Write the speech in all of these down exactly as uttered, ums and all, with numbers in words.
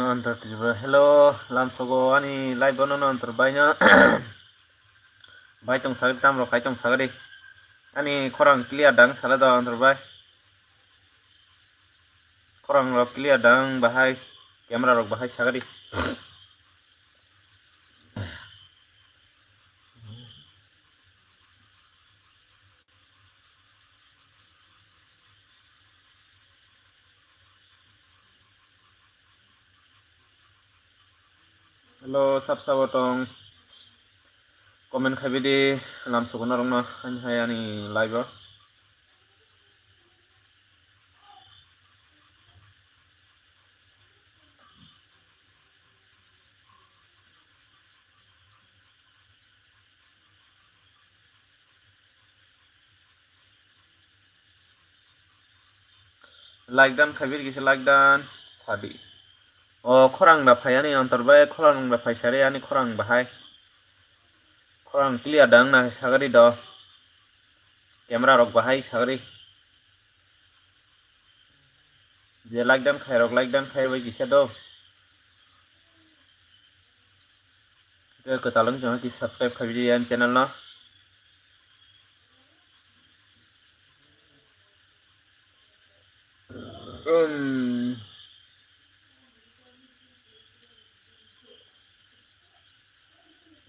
Antar Tripura, hello, lamsogo ani live bono no antar bai no. Bai tong sagri tamrok khai tong sagri. Ani khorang clear dang sala do antar bai. Khorang rok clear dang bahai, camera rok bahai sagri. Hello, sab sabo tong. Comment khai bidi, lamsogo norokno, ani hai ani live o. Like dan khaibir kisa like dan sadi. O khorang da phai ani antar bai khorang da phai sari ani khorang bahai. Khorang clear dang na sagari do. Camera rok bahai sagari. Je like dan khai rok like dan khai bai kisa do. Ke kwtal wng tong ki subscribe khai di ani channel no. Um.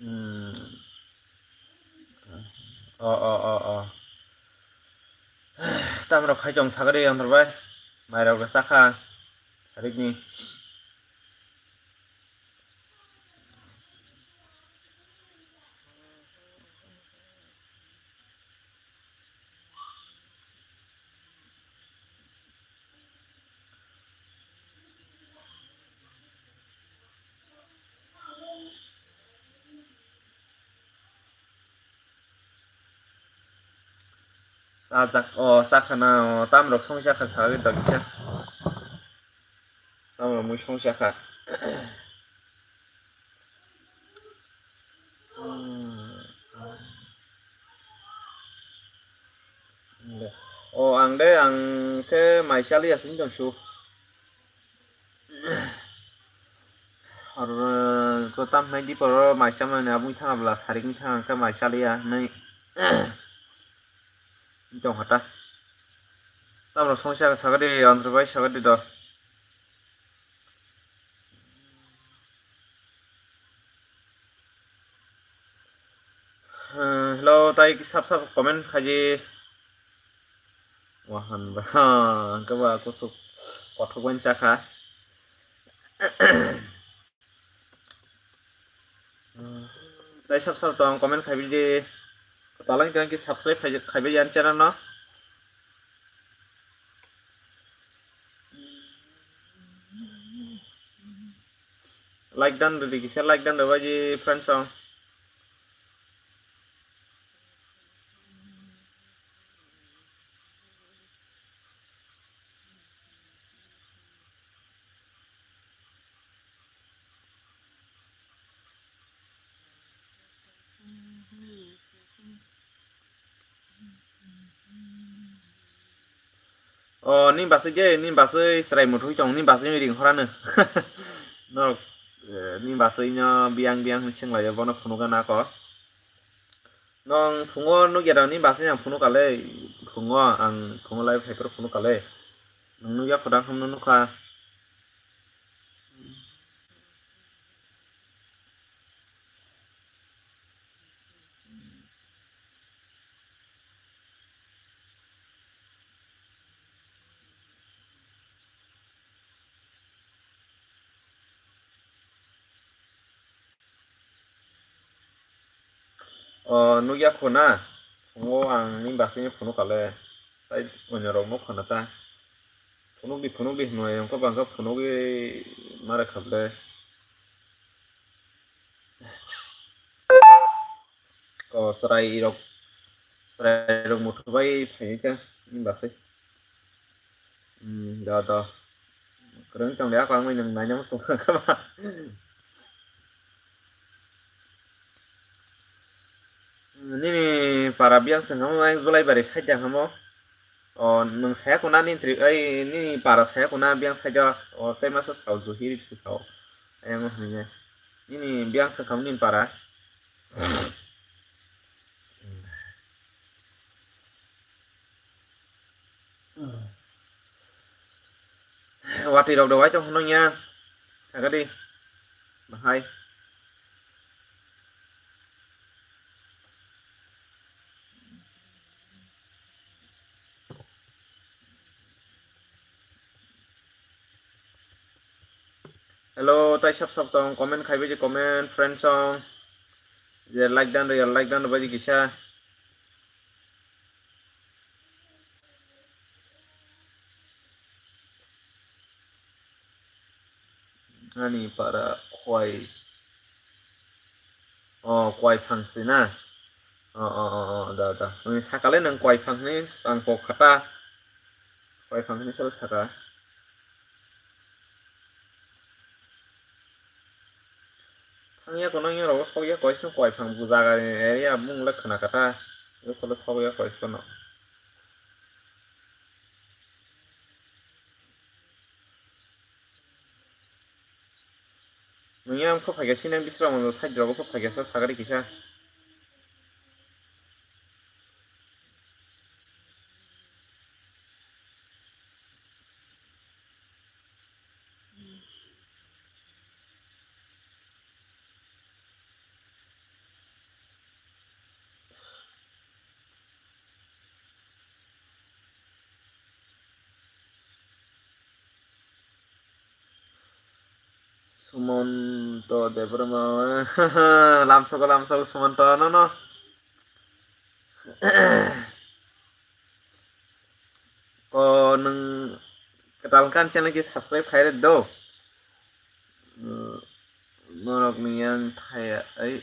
Hmm. O, o, o, o. Tamrok khai tong sagari antar bai. Mairok sakha. Sarikni. Sajak, o, sakha na, o, tamrok songwi sakha, sagwi tongkha. Tamrok mui songwi sakha. O, ang de, ang khe mai chaliya sing tong su. Aro ko tam nai di poro mai chamani abung thanga bla sarik ni thanga khe mai chaliya nai. Tong hata. Tamrok songwi sakha sagadi, antar bai sagadi do. Hmm, hello, tai sap sap comment khaji. Wahan ba, ha, hwnkhe ba kusuk kothok bai sakha. Hmm, tai sap sap tong comment khaibi di. Talang tang ki subscribe khai, khaibai yan channel no. Like dan rwdi kisa, like dan rwbaji friends song. O, ni basui je, ni basui chwrai muthungwi tong, ni basui ring horano. Norok, eh, ni basui no biyang biyang hinwi swnglaio, bono phunukgana kok. Nong phungo nukya da ni basui ang phunukale, phungo ang phungo live haiphuru phunukale. Nung nukya khodang hamno nukha. O nukya kho na? Phungo ang ni basui ni phunukale. Tai onyorok nukha na ta. Phunukdi, phunukdi hinwi, wngkha bangkha phunugwi mare kha ble. O chwrai rok, chwrai rok muthung bai phaini ta, ni basui. Hmm, da, da. Kwrwng tong le, ako ang bai nwng naina muchung kha ba. Nini para biyang se hamo, ang Julaibari side hamo. O, nwng saya kuna nini tri-, ai, nini para saya kuna biyang saida, o, tei masa sao Juhir se sao. Ayang hwnwi nini biyang se kham nini para. Watwi rok de wai tong hwnwi ya. Thangadi. Bahai. Hello, tai sab sab tong, comment khaibai je comment, friend song. Je like dan rw ya, like dan rw bai kisa. Ani para kwai. O, kwai phang si na? O, o, o, o, da, da. Nwng sakale nwng kwai phang ni ang kok khata. Kwai phang ni sal saka. Thangya kono yang rogo sokya kwai sung kwai phang bu jaga ni area bung le khna kata. Salo sokya kwai kono. Nwng yang kho phaikha sinang bisra mondo side rogo kho phaikha sa sagari kisa. Sumonto Debbarma, lamsogo, lamsogo Sumonto, no, no. Ko nwng kwtal kan channel ki subscribe khai rw do. Norok ni yang thaya ai.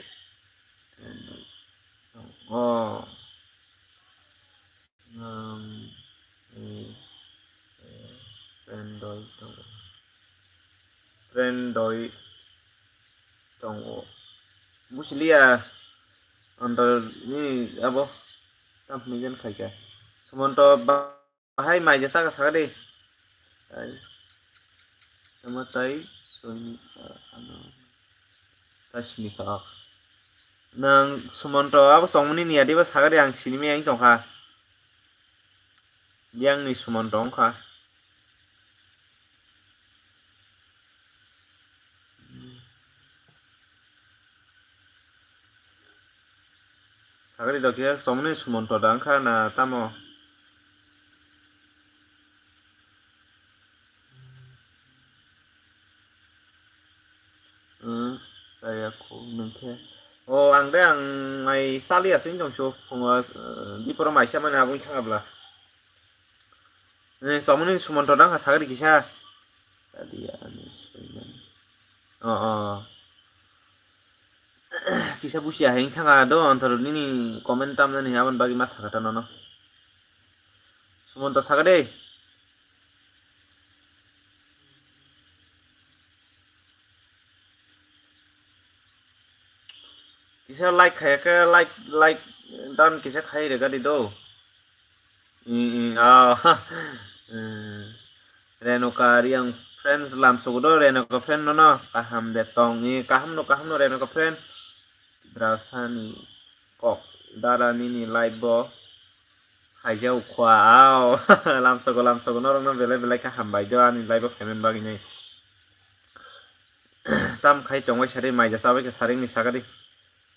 O. Nwng, eh, eh, friend doi tongo. Friend doi tongo. Buchiliya, anto ni abo tam hwnwi jan khaikha. Sumonto ba-, bahai mai jesa ka sakadi. Ai. Tamo tai soini ka ano. Tai sini ka. Nang Sumonto abo songmani ni adiba sagari ang sinimi ang tongkha. Biyang ni Sumonto wngkha. Sagari dokhe songmani Sumonto da wngkha na tamo? Saya kho nungkhe. O, ang de ang mai sali asing tong so phungo, eh, diporo mai sa mani abung thangabla. Eh, somoni Sumonto dang ha sagri kisa. Tadi ya, ani Suleiman. O, o. Kisa busia heng thanga do, antor nini comment tam nani abon bagi mas sakata nono. Sumonto sagade. Kisa like khai ke, like, like dan kisa khai re gadi do. Mm, mm, ah, mm. Renoka Riang friends lam sogo do, Renoka friend no no, kaham de tong, eh, kaham no, kaham no, Renoka friend. Brasani kok dara nini live bo. Khaijao khwa, ao. Lamsogo, lamsogo, norokno belai belai khe hambai do ani live o phaimani bagwi nai. Tam khai tongbai sari, maija chabai khe saringni sagadi.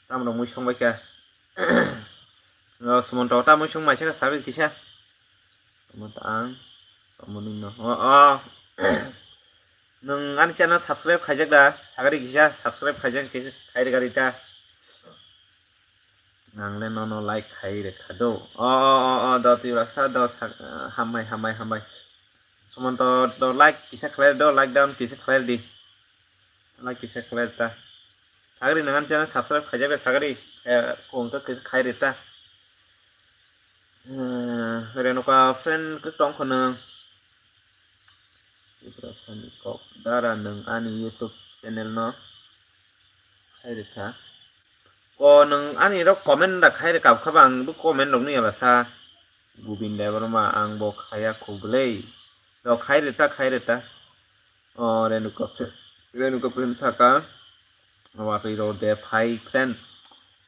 Tam rok mui songbai kha. O, Sumonto ta mui song maisa khe sabai kisa. Sumonto ang, Sumonto no. O, o. Nwng ani channel subscribe khaijak da? Sagari kisa subscribe khaijak kisa khai rwgari ta. Ang le nono like khai rwkha do. O, o, o, o, do twi baksa do sak-, hambai, hambai, hambai. Sumonto do like kisa khlai do, like down kisa khlai di. Like kisa khlai ta. Sagari nang ani channel subscribe khaijak da sagari, eh, kung to kisa khai rwta. Eh, Renoka friend khe tong kho nwng. Tiprasani kok dara nwng ani YouTube channel no khai rwkha. Ko nwng ani rok comment da khai rwkha kha bang bo comment rok nw yaba sa. Gubin Debbarma, ang bo khaya khublei. Do khai reta, khai reta. O, Renuka Pre-, Renuka Prem saka. Watwi ro de phai friend.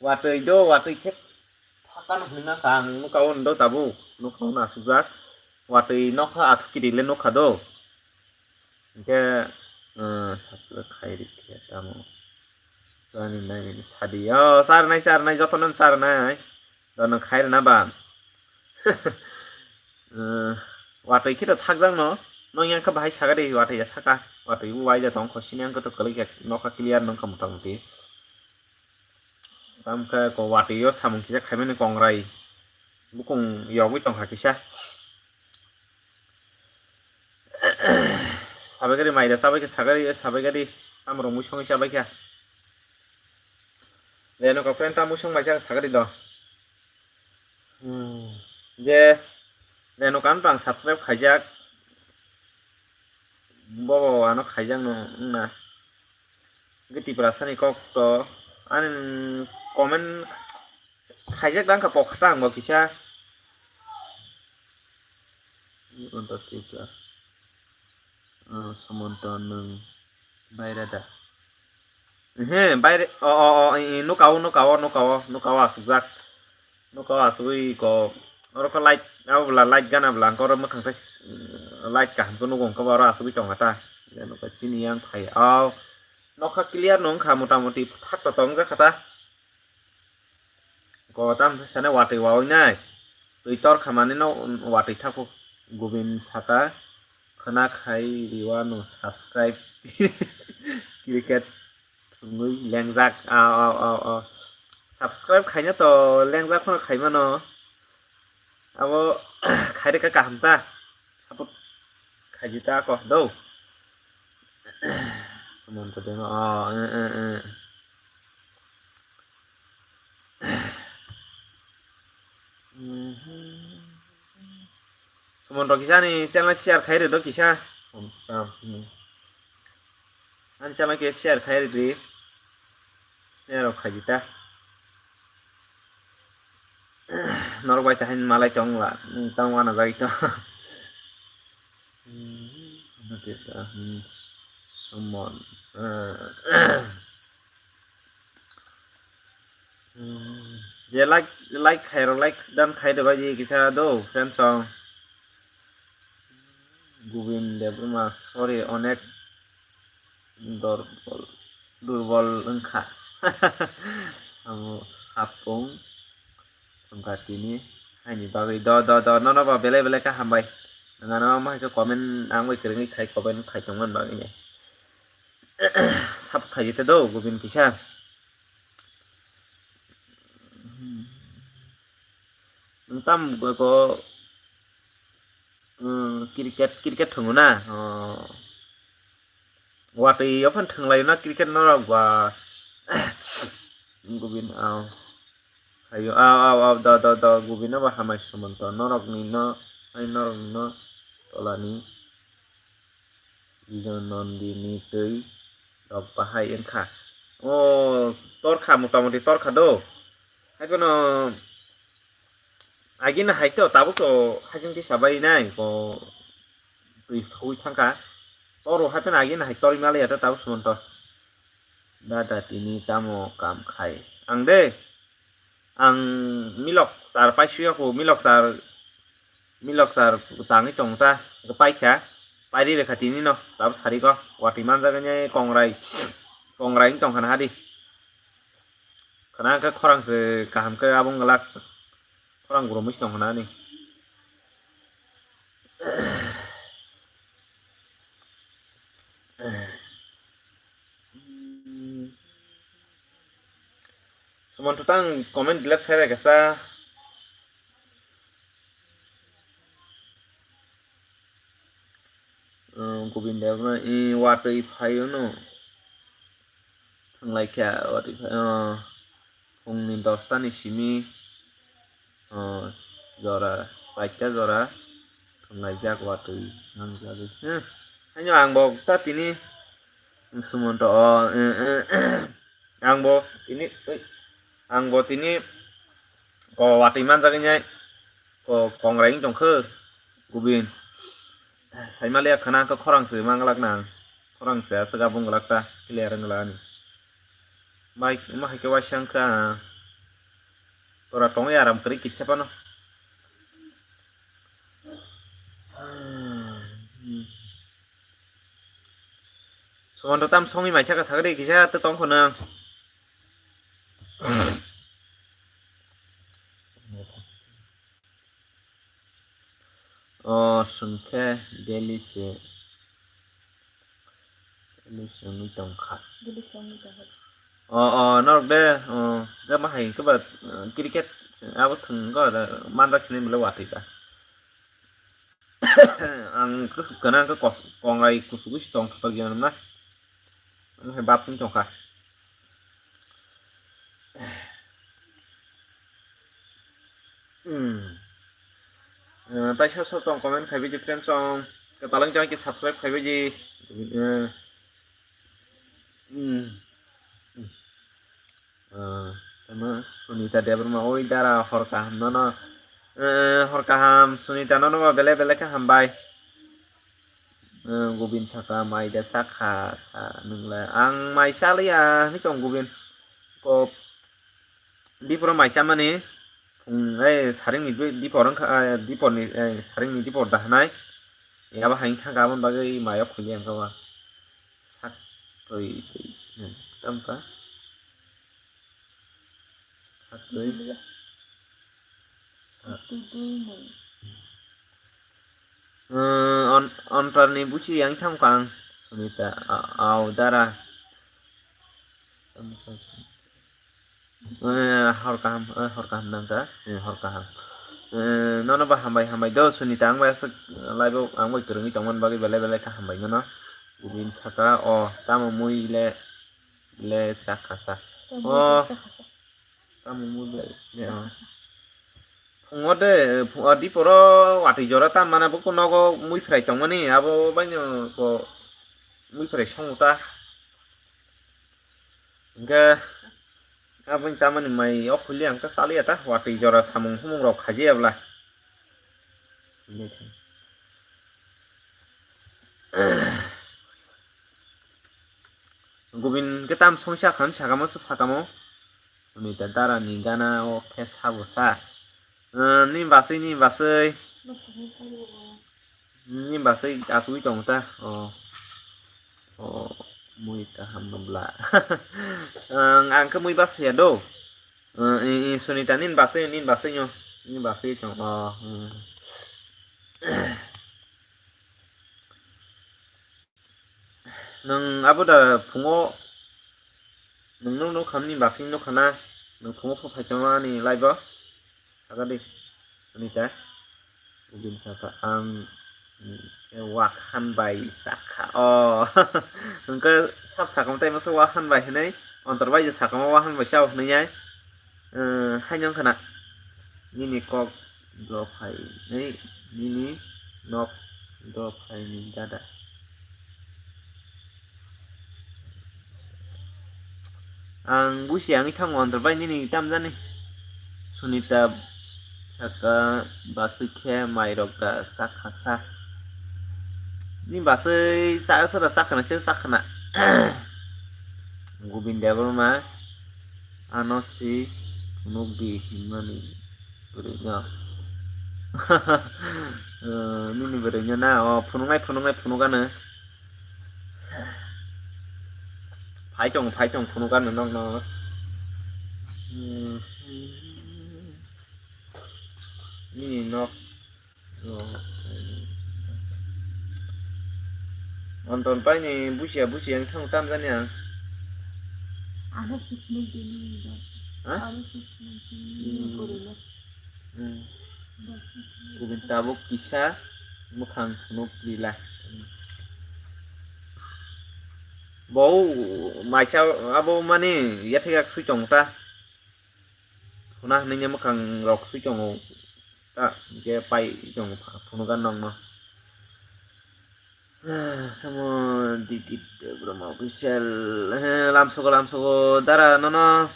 Watwi do, watwi khe phakan hwnna ka ang nukha o ndo tabuk. Nukha o nasukjak. Watwi nokha athukiri le nukha do. Hingke, eh, subscribe khai rikhe tamo. Chani nai sadi. Oh, sar nai, sar nai, joto no sar nai. Dono khai rwna ba. Eh, watwi khe to thakjak no. No yang khe bahai sagadi watwi ya thaka. Watwi bo waija tong kho sini ang khe to kwlwi khe nokha clear nong kha mota moti. Tamo khe ko watwi o samung kisa khaimani kongrai. Bukung yogwi tong kha kisa. Sabai gari maida, sabai khe sagari, sabai gari tamo rok musong sabai kha. Reno ka friend tamo musong mai sa sagari do. Hmm. Je Reno kan tang subscribe khaijak. Bobo ano khaijak no wngna. Hingke Tiprasani kok to ani comment khaijak dang kha pok kha tang bo kisa. Unta Tripura. Ah, Sumonto nwng baire da? He, baire, o, o, o, i, i, nuka o, nuka o, nuka o, nuka o asukjak. Nuka o asugwi ko, oro khe light, abo bwla light gana bwla, angkhe oro mwkhang khe, mm, light kaham khe nugo, angkhe oro asugwi tongkha ta. Nuka chini yang phai, o, nokha clear no wngkha, mota moti thak to tongjak kha ta. Ko tam se sene watwi wawi nai. Twi tor khamani no watwi thaku. Gubin saka khwna khai riwa no subscribe. Cricket thwngwi lengjak. Ao, ao, ao, ao. Subscribe khaina to lengjak phano khaimano. Abo khairikha kaham ta. Support khaidi ta ko do. Sumonto deno. Oh, eh, eh, eh. Sumonto kisa ani channel share khai rwdo kisa. Ani channel khe share khai rwdi. Share rok khai di ta. Norok bai ta hain malai tong la. Tang wana jai to. Sumon. Hmm, je like, like khai rok, like dan khai de bai kisa do, friends song. Gubin Debbarma, sorry, onek dorbol, durbol wngkha. Amo hapung wngkha tini, haini bagwi do, do, do, nono bo belai, belai khe hambai. Nangano omo hai khe comment ang bai kwrwngwi khai comment khai tongmani bagwi. Sap khai jete do, Gubin kisa. Nwng tam ko, ko, mm, cricket, cricket thwngo na? Oh. Watwi ophano thwnglai na cricket norok ba. Gubin, au. Ayo, au, au, au, da, da, da, Gubin ba hamai Sumonto. Norokni no, ai norokni no tolani. Bijon Nandini twi rok bahai wngkha. O torkha, mota moti torkha do. Haiphano agini hai to tabuk to hasing tisa bai nai ko twi thwi thangkha. Toro haiphano agini hai torwi malaya ta tabuk Sumonto. Dada tini tamo kam khai. Ang de. Ang milok sar paisuya ko, milok sar, milok sar tangwi tong ta, paikha, pairi rekha tini no, tab sari ko, watwi manjak nai kongrai, kongrai wng tongkha na hadi. Khana khe khorang se kaham khe abo wng glak, khorang gurumwi se tongkha na ani. Sumonto tang comment delete khai rai kasa. Gobinda no i watwi phaio no. Thwnglai kha watwi phai, phungni dosta ni simi, jora, chaita jora thwnglaijak watwi nangjagwi. Hmm. Haino ang bo ta tini Sumonto o, ang bo tini, ang bo tini ko watwi manjagwi nai. Ko-, kongrai wng tongkhe, Gubin. Saimaliya khana khe khorang se manglak nang. Khorang se aswk abung glak ta, clear wng glak ani. Mai, ma hai khe waisa wng kha. Tora tongwi aram kwrwi kitsa phano. Sumanto tam songwi maisa ka sagri kisa to tong khuna. O sungkhe daily se, daily se wngwi tongkha. Daily se wngwi tongkha. O, o, norok de, o, de ma hai khe ba, eh, cricket abo thwng go, manjak sini bwle watwi ta. Ang kosok gana khe kos-, kongrai kuchugwi se tong thok ya na. Ang hai bap wng tongkha. Hmm. Eh, tai sab sab tong comment khaibai di friends song. Kwtal wng tong khe subscribe khaibai di. Eh, hmm. Eh, tamo Sunita Debbarma, oi dara hor kaham nono. Eh, hor kaham Sunita nono ba belai belai khe hambai. Eh, Gubin saka mai da chakha sa nwngle. Ang mai chaliya hinwi tong Gubin. Ko diporo mai chamani phung, eh, saringni dui-, dipor wngkha, eh, diporni, eh, saringni dipor dahanai. Yabo hai wngkha aboni bagwi mayo khuli ang kha ba. Sak twi twi, hmm, tam kha. Sak twi. Sak twi twi nung. Eh, on-, ontarni busi yang thang kang. Sunita, a-, au dara. Eh, hor kaham, eh, hor kaham nang kha. Eh, hor kaham. Eh, nono ba hambai, hambai do, Sunita, ang bai aswk live o ang bai kwrwngwi tongmani bagwi belai belai khe hambai nono. Gubin saka, o, tamo mui le, le chakha sa. Tamo mui le chakha sa. Tamo mui le, le, o. Phungo de, phu-, o, diporo watwi jora tam mana bo nogo mui phrai tongmani, abo baino ko mui phrai songo ta. Hingke aboni chamani mai o huli ang ta chaliya ta, watwi jora samung humung rok khajiya bwla. Gubin ke tam songsa khan sakamo se sakamo. Sunita dara ni gana o khe sabo sa. Eh, ni basui, ni basui. Ni basui asugui tongo ta. O. O, mui kaham no bla. Ang, ang khe mui basui ya do. Eh, i, i, Sunita nini basui, nini basui nyo. Nini basui tong. O, hmm. Nwng abo da phungo nwng nuk nukha nini basing nukha na, nwng phungo pho phai tongma ani live o. Saka di, Sunita. Ubin saka ang, mm, wak han bai sakha. O, hwnkhe sab sakamo tai masa wak han bai hinui, ontor bai je sakamo wak han bai sao hinui ai. Eh, haino wngkha na? Nini kok dophaini, nini nok dophaini dada. Ang busi ang ithang wandor bai nini tamjani. Sunita saka basui khe mairok da sakha sa. Ni basui sa, sa da sakha na, se sakha na. Gobind Debbarma. Ano si phunuk di hinmani bwrwino. Eh, nini bwrwino na, o phunuknai, phunuknai, phunukano. Phai tong, phai tong, phunukano nokno. Hmm. Nini nok. Anton paini busia busia wng thang tamjani ang. Ano siknai tini do. Ha? Ano siknai tini Hmm. Korilo. Hmm. Kubun tabuk kisa mukhang phunuk lila. Bo maisa abo mani yathek yak sui tong ta. Phuna hinui mukhang rok sui tongo. Ta je pai tong phunugan nokno. Samo Dikit Debbarma official. He, lamsogo, lamsogo, dara nono.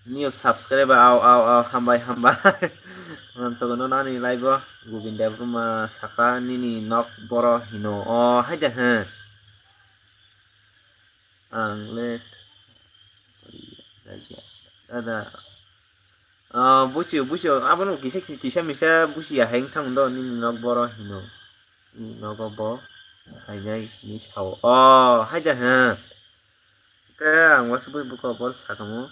New subscriber, au, au, au, hambai, hambai. Ang sogono nani live o Govinda Debbarma saka nini nok boro hino. O, haida he. Ang le. Dada. Ah, busiyo, busiyo. Abono kisa, kisa misa busiya hai wngthang do nini nok boro hino. Nini nogo bo phainai hinwi sao. O, haida he. Khe ang wasuk bai bukha bor sakamo.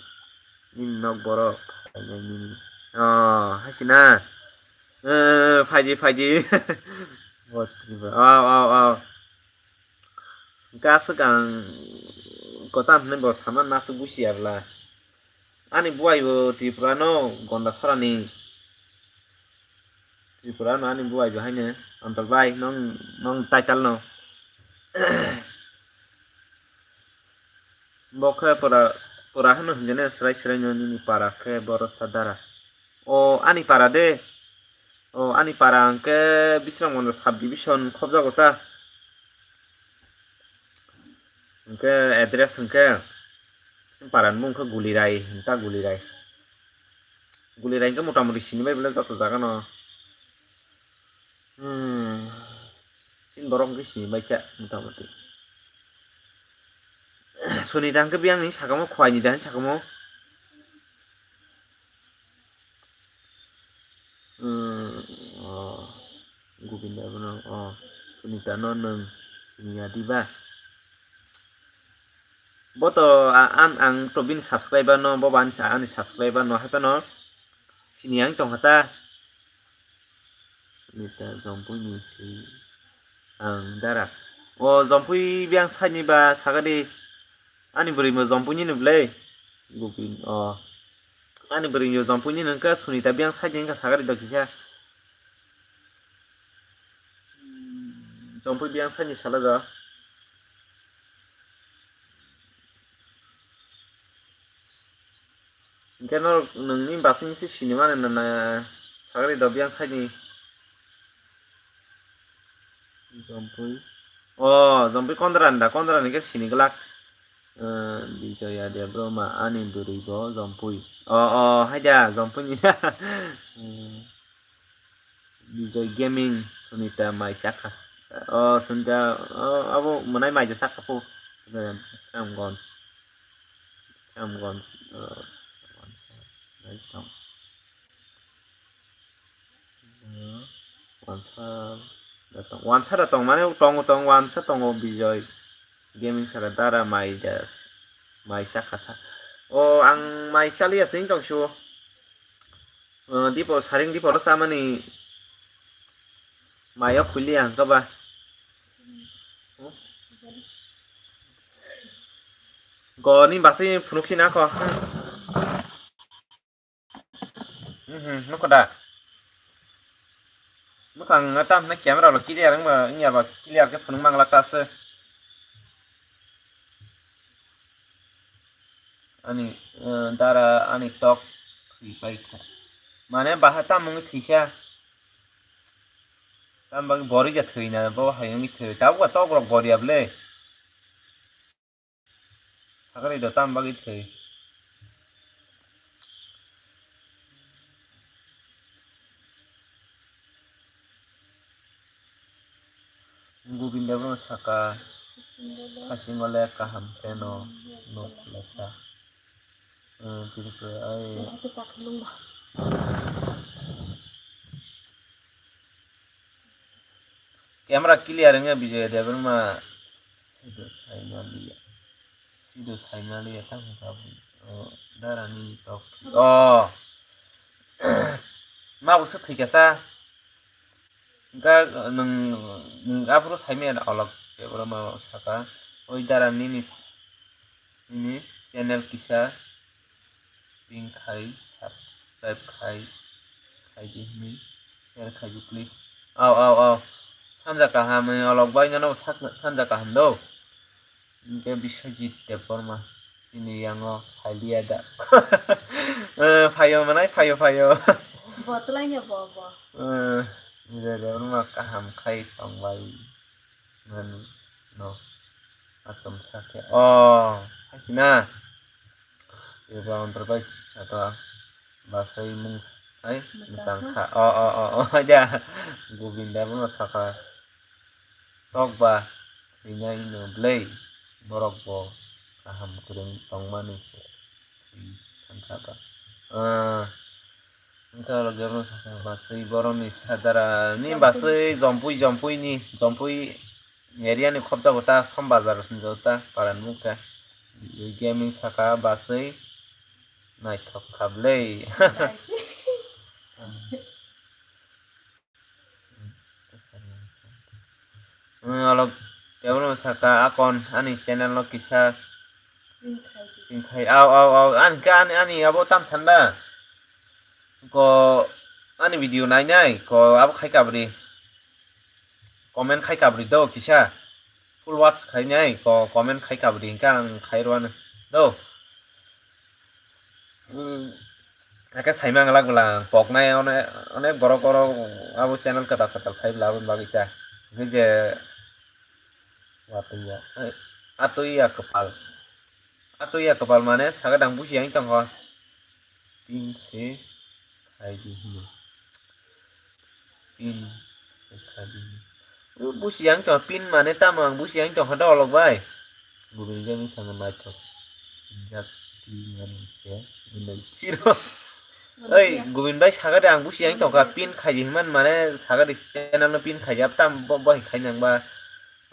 Nini nok borok phainai nini. O, haisina. Eh, phaidi, phaidi. Bo Tripura. Au, au, au. Hwnkhe aswk ang kwtal hwnwi bo sama naswk busiya bwla. Ani buai bo Tripura no Gondasara ni. Tripura no ani buai bo haino. Antor bai nong, nong title no. Bo khe pura, pura hwnwi hwnjani swrai swrai no nini para khe boro sa dara. O ani para de. O ani para hwnkhe Bisramganj sub division khobjago ta. Hwnkhe address hwnkhe para ni mung khe Gulirai hwn ta Gulirai. Gulirai hwnkhe mota moti sini bai bwle joto jaga no. Hmm. Chini borok hwnkhe sini bai kha mota moti. Sunita hwnkhe biyang ni sakamo, Khwai ni da hwn sakamo. Hmm, oh, Govinda bono, oh, Sunita no nwng siniya diba? Bo to a-, an-, ang to bini subscriber no, bo bo ani sa-, ani subscriber no, hai phano sini ang tongkha ta. Nita Jompui ni si ang dara. O Jompui biyang side ni ba sagadi. Ani bwrwi mo Jompui ni no bwle. Gubin, o. Ani bwrwi yo Jompui ni no wngkha, Sunita biyang side ni wngkha sagadi do kisa. Jompui biyang side ni sala do. Hwnkhe no nwngni basing se sinimani nana sagri do biyang saini. Jompui. O, Jompui Kondra ni da, Kondra ni khe sini glak. Eh, Bijoya Debbarma ani bwrwi bo Jompui. O, o, haida, Jompui ni da. Hmm. Bijoy Gaming, Sunita mai sakha. O, Sunita, o, abo mwnai mai de sakha po. Sramgon. Sramgon. O, wansa da tong. Wansa da tong. Wansa da tong. Mane tongo tong, wansa tongo Bijoy Gaming sara dara mai de. Mai sakha sa. O, ang mai chaliya sing tong su. O, dipo, saring dipo ro chamani mayo khuliya hwnkha ba. Go ni basai phunuk si na kho. Mhm, nukho da. Bwkhang no tam hwnwi camera lo clear wngma, wngya ba clear khe phunuk mang lak ta se. Ani, eh, dara ani tok thwi pai kha. Mane baha tam wngwi thwisa. Tam bagwi bori ja thwi na, bo hai wngwi thwi. Tabuk ba tok rok bori ya bwle. Sakari do tam bagwi thwi. Govinda bono saka, hasingo le kaham khe no nuk lesa. Hmm, Tripura ai. Camera clear wngya Bijoy Debbarma. Sido saimaliya. Sido saimaliya tamo kabu. O, dara ni tok. O. Ma bo se thwikha sa. Ga nwng, nwng aphuru saimaya olok Debbarma saka. Oi dara nini, nini channel kisa. Ping khai, subscribe khai, khai di hwnwi, share khai di please. Au, au, au. Sanja kaham, eh, olok bai nono sak-, sanja kaham do. Hwnkhe Biswajit Debbarma, chini yango phailiya da. Eh, phaio manai, phaio, phaio. Bo twlaino bo, bo. Eh, Biswajit Debbarma kaham khai tongbai. Mani no achomsa khe. O, haisina. Eba ontor bai saka basai mung Hai, mwchang kha. O, o, o, o, ya. Gobinda bono sakha. Tok ba thwinai no bwlai, borok bo kaham kwrwng tongmani se thwi thangkha ba. Ah, wngkha o loge bono sakha, baswi borokni sadara ni baswi jompui, jompui ni, jompui area ni khopjago ta, som bazar hinjago ta, paran mukha. Gaming sakha, baswi naithok kha bwlai. Wng alok kebono saka, akon ani channel no kisa wngkhai, aw, aw, aw, ani khe ani, ani abo tam sanda ko ani video nai nai ko abo khai kabri, comment khai kabri do kisa, full watch khai nai ko comment khai kabri, hinkhe ang khai rwano do. Hmm. Ake saimang lak bwla ang poknai one-, onek borok oro abo channel kwtal kwtal khai bwla aboni bagwi ta. Hwnkhe je watwi ya, eh, atwi ya kwpal. Atwi ya kwpal mane sakhe dang busi yang tongkha. Tin se khai di hino. Pin khaidi. O busi yang tong pin mane tamo ang busi yang tong hada olok bai. Gubin jani sana naithok. Jak ti mani se. Gubin siro. Oi, Gubin bai sagade ang busi yang tongkha pin khaidi himan mane sagade channel no pin khaidi ab tam bo bo khai nang ba.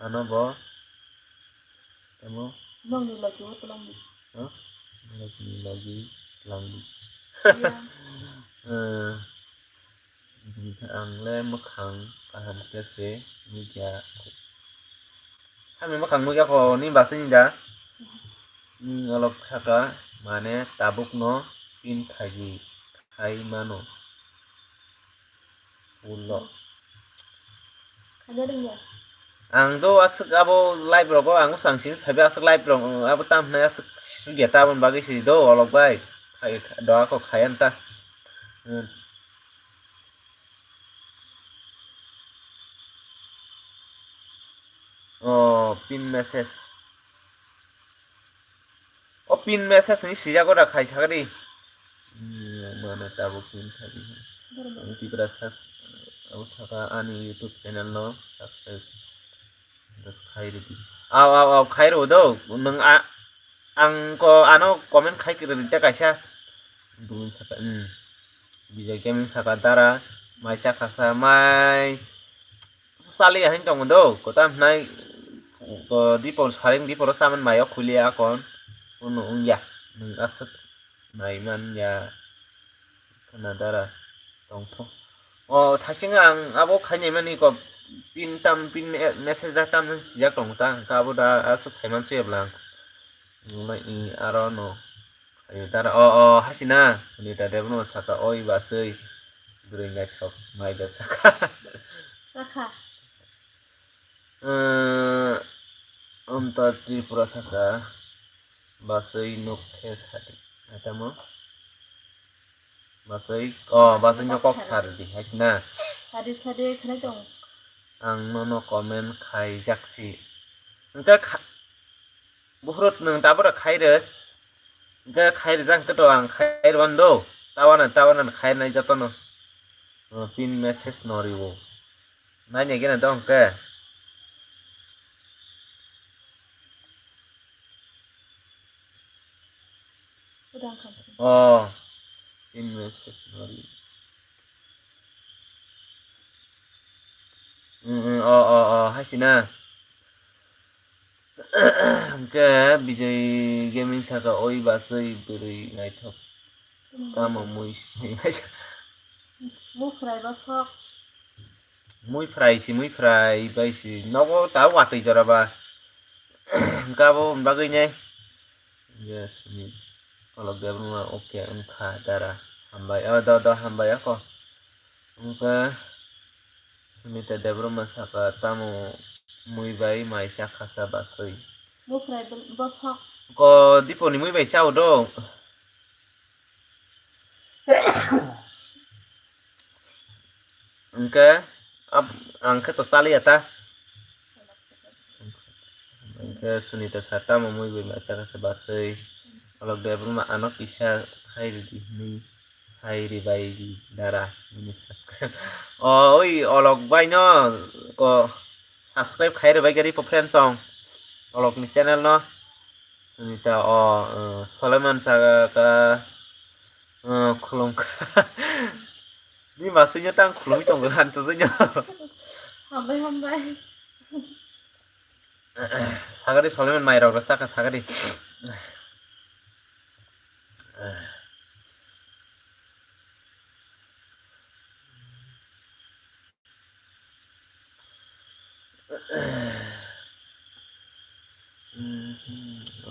Ano bo. Tamo. Nongni logi o tolong di. Huh? Nongni logi tolong di. Iya. Eh. Ang le mwkhang kaham khe se nukya. Sami mwkhang nukya kho ni basing da. Hmm, olok saka mane tabuk no pin khaidi khai mano. Ulo. Khaja ringya. Ang do aswk abo live rogo ang usang simi phaiba aswk live rog abo tam hwnwi aswk sugya ta aboni bagwi si do olok bai. Khai doa kok khai anta. Hmm. Oh, pin message. O pin message ni sijak ora khai sagadi. Hmm, mano tabuk pin khaidi. Ang Tiprasa abo saka ani YouTube channel no subscribe. Das khai ridi. Aw, aw, aw, khai ro do. Nung a, ang ko ano comment khai kiri rita kaisa. Dun saka, hmm. Bijay Gaming saka dara, mai chakha sa, mai. Sali ahin tongo do, kota hnai, ko dipor saring dipor saman mayo khulia akon, uno ungya, nung aswk nai man ya, khna dara tongtho. O thasing ang abo khainai mani ko pin tam pin me-, message da tam sijak tong ta, hwnkha abo da aswk saiman suya bwla ang. Nungmai i aro no. Ayo dara o, o, hasina, Sunita Debbarma saka, oi baswi, bwrwi naithok, mai da saka. Sakha. Eh, Antar Tripura saka, baswi nuk khe sadi. Atamo? Baswi, oh, baswi no kok sar di, hai sina. Sadi, sadi, khana chong. Ang nono comment khai jaksi. Engka kha-, buhrut nung tabora khai re. Engka khai re jang keto ang khai re wando. Tawana, tawana khai nai jotono. Oh, pin message no riwo. Nai ne gena dong ke. Oh, pin message nori. Mm, mm, oh, oh, oh, hai sina. Hwnkhe Bijay Gaming saka, oi baswi bwrwi naithok. Tamo mui. Mui phrai bosok. Mui phrai si, mui phrai bai si. Nogo ta watwi jora ba. Hwnkhe abo bagwi nai. Yes, ni. Kolok de buma, okay, wngkha dara. Hambai, oh, do, do, hambai ako. Wngkha Sunita Debbarma saka tamo mui bai mai chakha sa baswi. Bufrai bosok. Ko diponi mui bai chao do. Hwnkhe, ab-, ang khe to chaliya ta. Hwnkhe Sunita sa tamo mui bai mai chakha sa baswi. Kolok de buma ano kisa khai ridi hinwi. Khai ribai di dara, nini subscribe. O, oi, Olok bai no ko subscribe khai ribai gari po friend song. Olok ni channel no. Nita o, eh, Soleman saka, eh, khulum. Ni masing yo tang khulum tong ran to yo. Hambai, hambai. Sagadi Soleman mai rok saka sagadi.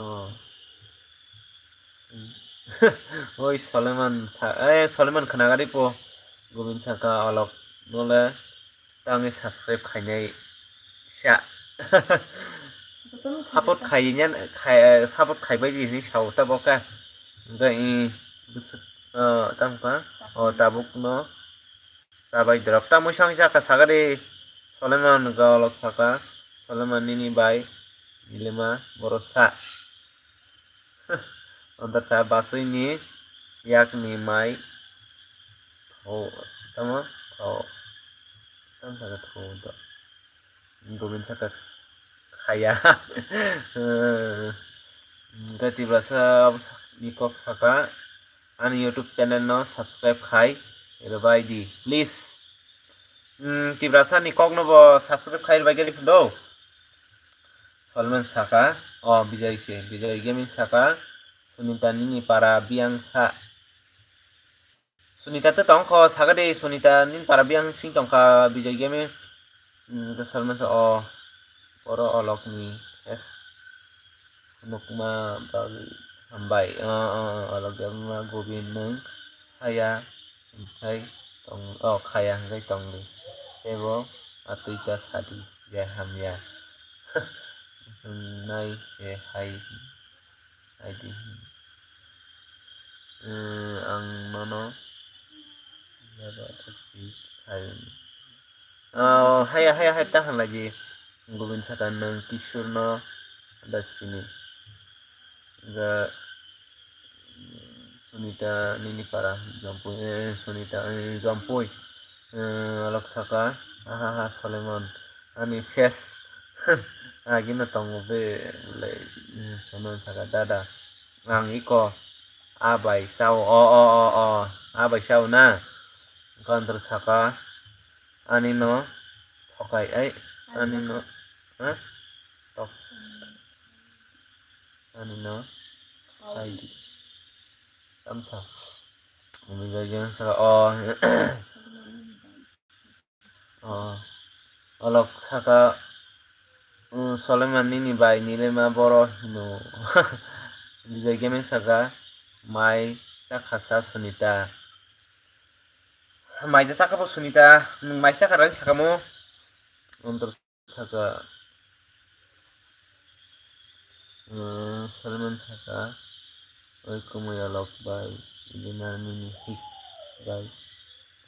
Oh. Oi Soleman sa, eh, Soleman khnagari po. Gubin saka Olok nole tangwi subscribe khainai sa. Support khaiya, khai, support khaibai di hinwi sao ta boka. Hingkhe i bwswk, eh, tamo kha? O tabuk no. Chabai drop. Tamo sang saka saka de. Soleman ga Olok saka. Soleman nini bai. Nilema boro sa. Ontar sa basui ni yak ni mai. Tho. Tamo? Tho. Tamo saka tho do. Gobin saka khaya. Hwnkhe Tiprasa ni kok saka ani YouTube channel no subscribe khai rwbai di please. Hmm, Tiprasa ni kok no bo subscribe khai rwbai gari phundo. Solman saka, o Bijay se, Bijay Gaming saka, Sunita nini para biyang sa. Sunita te tongkho, sagadi Sunita nini para biyang sing tongkha Bijay Gaming. Hmm, ke salmasa o, oro Olok ni es nukma bagwi hambai. O, o, o, Olok Gaming ma Gobin nung haya hingkai tong, o, khaya hingkai tongdi. Tebo atwi ta sadi ya hamya. Nai se hai. Hai di. Eh, ang nono yaba testi hai. Oh, haya, haya, hai, tahan lagi. Gobin saka nang Kishore no da sini. Ga Sunita nini para Jompui, eh, Sunita, eh, Jompui. Eh, Olok saka, aha, ha, Solemon. Ani face. Agino tongo be, le, eh, Solemon saka, dada. Ang iko, a bai sao, o, o, o, o, a bai sao na. Gandro saka, ani no, thokai, ai, ani no, ha? Tok. Ani no, ai, tamsa. Ani bai saka, o. Oh, Olok saka, um, Soleman nini bai nilema boro hino. Bijay Gaming saka, mai chakha sa Sunita. Mai ja chakha bo Sunita, nwng mai chakha rang sakamo. Ontor saka, eh, Salman saka, oi kumui Olok bai, Ilina nini hik bai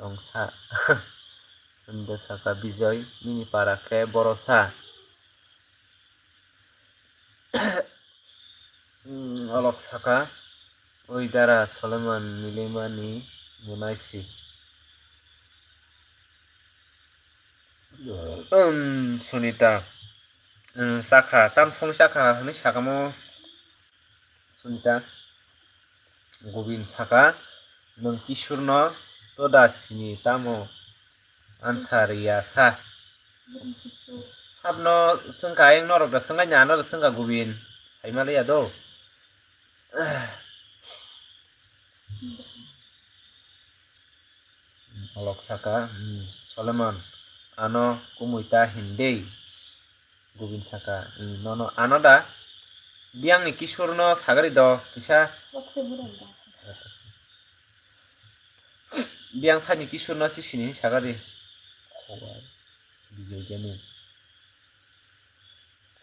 tongsa. Sunda saka, Bijoy nini para khe borosa. Hmm, Olok saka, oi dara Soleman nilemani munaisi. Hmm, Sunita. Hmm, sakha, tam song sakha, hwnwi sakamo Sunita. Gobin saka, nwng Kishore no to da sini tamo answer ya sa. Sabno swngkha, ayang norok da swngkha, nya norok swngkha Gobin. Saimaliya do. Olok saka, hmm, Solomon, ano kumui ta hindei. Gobin saka, hmm, nono ano da. Biyang ni Kishore no sagari do, kisa. Biyang sani Kishore no si sini sagari. Khowai. Bijai gani.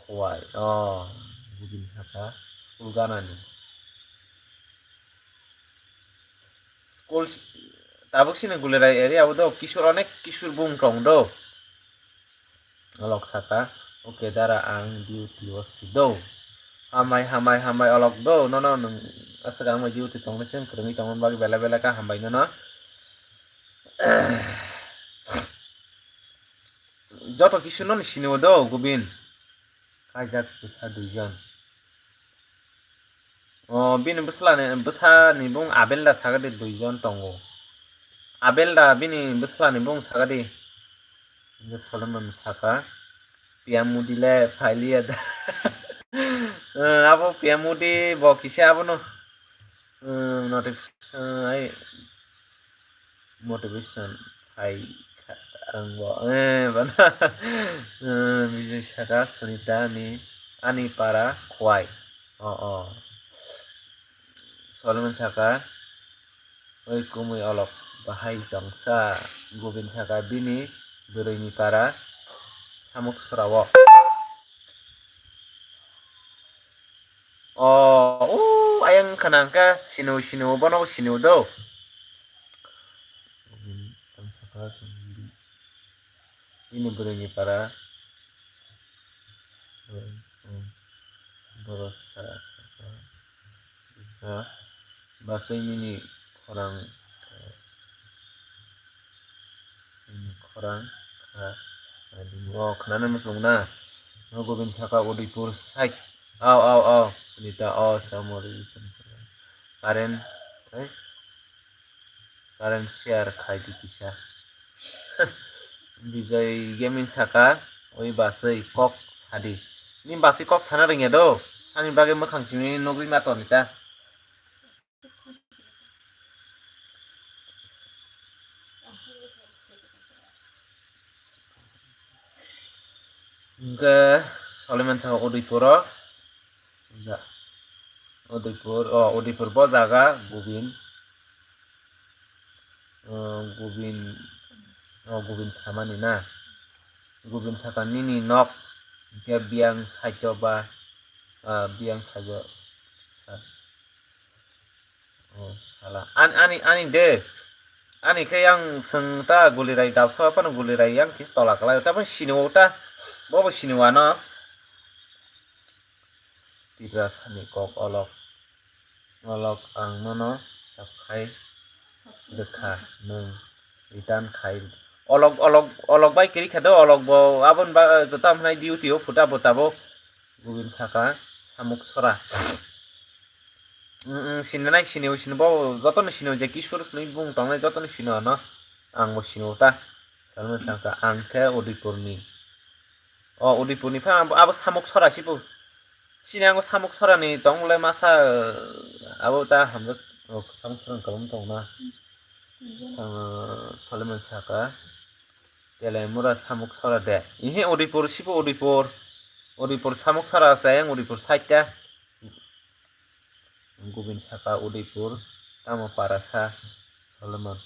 Khowai. Oh, Gobin saka. School ganani. School s-, tabuk sini Gulirai area o do, Kishore onek Kishore bung tong do. Olok saka, okay dara ang duty o si do. Hamai, hamai, hamai Olok do, nono nwng Aswk ang bai duty tongmani chwng kwrwngwi tongmani bagwi belai belai khe hambai nono. Joto kisu no sinio do Gobin. Kaijak bwsa duijon. O bini bwslani, bwsani bung Abel da sagadi duijon tongo. Abel da bini bwslani bung sagadi. Solomon saka, P M Modi le phailiya da. Eh, abo P M Modi bo kisa abono, eh, notification ai motivation phai kha ang bo. Eh, bana. Eh, Bijay saka Sunita ni ani para khwai. Oh, oh. Solomon saka, oi kumui olok bahai tongsa. Gobin saka bini bwrwini para samuk sorao. O, o, ayang khana hwnkha sinu, sinu, bono sinu do. Bini bwrwini para. Borok sa, sa, sa, basai nini khorang, nini khorang kha, o khnana muchung na. No Gobin saka Udaipur side. Aw, aw, aw. Nita, aw, Samori. Current, eh? Current share khai di kisa. Bijay Gaming saka, oi basai kok sadi. Ni basai kok sana rwngya do. Ani bagwi mwkhang simi nugwi ma toni ta. Hwnkhe Solomon saka Udaipur o. Ja. Udaipur, o, Udaipur bo jaga Gobin. O, Gobin, o, Gobin samani na. Gobin saka nini nok, hwnkhe biyang saijo ba, ah, biyang saijo. O, sala. An-, ani, ani de. Ani khe yang swng ta gulirai, dausa phano gulirai yang khe tola kwlai. Tabuk sini o ta. Bobo sini o ano. Tiprasani kok olok. Olok ang nono sap khai rwkha nwng return khai. Olok, olok, olok bai kiri kha do, olok bo aboni ba, tamo hwnai duty o phuta bo tabuk. Gobin saka samuk sora. Mm, mm, sinanai sini, sini bo jotono sini je Kishore hwnwi bung tongnai jotono sini ano. Ang bo sini ta. Salman saka ang khe Udaipurni. O Udaipurni pha abo, abo samuk sora sibo. Sini ang samuk sorani tong le masa abo ta hamjak o samuk sora kabam tong na. Ang Salman saka. Telemura samuk sora de. Ihe Udaipur sibo Udaipur. Udaipur samuk sora se ang Udaipur side ta. Gobin saka Udaipur, tamo para sa Solomon.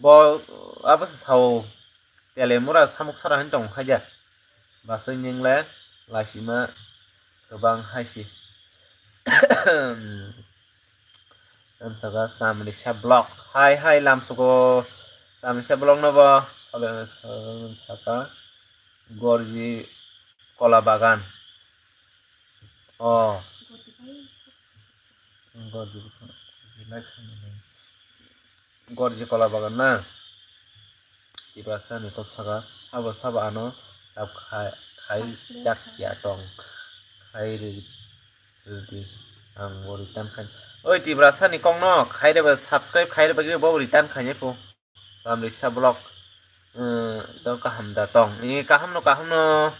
Bo abo se sao Telemura samuk sora hin tong khaja. Basai ningle laisima kwbang hai si. Lamsaka Chamrisa block. Hai hai lamsoko Chamrisa block no bo Solomon saka Gorji Kola Bagan. O. Gorji, gorji kola bagan na. Tiprasa ni kok saka, abo sabo ano sab khai, khai jak ya tong. Khai ri, ri, ang bo return khai. Oi, Tiprasa ni kok no khai re ba, subscribe khai re ba, bo return khai ne po. Chamrisa block, eh, tong kaham da tong. Eh, kaham no, kaham no.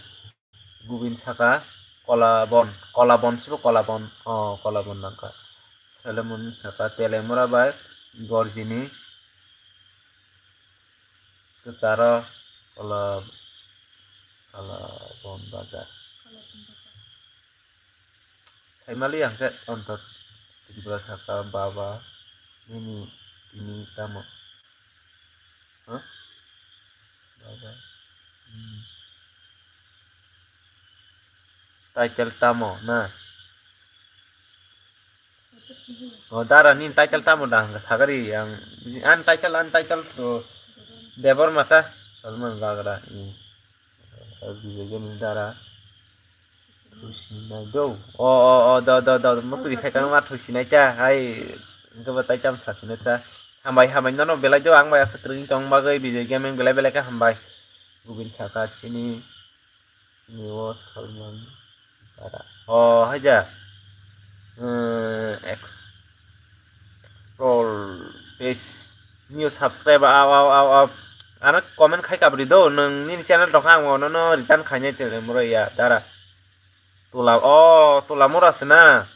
Gubin saka Kolabon, Kolabon sibo Kolabon, oh, Kolabon nangkha. Solomon saka Telemura bai Gorjini kwcharo Kola-, Kolabon bazar. Saimali ang khe onto Tripura saka baba nini tini tamo? Huh? Baba. Hmm. Title tamo na? Oh, dara nini title tamo da hwnka sagari ang. Ani title, ani title to Debor Mata Salman Gagra. Hmm. Bijayani dara. Thusinai do. O, o, o, do, do, do. Mutri khai kang ma thusinai ta. Hai, hwnkhe bo tai tam sasinai ta. Hambai, hambai, nono belai do. Ang bai aswk kwrwngwi tong bagwi video game belai belai khe hambai. Gubin saka chini, chini o Salman para. O, haja. Eh, ex-, explore page. New subscriber, aw, aw, aw, aw. Ano comment khai kabri do. Nwng nini channel tongkha ang nono return khainai tele moro ya, dara. Tola, o, Tola mora se na?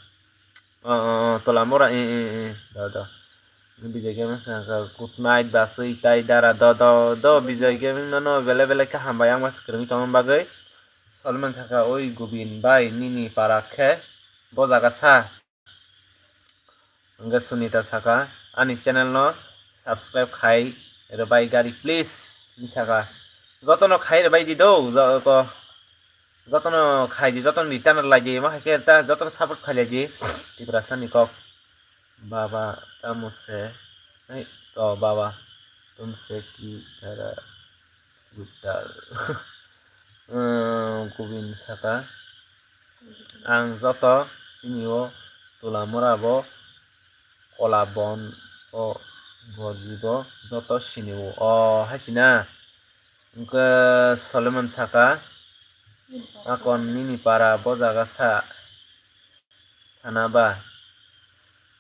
O, o, o, Tola mora, i, i, i, do, do. Bijay Gaming saka, good night, basui, tai, dara, do, do, do, Bijay Gaming no, no, bele, bele, khe hambai, ang mas kwrwngwi tongma bagwi. Solomon saka, oi, Gubin bai, nini para khe, bo jaga sa. Hwnkhe Sunita saka, ani channel no subscribe khai rwbai gari please, hinwi saka. Jotono khai rwbai di do, jo-, ko-, jotono khai di, jotono return rwlai di, ma hai khe ta jotono support khai lai di. Tiprasa ni kok, baba, tamo se, hai, to baba, tum se ki kara. Gupta. Ehm, Gubin saka, ang joto sini o Tola mora bo Kola bon o Gorji bo joto sini o. O, hai sina. Hwnkhe Solomon saka, akon nini para bo jaga sa. Sana ba,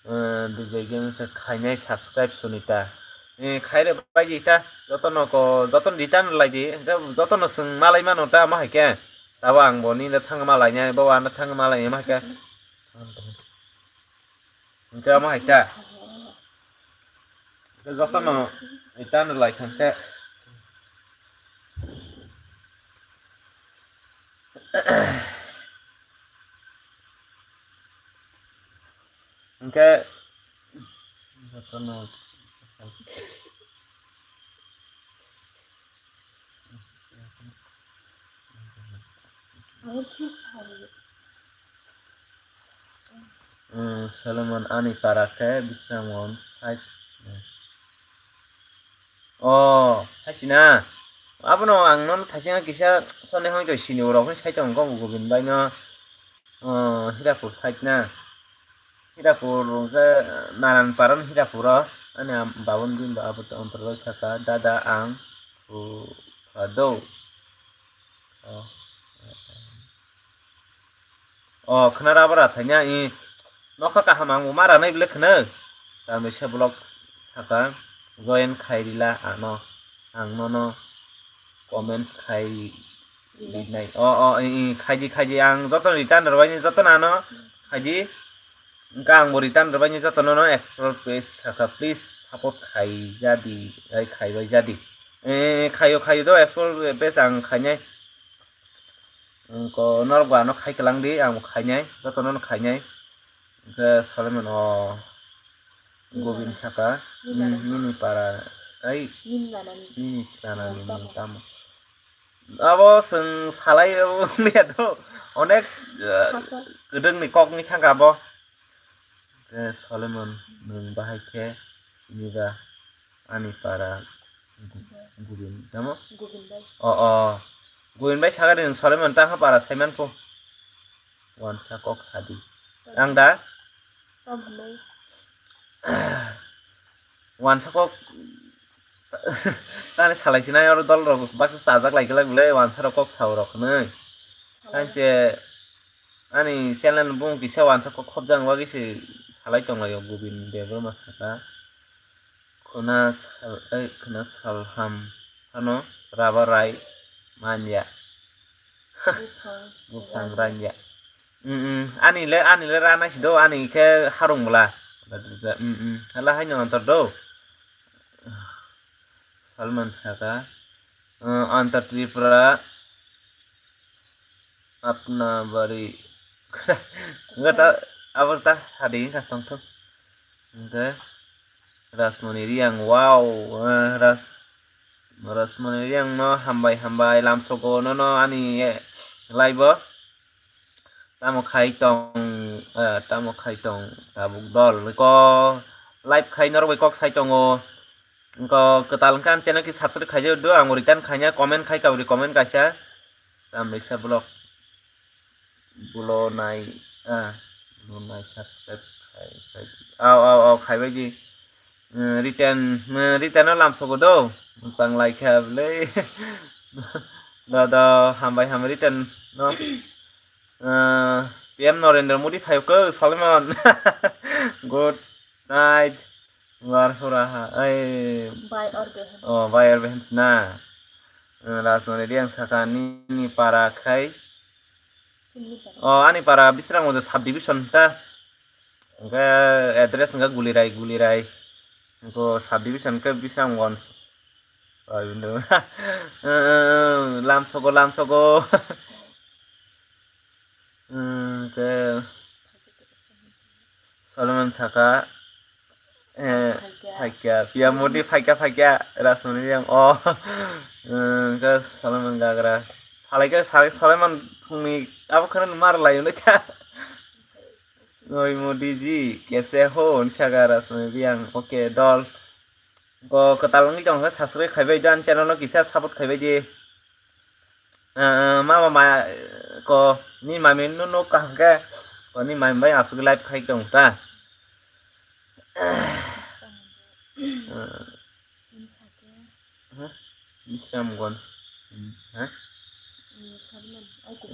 eh, Bijay Gaming se khainai subscribe Sunita. Eh, khaire bai di ta, jotono ko, jotono return lai di, hwnkhe jotono chwng malai mano ta, ma hai khe. Tabo ang bo nini thang malai nai, bo ano thang malai nai, ma hai khe. Hwnkhe ma hai ta. Jotono return lai khan khe. Hwnkhe jotono Solomon ani para khe bisramon side. O, hai sina. Abono ang nono thaisingha kisa soni hoi tong sini borok hwn sai tong kok Gobin bai no. O, Hirapur side na. Hirapur hwnkhe Naranpara no Hirapur o. Ani am-, babon bini ba abo tong Antor bai saka, dada ang khu kha do. O. O, khna rw abra thainya, i, nokha kaham ang bo ma ranai bwle khna. Tamisa vlog saka, join khai rila ano, ang nono comments khai rinai. O, o, i, i, khaidi, khaidi, ang joto return rwbaini joto nano khaidi. Wngkha ang bo return rwbaini joto nono explore page saka, please support khai jadi, ai, khai bai jadi. E, khayo, khayo do explore page ang khainai. Wngkha norok bo ano khai kwlang di, ang bo khainai, jotono no khainai. Hwnkhe Solomon o Gobin saka, nini para, ai, nini nanani mung tamo. Abo chwng salai wngya do, onek, eh, kwdwngni kokni thangkha abo. Hwnkhe Solomon nwng bahai khe siniba ani para Gu-, Gubin, tamo? Gubin bai. O, o. Gubin bai sagari nwng Solomon tangkha para saiman pho. Wansa kok sadi. Tamo. Ang da? Tamo hinwi. Wansa kok tani salai sinai oro dol rok baksa chajak lai glak le wansa rok kok sao rok hinwi. Salai. Tangse ani channel bung kisa wansa kok khobjang bagwi se salai tong lai o Gubin Debbarma saka. Khuna sal, ai, khuna sal ham phano raba rai manya. Buphang ranya. Mm, mm. Ani le, ani le rana si do, ani khe harung bwla. Mm, mm. Hala haino antar do. Salman saka, eh, Antar Tripura. Apna bari. Wngkha ta, abo ta sadi wngkha tongthok. Hwnkhe Rasmoni Riyang, wow, eh, Ras-, Rasmoni Riyang no hambai hambai lamsogo nono ani, eh, live o. Tamo khai tong, eh, tamo khai tong tabuk dol. Ko live khai norok bai kok sai tongo. Wngkha kwtal wngkha ani channel khe subscribe khai do, ang return khaina comment khai kabri comment kaisa. Tamriksa vlog. Bulo nai, ah, bulo nai subscribe khai, khai. Au, au, au, khaibai di. Eh, written, eh, written no lamsogo do. Mwchang lai kha bwle. Do, do, hambai, hambai written no. Eh, P M Narendra Modi phai kho, Solomon. Good night. War hura ha, ai. Bai or behen. Oh, bai or behen sina. Eh, Rajmani Reang saka nini para khai. Chini para. Oh, ani para Bisramganj subdivision ta. Hwnkhe address hwnkhe Gulirai, Gulirai. Hwnkhe subdivision khe Bisramganj. Oh, bini. Eh, eh, eh, lamsogo, lamsogo. Hwnkhe Solomon saka, eh, phaikya, P M Modi phaikya, phaikya, Rajmani Reang, oh, eh, hwnkhe Solomon gagra, salaikhe, salai, Solomon phungni abo kheno mar lai hwnwi kha. Oi Modi ji, kaise ho, hwnwi saka Rajmani Reang, okay, dol. Ko kwtal wngwi tongkha, subscribe khaibai di, ani channel no kisa support khaibai di. Ah, mama ma ko ni mami no no kaham khe ko ni mami bai asugwi live khai tong ta. Ah. Huh? Bisramganj. Hmm, huh?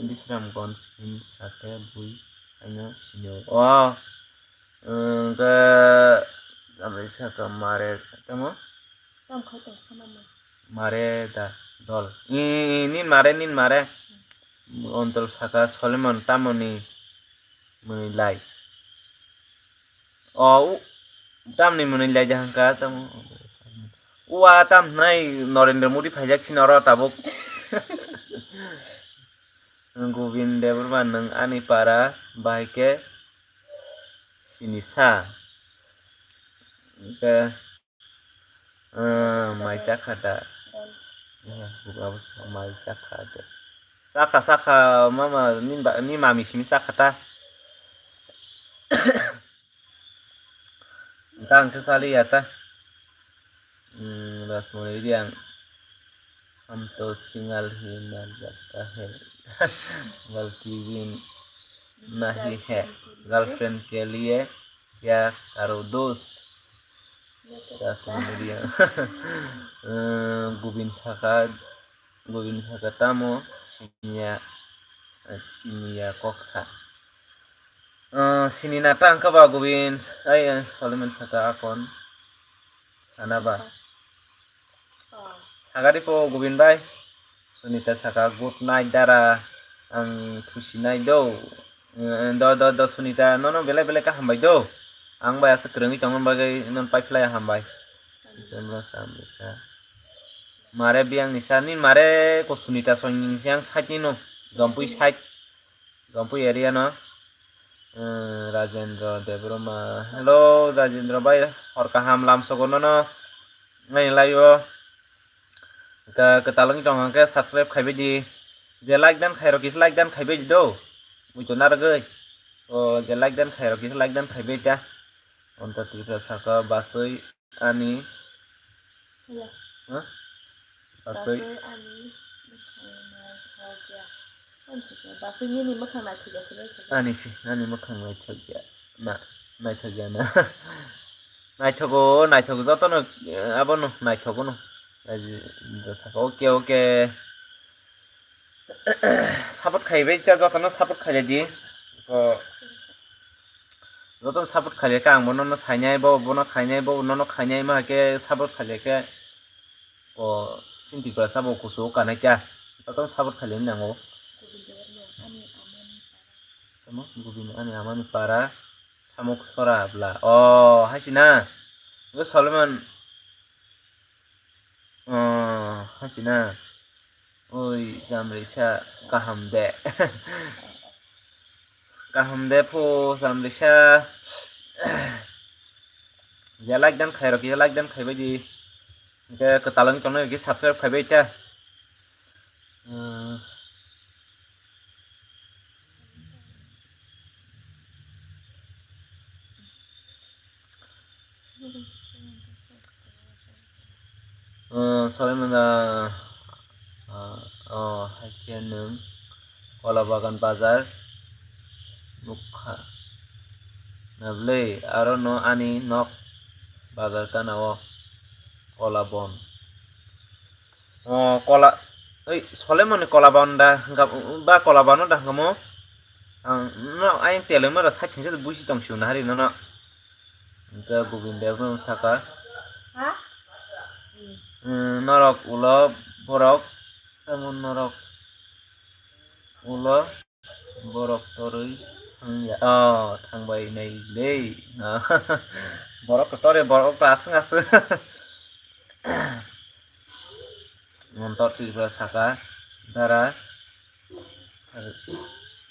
Bisramganj hini saka bui ano sini. Oh. Hwnkhe amri saka mare tamo? Tamo khai tong sama ma. Mare da dol. I, i, nin mare, nin mare. Ontol saka Solomon tamoni mwnwi lai. O, u, tamni mwnwi lai jahangka tamo. Ua tam hnai Narendra Modi phaijak sini oro tabuk. Govind Debbarma nwng ani para bahai khe sini sa. Hwnkhe, ah, mai chakha da. Abo sa mai chakha da. Chakha, chakha, mama, ni ba-, ni mami simi chakha ta. Hwnkhe ang khe chaliya ta. Hmm, Rajmani Reang, हम तो सिंगल ही मर जाता है, गलती भी नहीं है, girlfriend के लिए क्या करो दोस्त? Rajmani Reang. Eh, Govind saka, Govind saka tamo siniya, eh, siniya kok sa. Eh, sini na tang kha ba Govind, ai, eh, Solomon saka akon sana ba. Sagari po Govind bai. Sunita saka, "Good night, dara. Ang khusi nai do." Eh, do, do, do, Sunita, nono belai belai khe hambai do. Ang bai aswk kwrwngwi tongmani bagwi nono paiphlai hambai. Iswrwng sam bisa. Mare biyang ni sa, ni mare ko Sunita song ni yang side ni no. Jompui side. Jompui area no. Eh, Rajendra Debbarma. Hello, Rajendra bai. Hor kaham lamsogo nono. Nai lai o. Ka-, kwtal wngwi tong hwnkhe subscribe khaibai di. Je like dan khairok kisa like dan khaibai di do. Muitu narwgwi. O je like dan khairok kisa like dan khaibai ta. Onto Tripura saka basui ani. Ya. Huh? Basui. Basui ani. Basui nini mwkhang naithok ya sini sini. Ani si, ani mwkhang naithok ya. Na, naithok ya na. Naithogo, naithogo, jotono, eh, abono naithogo no. Ai, saka, okay, okay. Support khaibai ta, jotono support khailai di. Ko, jotono support khailai khe ang bono no sainai, bo bono khainai, bo nono khainai, ma khe support khailai khe. Ko, sinti kura sabo kusu kanai kya. Jotono support khailai nango. Tamo, Govind ani amani para. Samuk sora bla. Oh, hai sina. Bo Solomon. Oh, hai sina. Oi, jamrisa kaham de. Kaham de pho jamrisa. Ya like dan khairok, ya like dan khaibai di. Hwnkhe kwtal wng tongnai hwnkhe subscribe khaibai ta. Hmm. Oh, sorry, mana, ah, oh, hai khe nwng Kolabagan Bazar, Nukha. Nablei, aro no ani nok bazar gana o Kolabon. O, Kola, oi, Solemon ni Kolabon da, hwnkha, ba Kolabon da hwnkha mo? Ang no ayang teloi mara side hwnkhe busi tong sio nahari nono. Hwnkhe Gobind Dev no saka. Ha? Hmm, norok ulo borok, tamo norok ulo borok torwi thangya. Oh, thangbai nai le. Borok to tore, borok to aswng aswng. Montor Tripura saka, dara,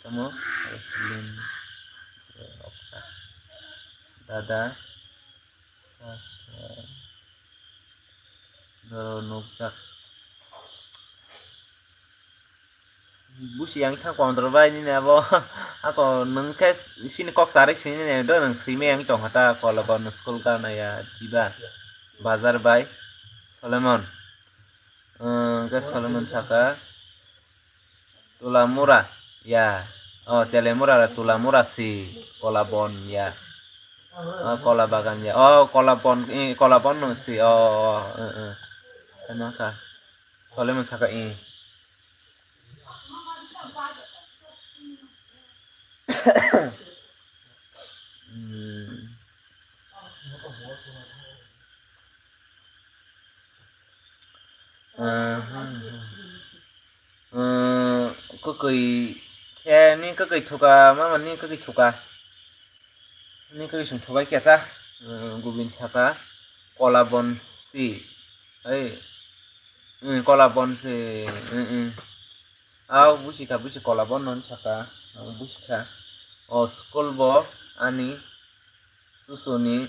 tamo, dada, doro nukjak. Busi yang thang kondro bai nini abo. Ako nung khe sini kok sari sini ne do nung simi yang tong hata Kolabon school gana ya diba bazar bai Solomon. Hwnkhe Solomon saka Tulamura ya. Oh, Telemura Tulamura si Kolabon ya. Oh, Kola bagan ya. Oh, Kolabon, eh, Kolabon no si. Oh, oh, oh, eh, eh. Ano ka. Solomon saka, eh. Hmm. Aha. Eh, kwkwi khe ni kwkwi thuka, mama ni kwkwi thuka. Ni kwkwi song thubai khe ta, eh, Gubin saka, Kola Bonsi. Ei, eh, Kola Bonsi, eh, eh. Au busi kha, busi Kola Bon non saka, ang busi kha. O school bo ani susuni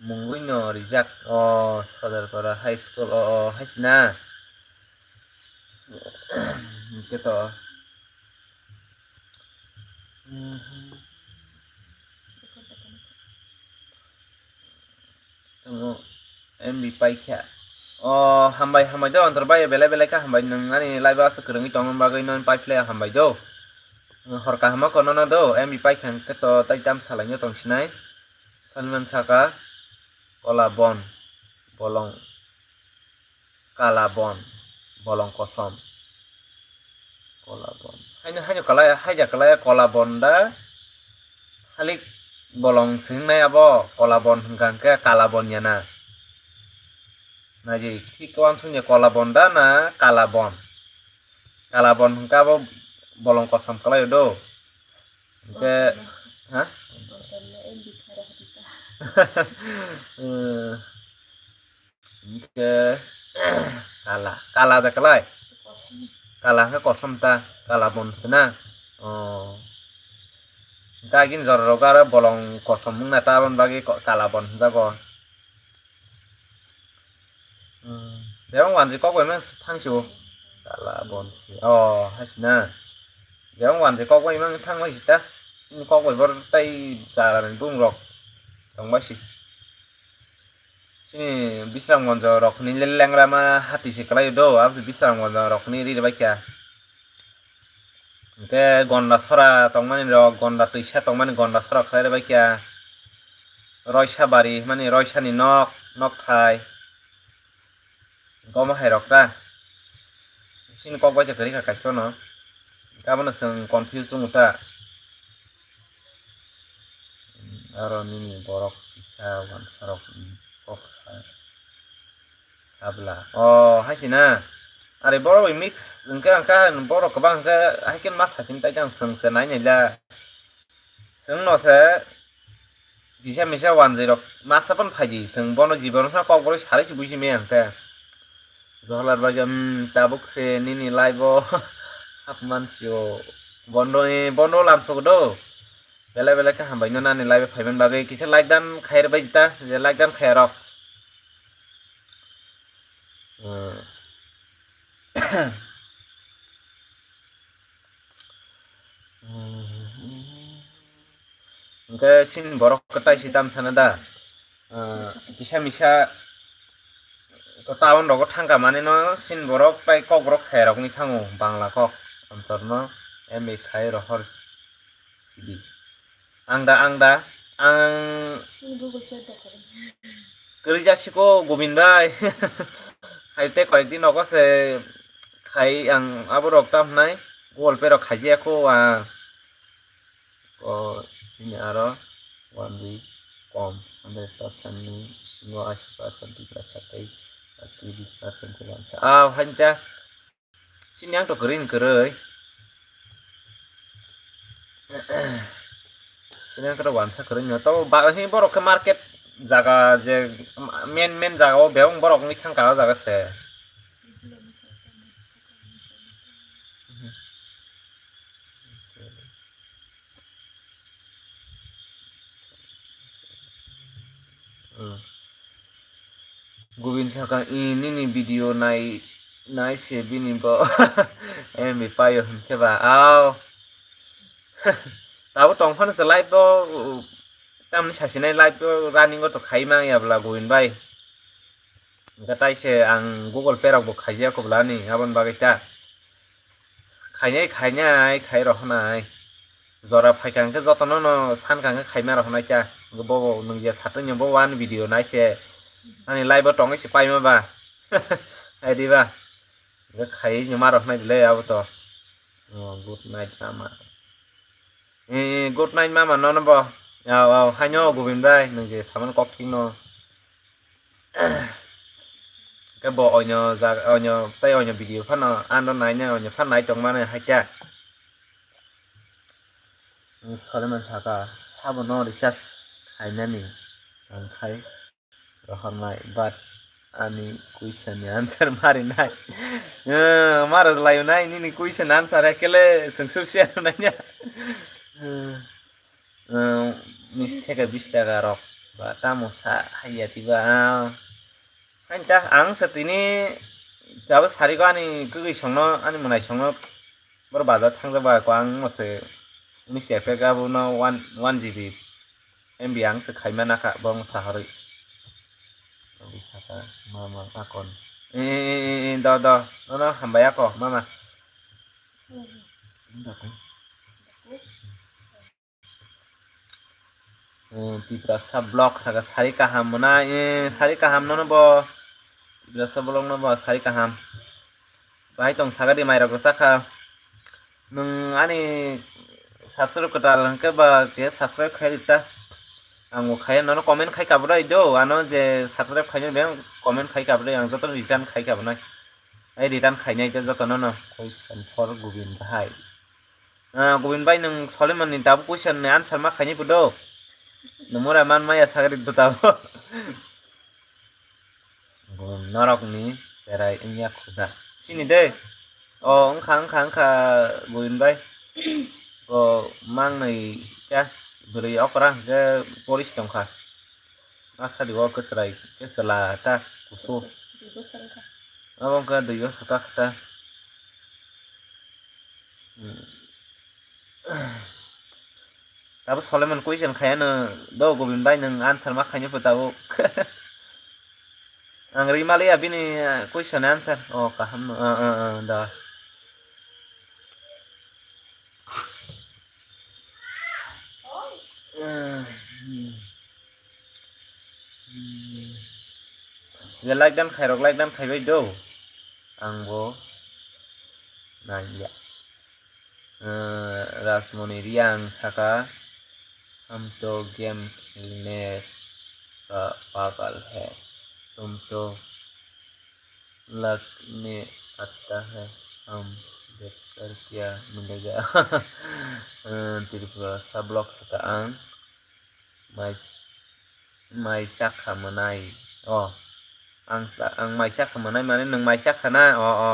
mungwi no rijak. O Sadarpara High School, o, o, hai sina. Hwnkhe to. Tongo M B paikha. O, hambai, hambai do, Antor bai, belai, belai khe hambai, nwng ani live o aswk kwrwngwi tongma bagwi, nwng paiphle hambai do. Hor kaham o kono no do, M B paikha hwnkhe to tai tam salaino tong sinai. Salman saka, Kola Bon, bolong. Kala bon, bolong kosom. Kola bon. Haino, haino kalai, haija kalai kola bon da. Halik bolong se wngnai abo kola bon hwnkha hwnkhe kala bon ya na. Naidi thik uansukya kola bon da na kala bon. Kala bon hwnkhe abo bolong kosom kalai o do. Hwnkhe, ha? Eh, Hingke kala, kala de kalai. Kala hingke kosom ta, kala bon se na. Oh. Hingke agini jora rogo aro bolong kosom wngna ta, aboni bagwi ko-, kala bon hwnjago. Hmm. Bebak wanjwi kok bai mang thang si o. Kala bon se. Oh, hai se na. Bebak wanjwi kok bai mang thang bai se ta. Chini kok bai bor tai jara ni bung rok. Tong bai se. Chini Bisramganj rok ni le-, lengra ma hati se kwlai do, abo se Bisramganj rok ni ri bai kha. Hingke Gondasora tongmani rok, Gonda twisa tongmani Gondasora khlai bai kha. Roisa bari hwnmani Roisa ni nok, nok thai. Hingke omo hai rok ta. Chini kok bai kha kwrwi kha kaisa no. Abono chwng confuse wngo ta. Aro nini borok kisa wansarok ni kok sa, sabla. O, hai se na. Are borok bai mix hwnkhe, hwnkhe borok kwbang hwnkhe, hai khe ma sachini tai khe ang chwng se nai nai la. Chwng no se kisa misa wanjwi rok masa phano phaidi, chwng bono jibono phano kokborok salai se buisi maya hwnkhe. Joholar bagwi, um, tabuk se nini live o hapman sio. Bondo, eh, bondo lamsok do. Belai belai khe hambai no nani live o phaiman bagwi kisa like dan khair bai ta, je like dan khair rok. Hmm. Hingke chini borok kwtai si tam sana da? Ah, kisa misa town rogo thangka mani no chini borok tai kok borok sai rok ni thango Bangla kok. Antor no M A khai rohor Sidi. Ang da, ang da, ang Google Pay da kwrwi. Kwrwi jasiko Gobin bai. Hai tei koyekdi nogo se khai ang abo rok tam hnai Google Pay rok khaijiya ko ang. O sini aro one week kom, hundred percent ni bisingo eighty percent Tiprasa tei thirty, twenty percent se wansa. Ah, hainta. Sini ang to kwrwi ni kwrwi. Sini ang to wansa kwrwi no. To ba, hi borok khe market jaga je main, main jaga o bebak borok wngwi thangka o jaga se. Hmm. Gobin saka, "I nini video nai, nai se bini bo M B payo," hinkhe ba, "Aw." Tabuk tong phano se live o, tamni sasinai live o running o to khai mang ya bla Gobin bai. Hinkhe tai se ang Google Pay rok bo khaijak ko bla ni, aboni bagwi ta. Khainai, khainai, khai rohonai. Jora phaikha hwnkhe jotono no sankha hwnkhe khaima rohonai cha. Bo, bo, nwng je satungni bo one video nai se. Ani live o tongwi se paima ba. Hai di ba. Hwnkhe khaiwi no ma rohonai bile abo to. Oh, good night, mama. Eh, eh, good night, mama, nono bo. Aw, aw, haino Gobin bai, nwng je samani kok thik no. Khe bo oino jaga, oino, tei oino video phano ano naina, oino phano nai tongmani haikhe. Soleman saka, sabo no recharge khainani, ang khai rohornai, but ani question ni answer marinai. Eh, maro layo nai, nini question answer ekele sengsup sia nanya. Eh, eh, mistake bis taka rok, ba tamo sa haiya tiba. Hain ta ang se tini jabo sari ko ani kwgwi songno, ani mwnai songno boro bazar thangjak ba ko ang mo se uni se pek abo no one, one G B M B ang se khaima nakha bo ang sahorwi. Abo saka mama akon. Eh, eh, eh, eh, do, do, no, no, hambai ako, mama. Eh, Tiprasa vlog saka sari kaham mwnai, eh, sari kaham nono bo. Tiprasa vlog no bo sari kaham. Bahai tong saka di mairok rwchak kha. Nwng ani subscribe kwtal hwnkhe ba khe subscribe khai rita. Ang bo khai nono comment khai kabrai do, ano je subscribe khainai beng comment khai kabrai ang joto return khai kabnai. Ai return khainai je joto nono. Question for Gobin bahai. Ah, Gobin bai, nwng Soleman ni tabuk question ni answer ma khaini pudo. Nwng mura man maya sagri do tabuk. Bo norok ni cherai wngya khuda. Sini de. O, wngkha, wngkha, wngkha, Gobin bai. Bo mang nai kya bwrwi okra hwnkhe poris tongkha. Asadi o kwchwrai, kwchwla ta kusu. Dui bosor wngkha. Abo wngkha dui bosor ta kha ta. Hmm. Tabuk Soleman question khaya no do Gobin bai nwng answer ma khaini pho tabuk. Ang ri maliya bini, ah, question answer. O kaham no. Ah, ah, ah, da. Je like dan khairok like dan khaibai do. Ang bo naiya. Eh, Rasmoni Riang saka, "Hum to game khelne ka pagal hai, tum to lagne aata hai, hum dekh kar kya milega?" Eh, Tripura sa vlog saka ang. Mai, mai sakha mwnai. O. Ang sa, ang mai sakha mwnai mane nwng mai sakha na? O, o.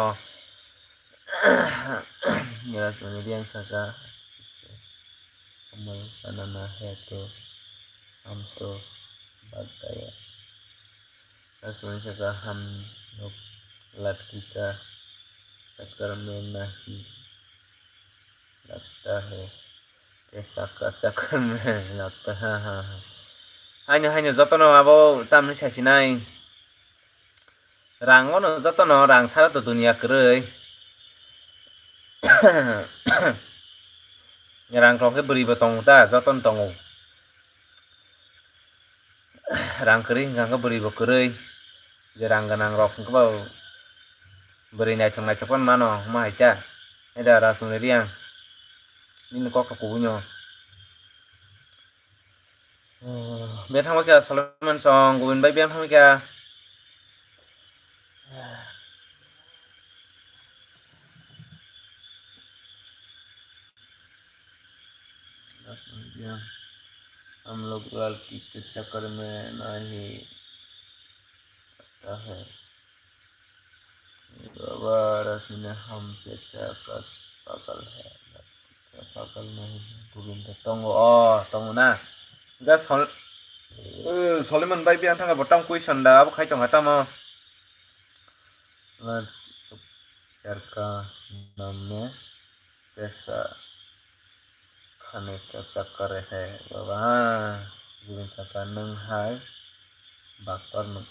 Rasmoni Riang saka, "Kamal banana hai to, hum to bhag gaya." Rasmoni saka, "Hum log ladki ka chakkar mein nahi lagta hai." Ke saka chakkar mein lagta, ha, ha, ha. Haino, haino, jotono abo tamni sasinai. Rang ono jotono, rang sara to duniya kwrwi. Rang rok khe bwrwi bo tongo ta, jotono tongo. Rang kwrwi hwnkha khe bwrwi bo kwrwi. Je rang gwnang rok hwnkhe ba bwrwi naithok naithok phano mano, hwnma hai ta. Hai da Rasmani Reang. Nini kok to kubui no. Bethang kha Solomon song, Gobind bai bethang kha. हम लोग लड़की के चक्कर में नहीं पड़ता है। बाबा रश्मि ने हम पे चक्कर पागल है, लड़की का पागल नहीं है। Gobind tongo, o tongo na. Ga sol, Solomon bai bethang kha bo tang question da, abo khai tong kha tamo. लड़की का प्यार का नाम में पैसा खाने का चक्कर है बाबा. Gobind saka nwng hai baktor nwng,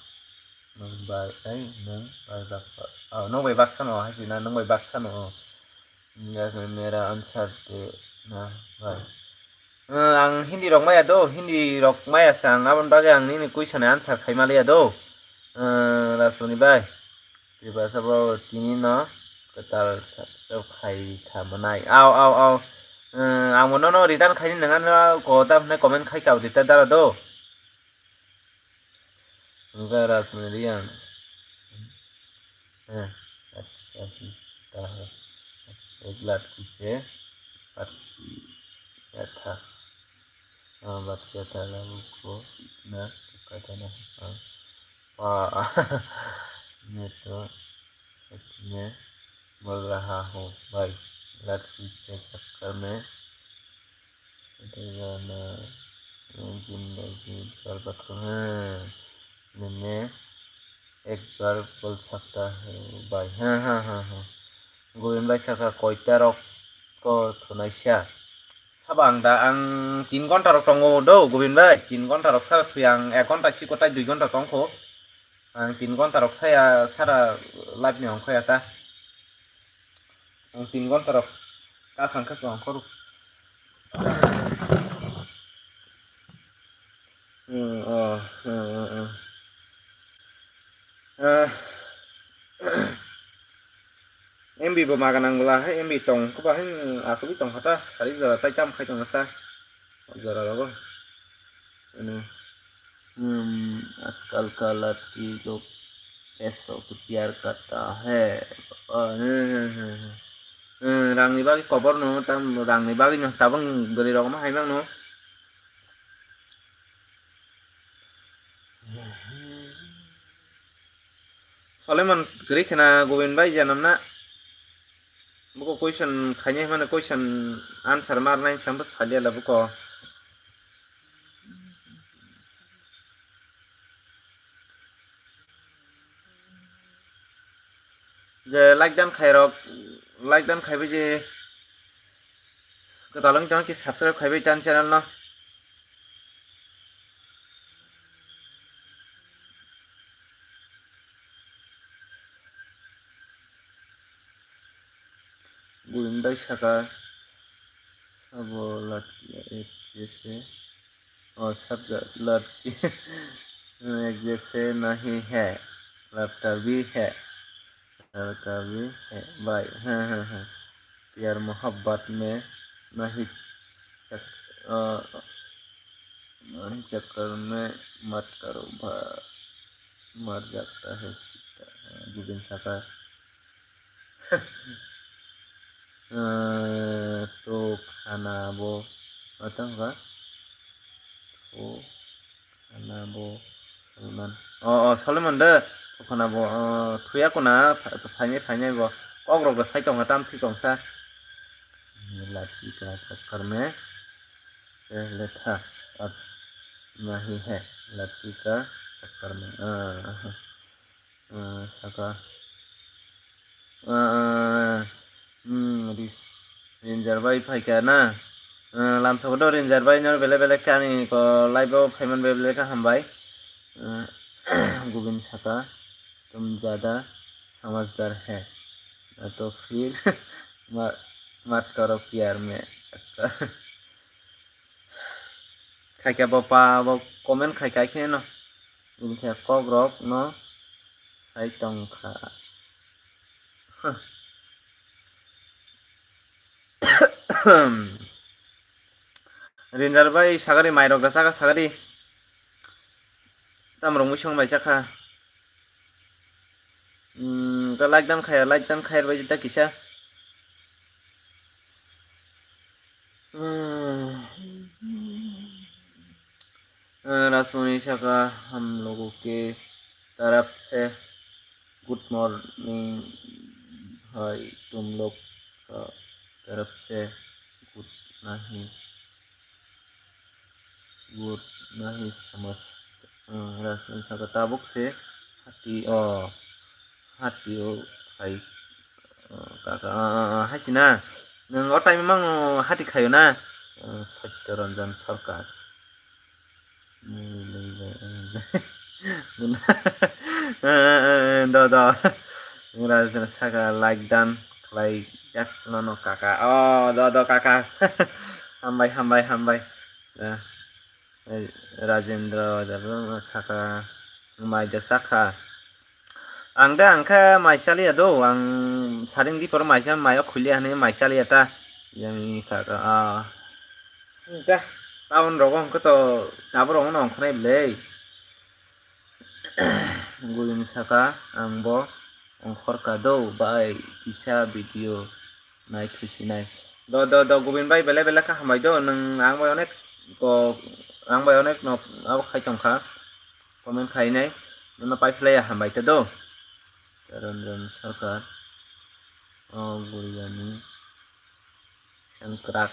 nwng bai, ai, nwng bai baktor. Oh, nwng bai baksa no hai sina, nwng bai baksa no. Yes, mera answer de na bai. Eh, ang Hindi rok maya do, Hindi rok maya sa ang, aboni bagwi ang nini question answer khai maliya do. Eh, Rasmani bai. Tripura sabo tini no kwtal subscribe khai kha manai. Au, au, au. Eh, ang bo nono return khai ni nang ano ko ta hwnwi comment khai ka di ta dara do. Hwnba Rasmani Reang. Eh, acha hi ta hai. Ek ladki se baat kiya tha. Ah, baat kiya tha, laghu ko itna kata nahi. Ah. Ah, main to sach mein bol raha hoon bhai, ladki ke chakkar mein zindagi barbad kar, haan, main ek baar bol sakta hoon bhai, haan, haan, haan, haan. Gobind bai saka koita rok ko thunaisa. Sabo ang da, ang tin ghonta rok tongo do, Gobind bai, tin ghonta rok sara thwi, ang ek ghonta siko tai dui ghonta tongkho. Ang tin ghonta rok saya sara live ni ongkhoya ta. Ang tin ghonta rok kakhang khe se ongkhor. Hmm, oh, hmm, hmm, hmm. Ah. M B bo maga nang bwla hai, M B tong khe ba hai asugwi tong kha ta, sari jora tai tam khai tong sa. O jora rogo. Ano, hmm, ajkal ka ladki log paisa se pyar karta hai. Oh, hmm, hmm, hmm, hmm. Hmm, rangni bagwi kobor no, tam rangni bagwi no, tabang bwrwi rok ma hai mang no. Solemon kwrwi khna Gobind bai janam na. Buko question khainai hwnmano question answer marnai sambo salia la buko. Je like dan khairok, like dan khaibai je kwtal wng tong khe subscribe khaibai tan channel no. Buini bai saka sabo lat ek jese. Oh, sabja ladki ek jaise nahi hai, ladka bhi hai, ladka bhi hai, bhai, ha, ha, ha. Pyar mohabbat mein nahi chak-, ah, nahi chakkar mein mat karo, bhai, mar jata hai sita. Gobind saka. Eh, to khana bo, matang ba? To khana bo Solomon. Oh, oh, Solomon de. To khana bo, oh, thuya kuna, pha-, phainai, phainai bo. Kok rok bo sai tong, tam thwi tong sa. Ladki ka chakkar mein pehle tha, ab nahi hai. Ladki ka chakkar mein. Ah, ah. Ah, saka. Ah, ah, hmm, ris-, Ranger bai phaikha na? Ah, lamsao do Ranger bai no belai belai khe ani ko live o phaiman belai belai khe hambai. Ah, Gobind saka, "Tum jada samajhdar hai, na to phir ma-, mat karo pyar mein." Khaikha bo pa bo comment khaikha khe no. Bini khe kok rok no sai tong kha. Rinjar bai sagari, mai rok da saka sagari. Tam rok mui song bai chakha. Hmm, ka like dan khaya, like dan khaya bai jita kisa. Hmm. Eh, Rajmoni saka, "हम लोगों के तरफ से good morning भाई, तुम लोग का तरफ से good नहीं, good नहीं समझ।" Eh, Rajmoni saka, "Tabuk se hati o, hati o khai, eh, kaka, ah, ah, ah, hai sina, nwng o time mang hati khayo na?" Eh, Satya Ranjan Sarkar. Do, do. Wngkha saka like dan khlai jak nono kaka. Oh, do, do, kaka. Hambai, hambai, hambai. Eh, Rajendra saka mai da saka. Ang da ang khe mai chaliya do, ang saring dipor maisa maio khuliya hinwi mai chaliya ta. Yang ni kaka, ah. Da, town rogo hwnkhe to abo rogo no ongkhornai bwlai. Gulini saka ang bo ongkhorka do bai kisa video nai thusinai. Do, do, do, Gubin bai belai belai kha hambai do, nwng ang bai onek ko, ang bai onek no abo khai tongkha. Comment khainai, nono paiphlaiya hambai ta do. Charanjan Sarkar, o Guriani Sengkrak.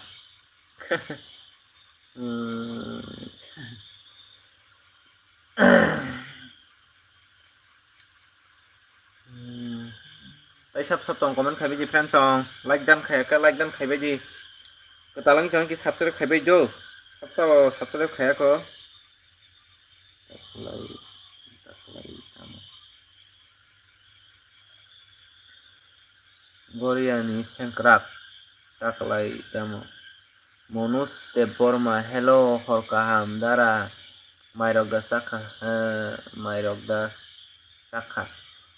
Hmm. Hmm. Tai sab sab tong comment khaibai di friends song, like dan khayaka, like dan khaibai di. Kwtal wng tong ki subscribe khaibai do. Sab sab subscribe khayako. Taklai, taklai tamo. Goriani Sengkrak, taklai tamo. Manoj Debbarma, hello, hor kaham dara, mairok da chakha, eh, mairok da chakha.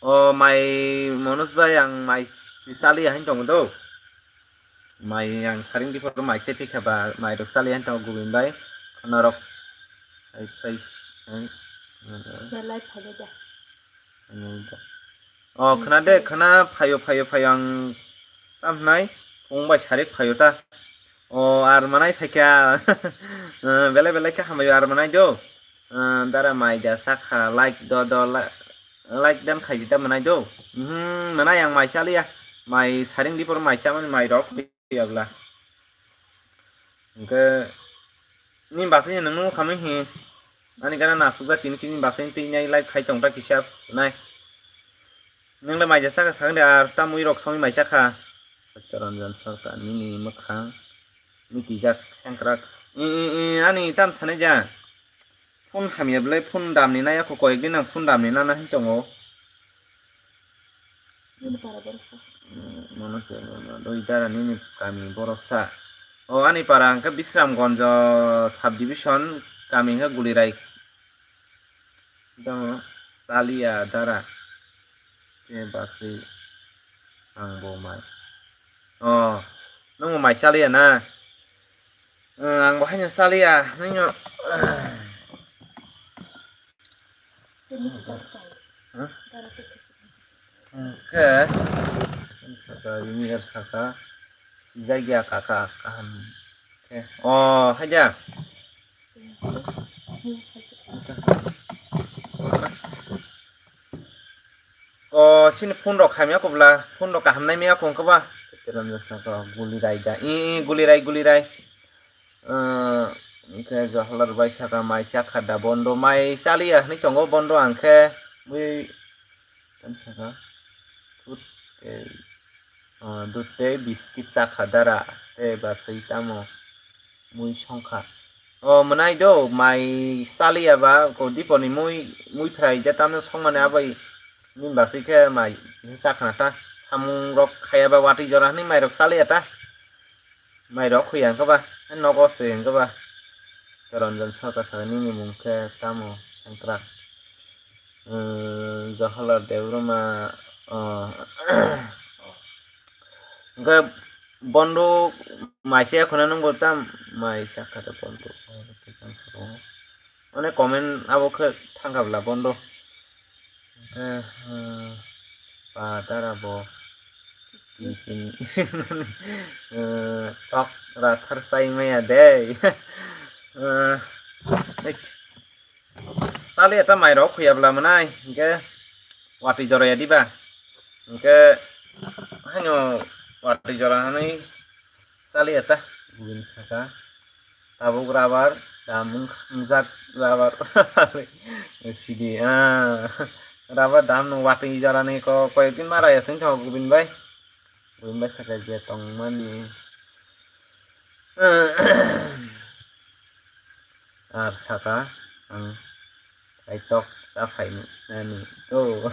O mai Manoj bai, ang mai si chaliya hin tongo do. Mai ang saring dipor mai se phikha ba, mai rok chali han tongo Gubin bai. Khwna rok. Ai, phai, ai. Belai phai da. Ano da. O, khwna de, khwna phaio, phaio, phaio ang tam hnai. Phung bai sarik phaio ta. O, ar manai phaikha. Eh, belai, belai khe hambai ar manai do. Eh, dara mai da sakha, like do, do, la-, like dan khaidi ta manai do. Mhm, manai ang mai chaliya. Mai saring dipor mai chamani mai rok. Yabla. Hingke, ni basai nung nung khamwi hi, ani gana nasukjak tini kini basai twi nai like khai tong ta kisa nai. Nung le maija saka sakni ar tamwi rok songwi mai chakha. Satya Ranjan Sarkar nini mwkhang mitijak sengkrak. I, i, i, ani tam sanai ja. Phone hamya belai phone damni nai ako koyek din ang phone damni nana hin tongo. Nini para borok sa. Hmm, mano se, mano, doi dara nini kami borok sa. O ani para hwnkhe Bisramganj subdivision kami hwnkhe Gulirai. Tamo Chalia dara. Khe basui ang bo mai. O, nwng bo mai chaliya na? Ang bo haino chaliya, nini. Hwnkhe, saka, yuniyar saka, sijak ya kaka, kaham khe. O, haida. O, sini phone rok hamya kubla, phone rok kaham nai maya kong kaba. Guli rai da, i, i, guli rai, guli rai. Hwnkhe Johalar bai saka mai chakha da bondo, mai chaliya hinwi tongo bondo, ang khe bui tamo saka dut tei, ah, dut tei biskit chakha dara tei basui tamo mui songkha. O mwnai do, mai chaliya ba ko diponi mui, mui phrai je tamo songmani abai nini basui khe mai chakhna ta, samung rok khaya ba watwi jora hinwi mai rok chaliya ta. Mai rok khuya hwnkhe ba, nogo se hwnkhe ba. Toronjon Sarkar sakha nini mung khe tamo sengkrak. Emm, Jawaharlal Debbarma, oh. Hwnkhe bondo mai se khuna nungbo tam mai sakha de bondo. Onek comment abo khe thangkha bwla bondo. Hwnkhe, hmm, pa dara bo tiffin, hmm, tok rathar chai maya de. Hmm, eit. Chali eta mai rok khuya bwla mwnai, hwnkhe watwi jora ya diba? Hwnkhe haino watwi jora hwnwi chali eta, gubin saka. Tabuk rubber dam wng-, wngjak rubber. Sidi, ah, rubber dam no watwi jora ni ko-, koyek din mara ya sing thango gubin bai. Gubin bai saka je tongmani. Ar saka ang kaitok cha phai nani to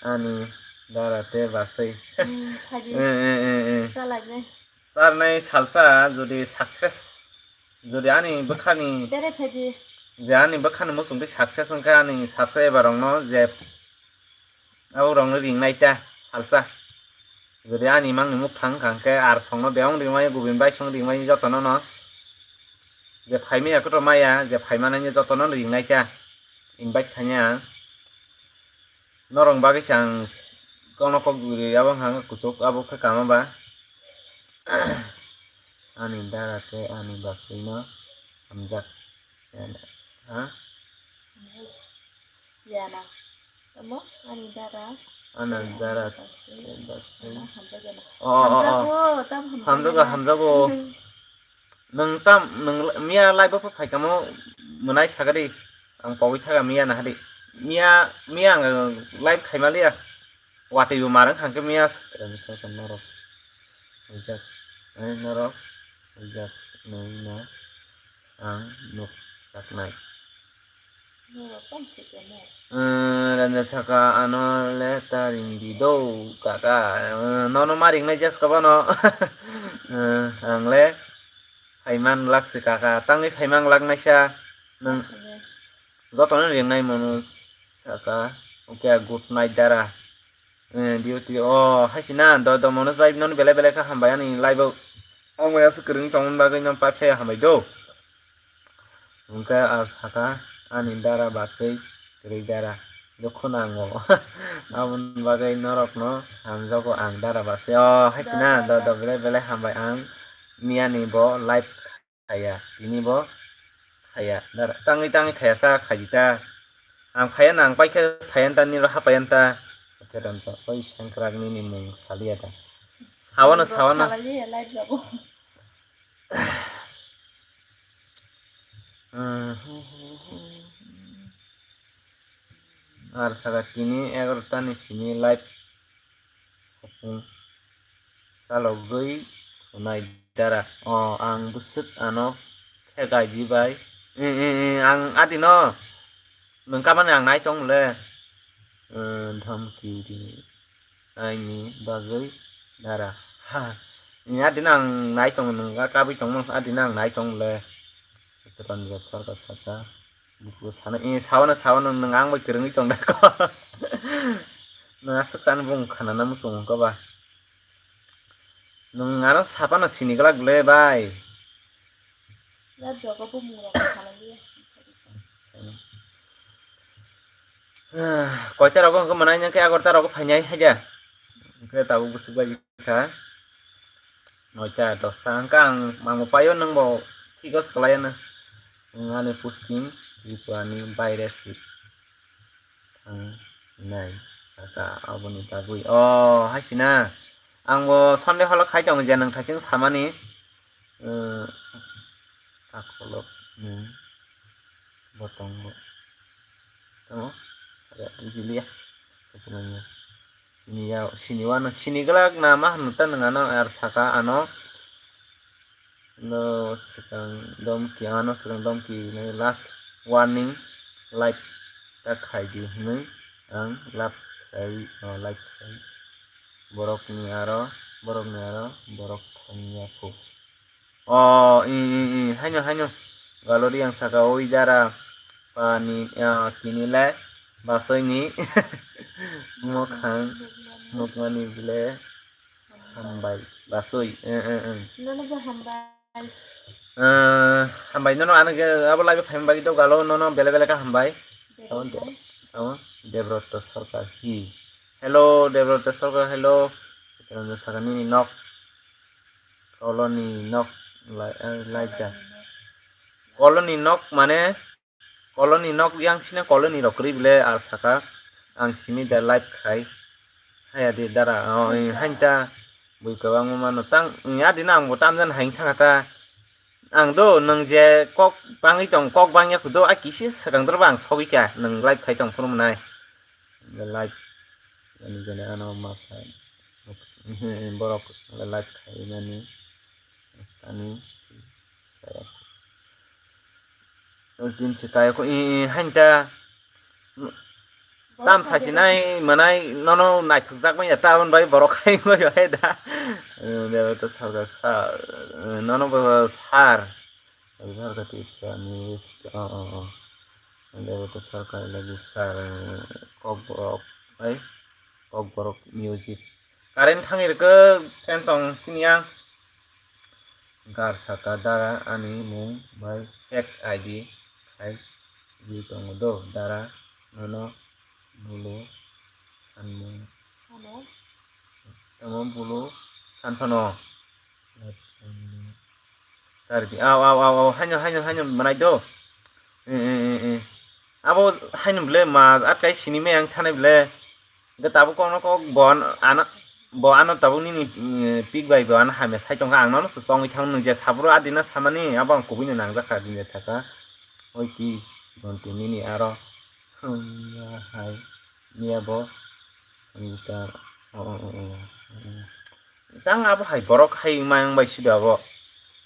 ani dara te basai. Hmm, phaidi. Eh, eh, eh, eh. Chalaknai. Charnai salsa jodi success, jodi ani bwkhani, bere phaidi, je ani bwkhani muchungtwi success wngkha ani subscriber rokno je abo rokno ringnai ta salsa. Jodi ani mangni mukhang wngkha hwnkhe ar songno bebak ringmani, gubin bai song ringmani jotono no. Je phaimaya kotor maya, je phaimanani jotono ringnai ta. Invite khainai ang. Norok bagwi se ang kono kok guri abo wngkha kuchuk abo khe kama ba. Ani dara tei ani bachwino hamjak. Ha? Yana. Tamo ani dara. Ani dara tei bachwi. Hamjak yana. Oh, oh, oh. Hamjago, tam hamjak yana. Hamjago, hamjago. Hmm. Nwng tam, nwng miya live o phaikamo mwnai sagadi. Ang pogwi thaga miya nahadi. Miya, miya ang live khaimaliya. Watwi bo marwng kha hwnkhe miya. Rani saka norok. Rijak. Ai norok. Rijak. Nwng no. Ang nuk. Chaknai. Norok tong si kemo. Eh, ranja saka ano le ta ringdi do kaka. Eh, nono ma ringnai jas ka bono. Eh, ang le phaiman lak si kaka. Tangwi phaiman lak naisa. Nwng jotono ringnai mano saka. Okay, good night dara. Eh, duty o haisina do do Manoj bai nono belai belai kha hambai ani live o. Ang bai aswk kwrwngwi tongmani bagwi no pai phai hambai do. Hwnkhe ang saka ani dara bachwi kwrwi dara. Dukhu nango. Aboni bagwi norokno hamjago ang dara bachwi. O haisina do do belai belai hambai ang miyani bo live khaya. Tini bo khaya. Dara tangwi tangwi khaya sa khaji ta. Ang phaya nang paikhe phaya ta niro haphaya ta. Oi sengkrak nini mung saliya ta. Sawano sawano. Ar saka tini egarota ni simi live hopung chalogwi thunai dara. O ang bwswk ano khe gaidi bai. Ang adino nwng kamani ang nai tong le. Dhamki rini. Aini bagwi dara. Ha. Ni adina ang nai tongo, nwng ga kabwi tongmano, adina ang nai tongo le. Ranjit Sarkar saka. Buku sana, eh, sawana, sawana, nwng ang bai kwrwngwi tong da ko. Nwng aswk sana bung khana na muchung ko ba. Nwng ano sapano sini glak le bai. Koita rogo hwnkhe mwnai nangkhe egarota rogo phainai haida. Hwnkhe tabuk bwswk bai kha noita dosta hwnkhe ang mango paio nwngbo thik o swkalaiyano. Nwng ani posting Tripura ni baire si thang sinai kaka aboni bagwi. O haisina angbo Sunday holo khai tongo je nwng thaising samani. Takolok ni botongo tamo bujilia. Sini ya, sini wano, sini glak na ma hwn ta nwng ano ar saka ano. No swkang domki, ano swkang domki ni last warning, like ta khaidi hwnwi ang love khai, o, like khai. Borokni aro, borokni aro, borok thangya kho. O, i, i, i, haino, haino. Galori ang saka, oi dara, pani, ah, kini le, basoi ni, mokhang, mokmani bile, hambai, basoi, eh, eh, eh. Nono bo hambai. Eh, hambai nono ano ke abo live phaima bagwi do galo nono bele bele ka hambai. Tamo de-, tamo Debrotto Sarkar hi. Hello, Debrotto Sarkar, hello. Saka nini nok. Koloni nok lai-, eh, laijak. Koloni nok mane, koloni nok yang sina koloni rok kwrwi bile ar saka ang simi da live khai. Haya di dara, oh, eh, hain ta bui kwbangma mano tang, eh, adi na ang bo tamjani hain thanga ta. Ang do nwng je kok bangwi tong, kok bangya khudo, a kisi swkang doro ba ang sogwi kha, nwng live khai tong phuru mwnai. Live, ani jani ano masa, borok live khai mani, ani, Din se kaya ko, i, i, hain ta. Tam sasinai manai nono naithokjak manya ta, aboni bai borok khai wngwi hai da. Eh, Debrotto Sarkar sa, eh, nono bo sar. Sarkar Tripura ni, oh, oh, oh. Debrotto Sarkar lagi sar, eh, Kokborok, hai, Kokborok music. Current thangwi rwkhe, fan song sini ang. Gar saka dara ani mung bai fake I D khai di tongo do dara nono bulu sanmung. Ano? Tamo bulu sanphano. Tari di, aw, aw, aw, aw, haino, haino, haino, manai do. Eh, eh, eh, eh. Abo haino bole ma atkai sini me ang thane bole. Hwnkhe tabuk kokno kok bo ano, ano, bo ano tabuk nini, mm, pik bai bo ano hamya sai tongkha, ang nono se chongwi thang nung je saburo adina samani abo ang kubui no nangjakha din je saka. Oi ki, bonti nini aro, hmm, ya hai, niya bo, Sanjita, oh, oh, oh, oh, oh. Tang abo hai borok hai wngma wng bai sido abo.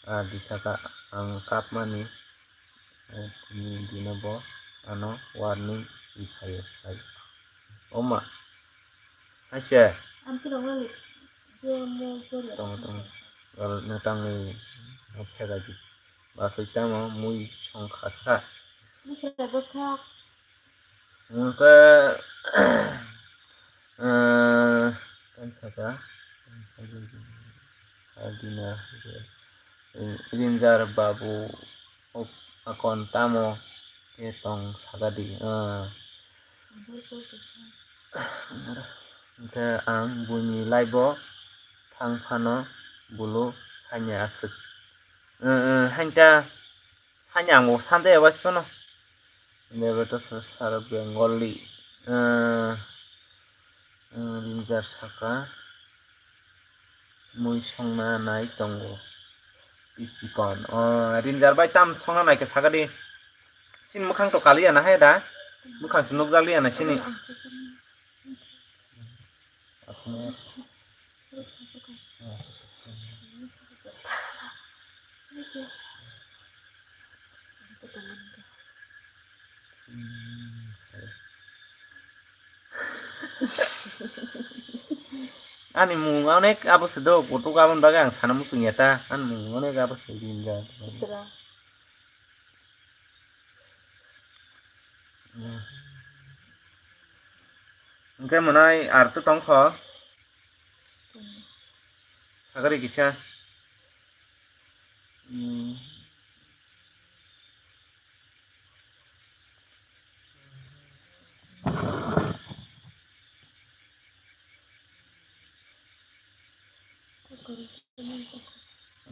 Ah, di saka ang kapmani. Eh, tini dino bo ano warning riphaio hai. Oma. Haise. Ang tirok nani je mo jori. Tongo, tongo. Gal no tangwi no phegai di. Basui tamo mui song khasa. Mui khe bwsak. Hwnkhe, eh, tei saka, Sadina, eh, Rinjar Babu, ok, akon tamo khe tong saka di, eh. Hwnkhe ang buini live-o thang phano bulu sanya aswk. Eh, eh, hain ta. Sanya ang bo sande ya bas phano. Debrotto Sarkar Bengali. Eh, eh, Rinjar saka. Mui songna nai tongo. Pisikon. Oh, Rinjar bai tam songna nai khe saka di. Sin mukhang to kaliya na hai da. Mukhang se nukjak liya na sini. Ani mung onek abo se do, kotok aboni bagwi ang sana muchung ya ta. Ani mung onek abo se din ja. Sitra. Hwnkhe mwnai ar to tongkho. Sagari kisa. Hmm.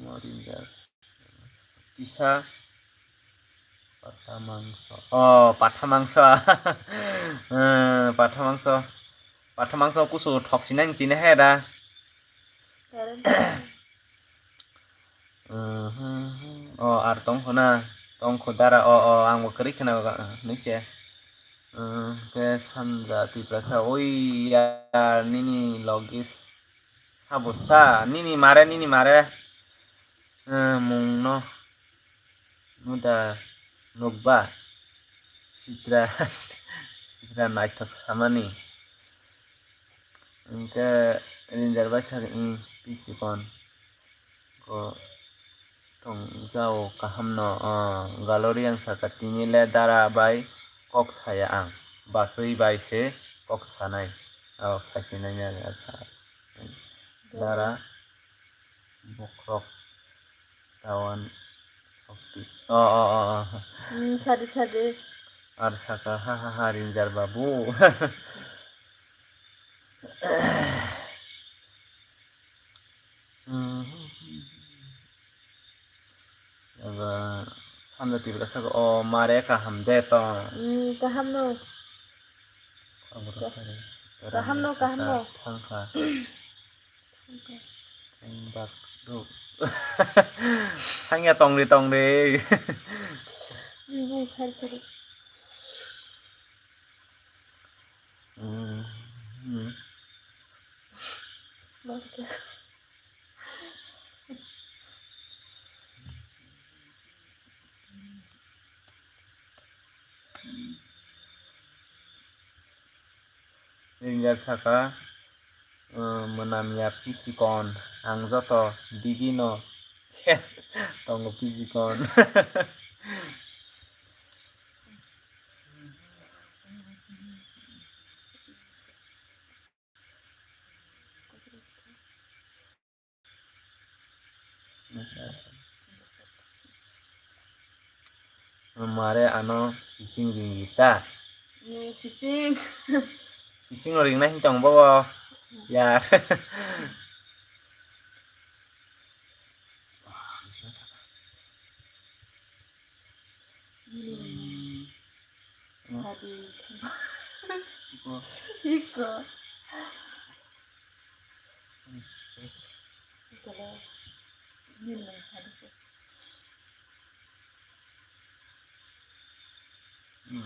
Moringa. Kisa. Patha mangso. Oh, patha mangso. Eh, patha mangso. Patha mangso kusu thok sinai tini hai da. Mhm. Oh, ar tong khuna. Tong khudara. Oh, oh, ang bo kwrwi khna nui se. Eh, ke sanja Tiprasa. Oi, ya, nini logis. Sabo sa, nini mare, nini mare. Eh, mungno. Nuda nukba. Sitra, sitra naithok samani. Hwnkhe Rinjar bai saka, "Ih, pichikon. Ko, Chao kaham no, ah, Galorian saka tini le dara bai kok saya ang. Basui bai se kok sanai. Oh, saisinai ya, ya, sa. Dara bokrok tawan sokti. Oh, oh, oh, oh. Hmm, sadi, sadi. Ar saka, ha, ha, ha, Rinjar babu. Hmm. Eba, Sanja Tiprasa ko, o mare kaham de to. Hmm, kaham no. Aboro sari. Kaham no, kaham no. Thangkha. Thangkha. Thang bak do. Thangya tongri tongri. Hmm, sari, sari. Hmm, hmm. Ringjak saka, eh, mwnam ya pisikon, ang joto digino tongo pisikon. Mare ano pising ringita. Hmm, pising. Pising ringna hin tong bobo. Ya. Hmm. Tadi. Iko. Iko. Iko le. Ini le tadi. Hmm.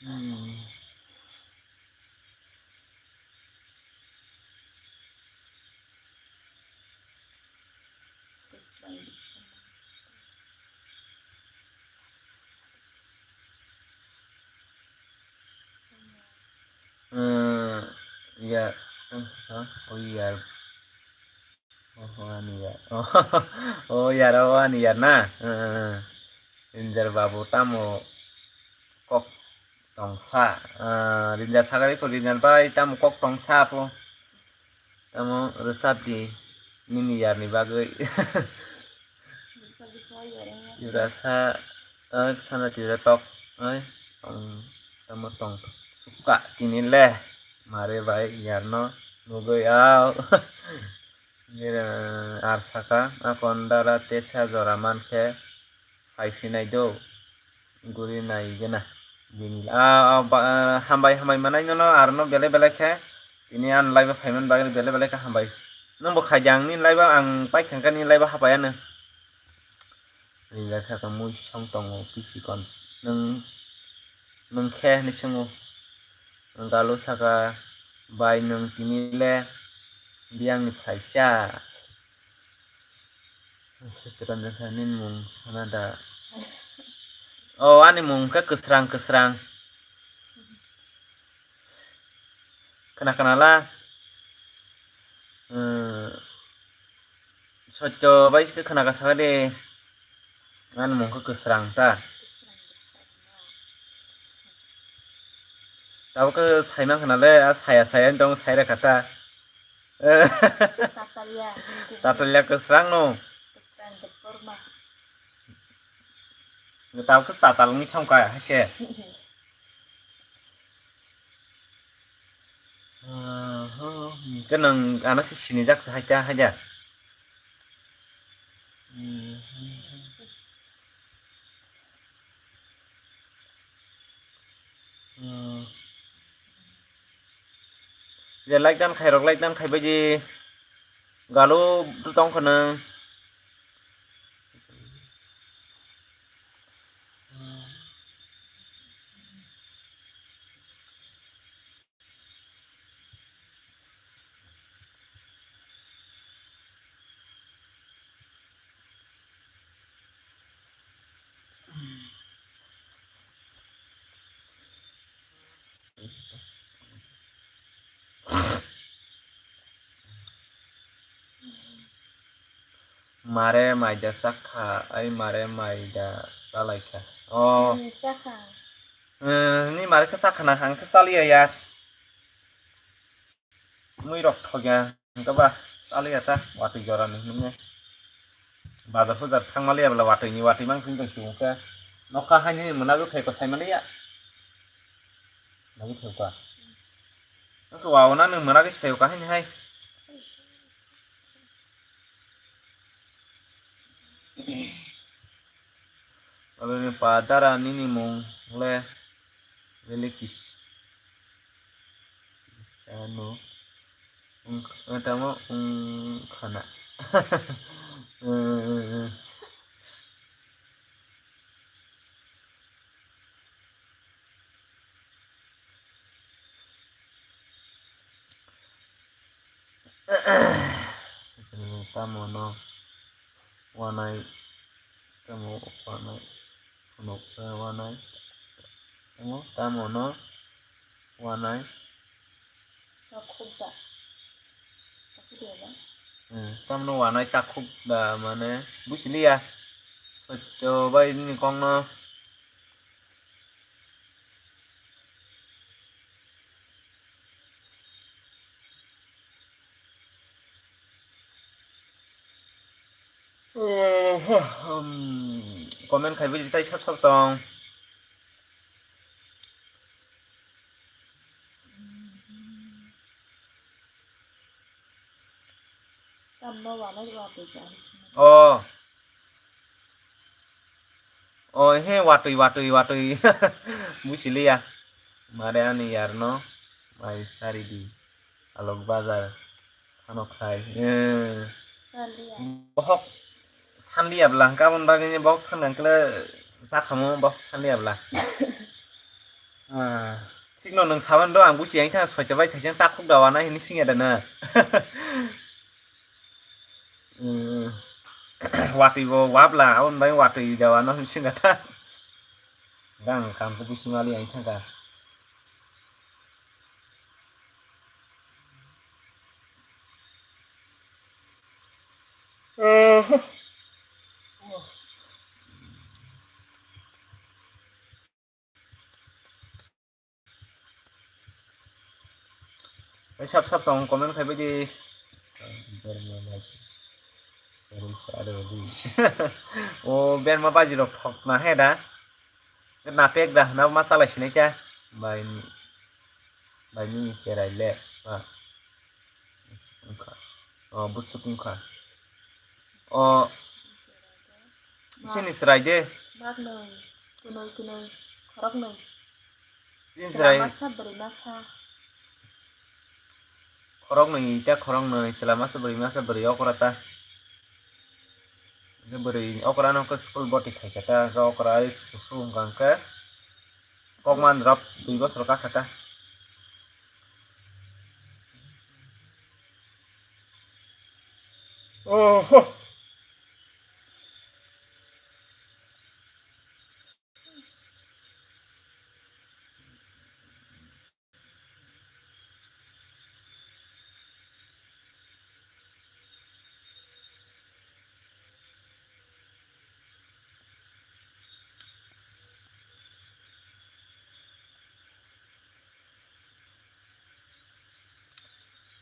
Hmm. Hmm, ya, oh, ya. Oh, ani yar. Oh, oh, yar, oh, ani yar na. Eh, eh, eh. Rinjar babu tamo kok tongsa. Eh, Rinjar sagari ko Rinjar bai tamo kok tongsa po. Tamo rwchap di nini yar ni bagwi. Tiprasa, eh, sana tira tok, eh, tong, tamo tong. Suka tini le. Mare bai yarno nugui au. Ar saka, akon dara tesa jora mankhe phai phinai do. Guri nai gena. Bini, ah, ah, ba, hambai, hambai manai nono arno bele bele khe. Tini an live phaiman bagwi bele bele khe hambai. Nwng bo khaidi ang nini live ang pai khangkha nini live hapai ano. Ringjak saka mui song tongo pisikon. Nwng, nwng khe hinwi swngo. Galu saka, "Bai, nwng tini le biyangni phaisa?" Switoranja sa, "Nini mung sana da?" Oh, ani mung khe kwsrang kwsrang. Khna khna la. Hmm. Sotto bai se khna ka saka de. Ani mung khe kwsrang ta. Tabuk khe saimang khna le, a saya saya wng tong sai rwkha ta. Tatalya. Tatalya kwsrang no. Kwsrang de porma. Tabuk khe tatal wngwi thangkha hai se. Aha, hwnkhe nwng ano se sinijak se hai ta, hai da? Je like dan khairok, like dan khaibai di. Galu tong khwnw. mare maida chakha, ai mare maida chalaikha. Oh. Hmm, chakha. Hmm, ni mare khe chakha na, ang khe chaliya yar. Mui rok thokya, hwnkhe ba chaliya ta, watwi jora ni hinwi. Bazar hujar thangma liya bwla watwi ni, watwi mang sing tong sibung khe. Nokha haini mwnagwi phai ko sai maliya. Nagwi phai ko. Nang se wa wana nung mwnagwi sai ko haini hai. Aboni pa dara nini mung le, le kis-, ano, ung-, tamo ungkhana. Tamo no wanai, tamo wanai, phunuksa wanai, tamo, tamo no wanai. Takhuk da. Takhuk da ba? Hmm, tamo no wanai takhuk da mane buji liya. Hwito bai nini kok no. Comment khai bidi tai sab sab tong. Tamno wanai watwi ka ang sini. Oh. Oh, he watwi, watwi, watwi. Buji liya. Mare ani yar no. Mai sari di. Alok bazar. Ano khai. Eh. Sanliya. Bohok sanliya bwla. Hwnkhe aboni bagwi ni bohok sanliya hwnkhe le sakhamo bohok sanliya bwla. Ah, sikno nwng saban do ang buchi yang thang soita bai thaisang takhuk dawa na hini singya da na. Hmm. Watwi bo wabla, aboni bai watwi dawa no hini singya ta. Gang kam ko buchi mali yang thang ka. Sap sap tong comment khai bai di. O berma baji rok thok na he da. Na pek da na ma chalai sinai kya. Bai ni. Bai ni serai le. Ah. Wngkha. O, busuk wngkha. O, isini serai de. Baknwi, kwnwi, kwnwi, khoroknwi. Isini serai. Chwla masa, bwrwi masa. Khoroknwi, ita khoroknwi, chwla masa, bwrwi masa, bwrwi okra ta. Bwrwi okra no khe school boti khai khe ta, okra ai su su wngkha hwnkhe. Kokma drop dui bosor kakha ta. Oho.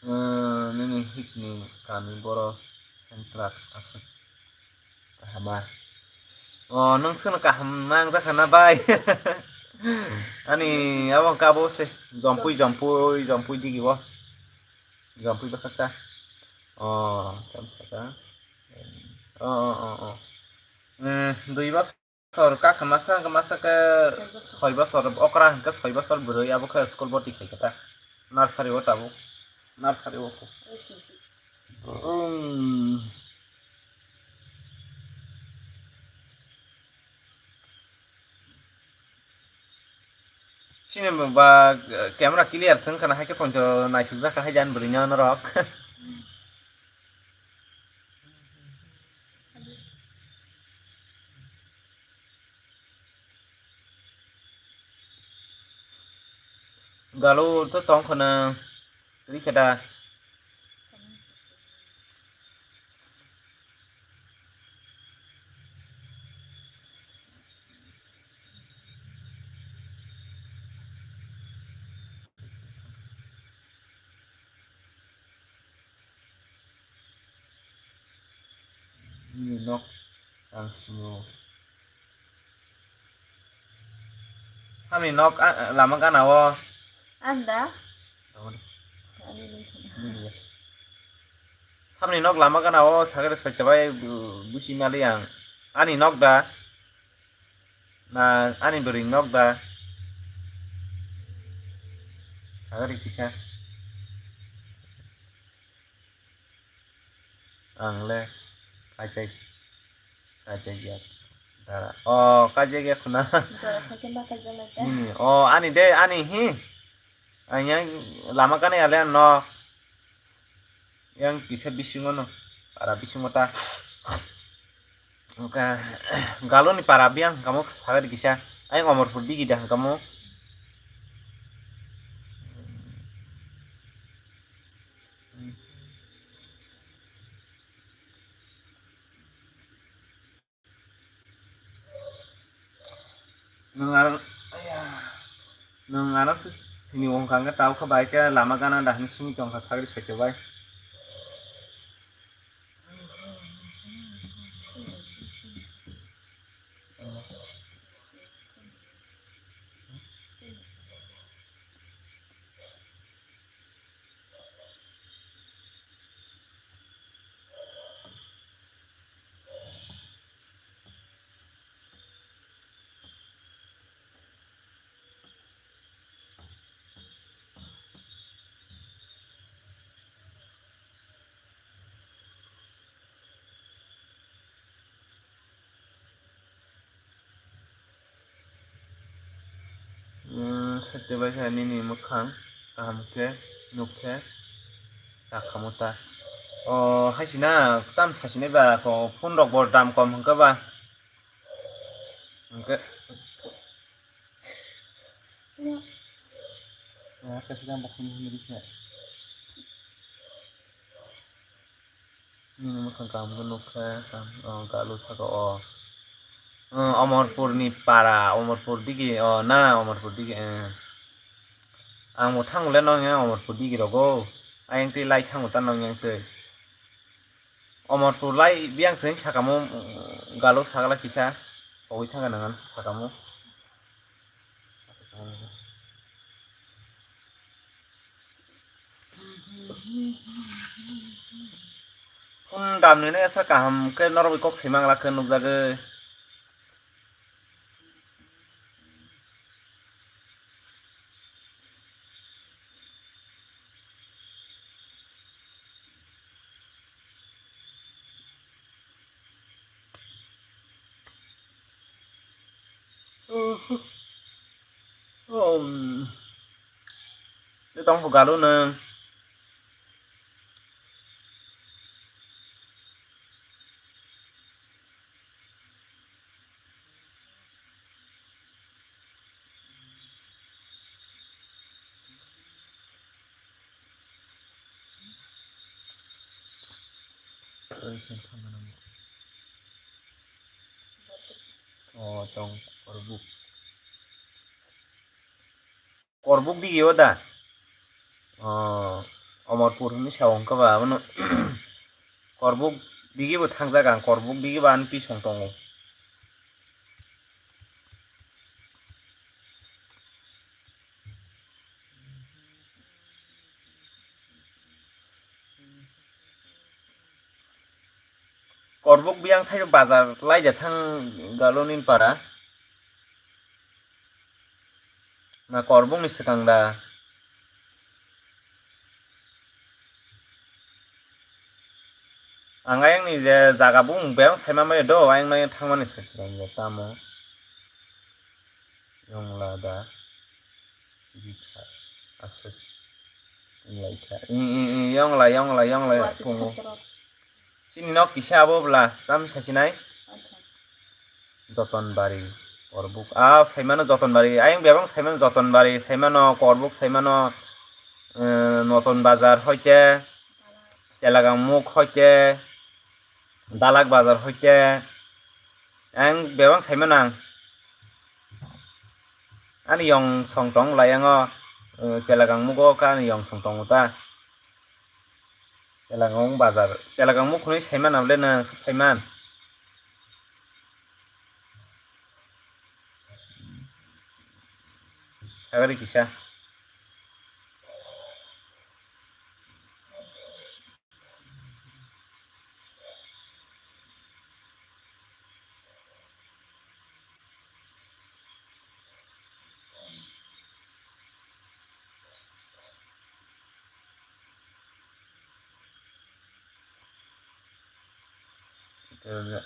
Ah, nini hikni kami boro central aswk kahama. O, nwng swngno kaham nang jakha na bai? Ani abo kabo se, jompui, jompui, jompui digi bo. Jompui bwkhak ta. O, tam saka. O, o, o, o. Eh, dui bosor kakha masa, masa ke soi bosor, okra hwnkhe soi bosor bwrwi, abo khe school boti khai khe ta. Nursery o tabuk. Nursery o kho. Um. Sini ba camera clear se wngkha na, hai khe poito naithok jak kha hai jani bwrwi no norok. Galo to tong khwna, twi khe da. Nini nok ang simo. Samni nok a, lama gana o. Anda. Samni nok lama gana o, sagre soita bai, bu-, busi mali ang. Ani nok da? Na ani bwrwi nok da? Sagri kisa. Ang le kaijak, kaijak ya. Dara. O, kaijak ya khuna. Jora khaikhe ma kaijak lai ta? Nini. O, ani de, ani hi. Ang yang lama kanai ale ang nok. Yang kisa bisingo no. Para bisingo ta. Wngkha, Galoni para biyang hwnkha mo sagadi kisa. Ayang Omorpur digi da hwnkha mo. Nwng aro, aya, nwng aro se sini wngkha hwnkhe tao khe bai khe lama gana da hwnwi simi tongkha sagri saichok bai. Saite bai sa nini mwkhang kaham khe nuk khe sakhamo ta. O haisina tam sasinai ba ko phone rok bo dam kom hwnkhe ba. Hwnkhe. Nini mwkhang kaham khe nuk khe, kaham, o, Galu saka o. O, Omorpurni para, Omorpur digi, o, na, Omorpur digi, eh. Ang bo thango le nong yang Omorpur digi rogo. Ayang twi lai thango ta nong yang twi. Omorpur lai biyang se sakamo, Galu sagala kisa. Pogwi thangkha nang sakamo. Phone damnino esa kaham khe norok bai kok sai manglak khe nukjagwi. Tei tong kho Galu nwng. O tong korbuk. Korbuk digi o da? O, Omorpur hinwi sao hwnkhe ba abono. Korbuk digi bo thangjak ang, Korbuk digi bo ani pisong tongo. Korbuk biyang side o bazar laijak thang Galoni para. Na Korbukni swkang da? Ang ayangni je jaga bumung biyang saima maya do, ayang nai thangmani swkang da tamo. Yongla da. Bikha. Aswk. Wnglaikha. I, i, i, yongla, yongla, yongla, pungo. Chini nok kisa abo bwla, tam saisinai? Jotonbari, Korbuk. Ah, saimano Jotonbari. Ayang bebak saimano Jotonbari, saimano Korbuk, saimano, eh, Noton Bazar hoite, Chelagangmuk hoite, Dalak Bazar hoite. Ayang bebak saimano ang. Ani yong song tong lai ango, eh, Chelagangmugo khe ani yong song tongo ta. Chelagangmuk bazar, Chelagangmuk hwnwi saiman abole na saiman. Sagari kisa.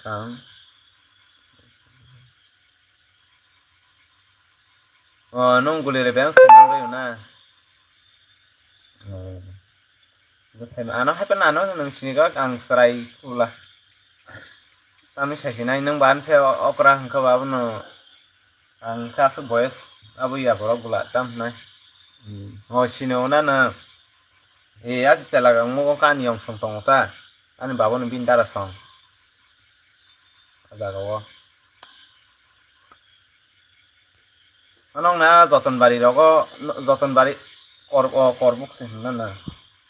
Ang Oh, nung guli rebe ang saiman bai na. Oh. Bo saiman ano hai pa nano nung sini gak ang serai kula. Tami sai sinai nung ban se okra hangka babu no. Ang kasu boys abu ya borok gula tam nai. Hmm. Oh, sini ona na. Eh, ya sela gang mo kan yong song tong ta. Ani babu no bin dara song. O jaga o. Ano wngna Jotonbari rogo, Jotonbari kor-, o Korbuk se hwnna na.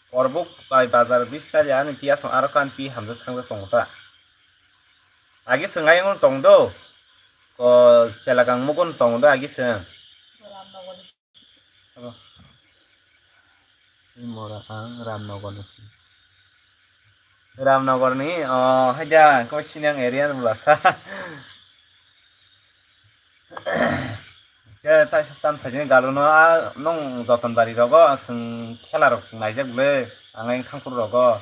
Korbuk bai bazar bis chari ani piyasong aro kan pi hamjak thangjak tongo ta. Agi swng ayung tong do. Ko Chelakang mugun tong do agi swng. Abo. Mora ang Ramnagar ni si. Ramnagar ni, oh, haida, ko sini ang area ni bwlasa. Ke ta tam sajini galu no, a, nung Jotonbari rogo, aswng khela rok naijak le, ang ayang thangphuru rogo.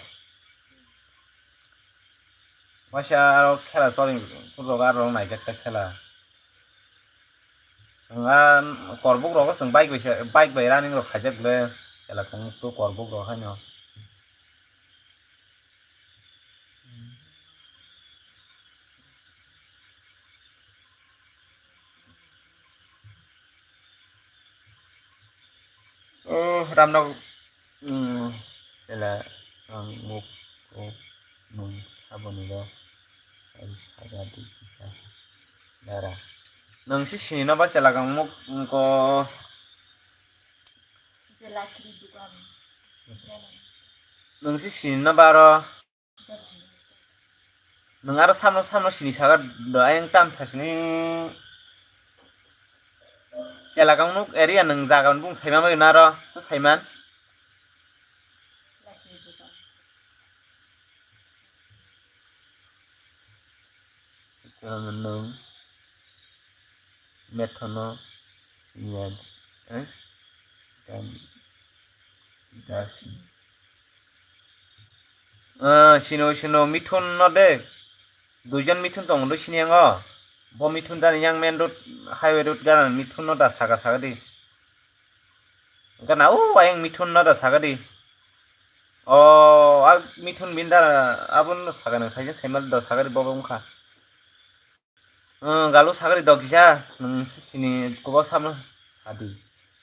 Waisa aro khela choli phuru rogo, aro naijak ta khela. Chwng a Korbuk rogo chwng bike bai se, bike bai running rok khaijak le, chwla kung tu Korbuk rok haino. Oh, Ramnagar, hmm, chwla ang muk ko nung saboni rok. Ai saga di kisa dara. Nung si sini no ba chwla kang muk ko. Nung si sini no ba ro. Nung aro samno samno sini saga do ayang tam sa sini. Chwla kang muk area nung jaga bung saiman bai na ro. Sa saiman. Nung methono siniya, eh? Dan, dasi. Ah, sino, sino, Mithun no de. Duijon Mithun tongo do sini yango. Bo Mithun jani yang main road, highway road gana Mithun no da saga saga di. Gana o ayang Mithun no da saga di. O, a Mithun bin da abun no saga nang thaisa saimal da saga di bobo wngkha. Hmm, galu sagari dok kisa, hmm, sini kubak samno sadi.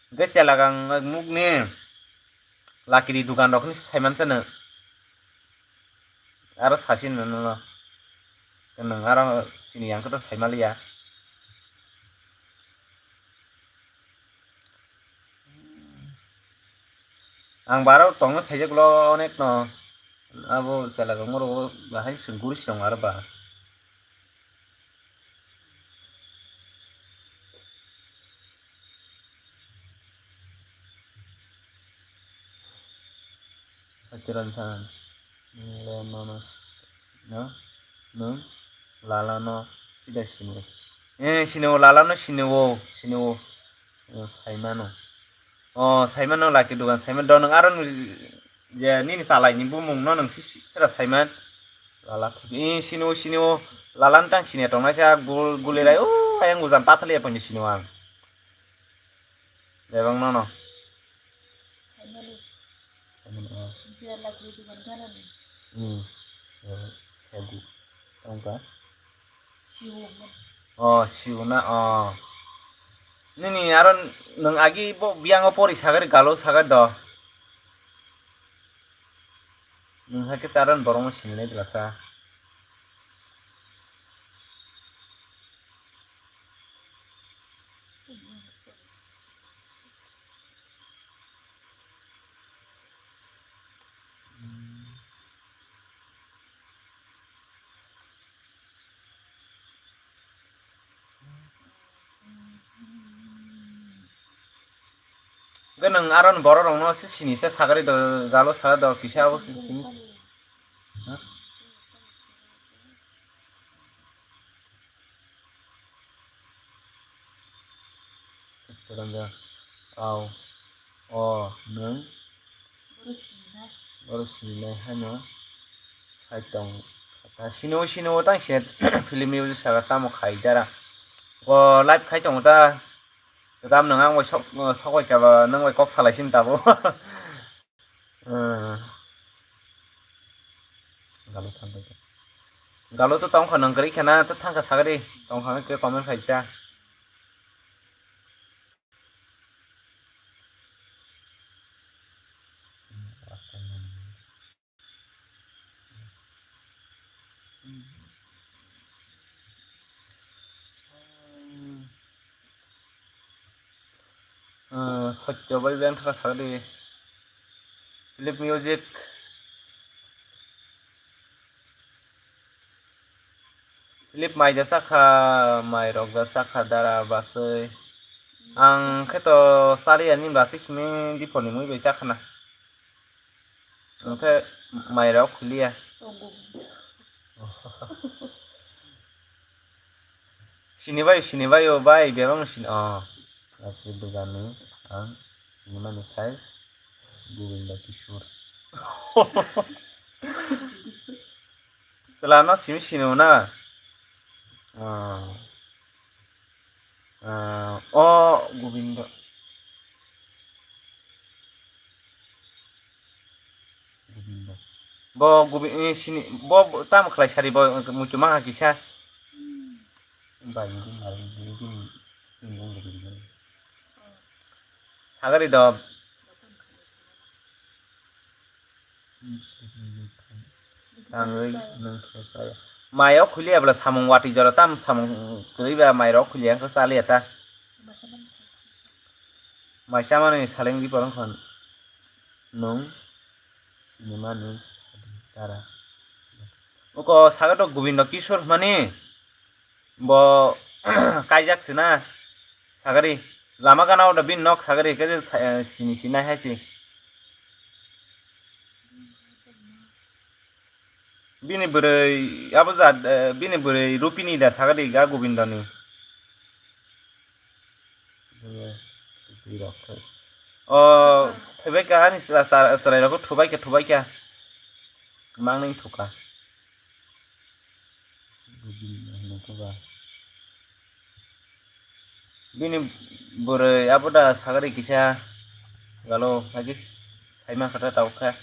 Hingke chwla kang mukni lakiri dukan rok ni saiman chano. Aro sasi no, no, no. Nwng aro sini yang kotor saimaliya. Ang baro tongno phaijak lo onek no. Abo chwla kang moro bahai sung guri song aro ba. Sakiran san. Nwng le nono s-, no? Nwng lala no sida sini. Eh, sini o, lala no sini o, sini o. Eh, saimano. Oh, saimano laki dugan, saiman do nwng aro nwng je nini salai ni bumung no nwng si-, si-, sira saiman. Lala thik, eh, sini o, sini o. Lala no tang sini tong naisa gul-, gulilai o, ayang ujan pathali apani sini o ang. Bebak nono. Saimali. Saimali, oh. Jia lakri dugan gana ni. Hmm. Segu. Tongka. Siu. Oh, siu na, oh. Nini aro nwng agi bo biyango pori sagari galo sagar do. Nwng hai khe charon borokno sinilai glasa. Hwnkhe nwng aro ni borok rok no se sini se sagari do, galo sara do kisa abo sini. Au. O nwng oro sinai haino sai tong kha ta. Sini o, sini o tang se film ni saka tamo khai dara. O live khai tongo ta. Gam nwng ang bai sok, sok bai khe ba nwng bai kok salai sini tabuk. Galo thang bai. Galo to tong kha nwng kwrwi khe na to thang kha sagari. Tong kha khe comment khai ta. Ah, Satya bai beng thaka sagadi. Philip Music. Philip mai jasa kha, mai rok jasa kha dara basui. Ang khe to chaliya ni basui simi bipor ni mui bai cha khana. Ang khe mai rok khuliya. Sini bai, sini bai o bai, bebak no sini o. Laki dugani ang sini mani khai Govinda Kishore. Chwla no simi sini o na? Ah. Ah, o Govinda. Govinda. Bo Govi-, eh, sini, bo, bo tamo khlai sari bo, muitu maha kisa. Bai, ini, ini, ini, ini, ini, ini. Sagari do. Tangwi nung khe saya. Mayo khuliya bwla samung watwi jora tam samung kwrwi ba mai rok khuliya wngkha chaliya ta. Mai chamani saleng di porong khan nung sinimani tara. Uko saga to Gobindo Kishore hwnmani. Bo kaijak se na sagari. Lama gana o da bini nok sagari khe je sa-, eh, sini sinai hai se. Bini bwrwi abo ja, eh, bini bwrwi Rupini da sagari ga Gobindoni. O, thubai kha ani chwrai rok thubai kha, thubai kha. Mangni thuka. Bini bwrwi abo da sagari kisa galo hagi saima kha ta tabuk kha.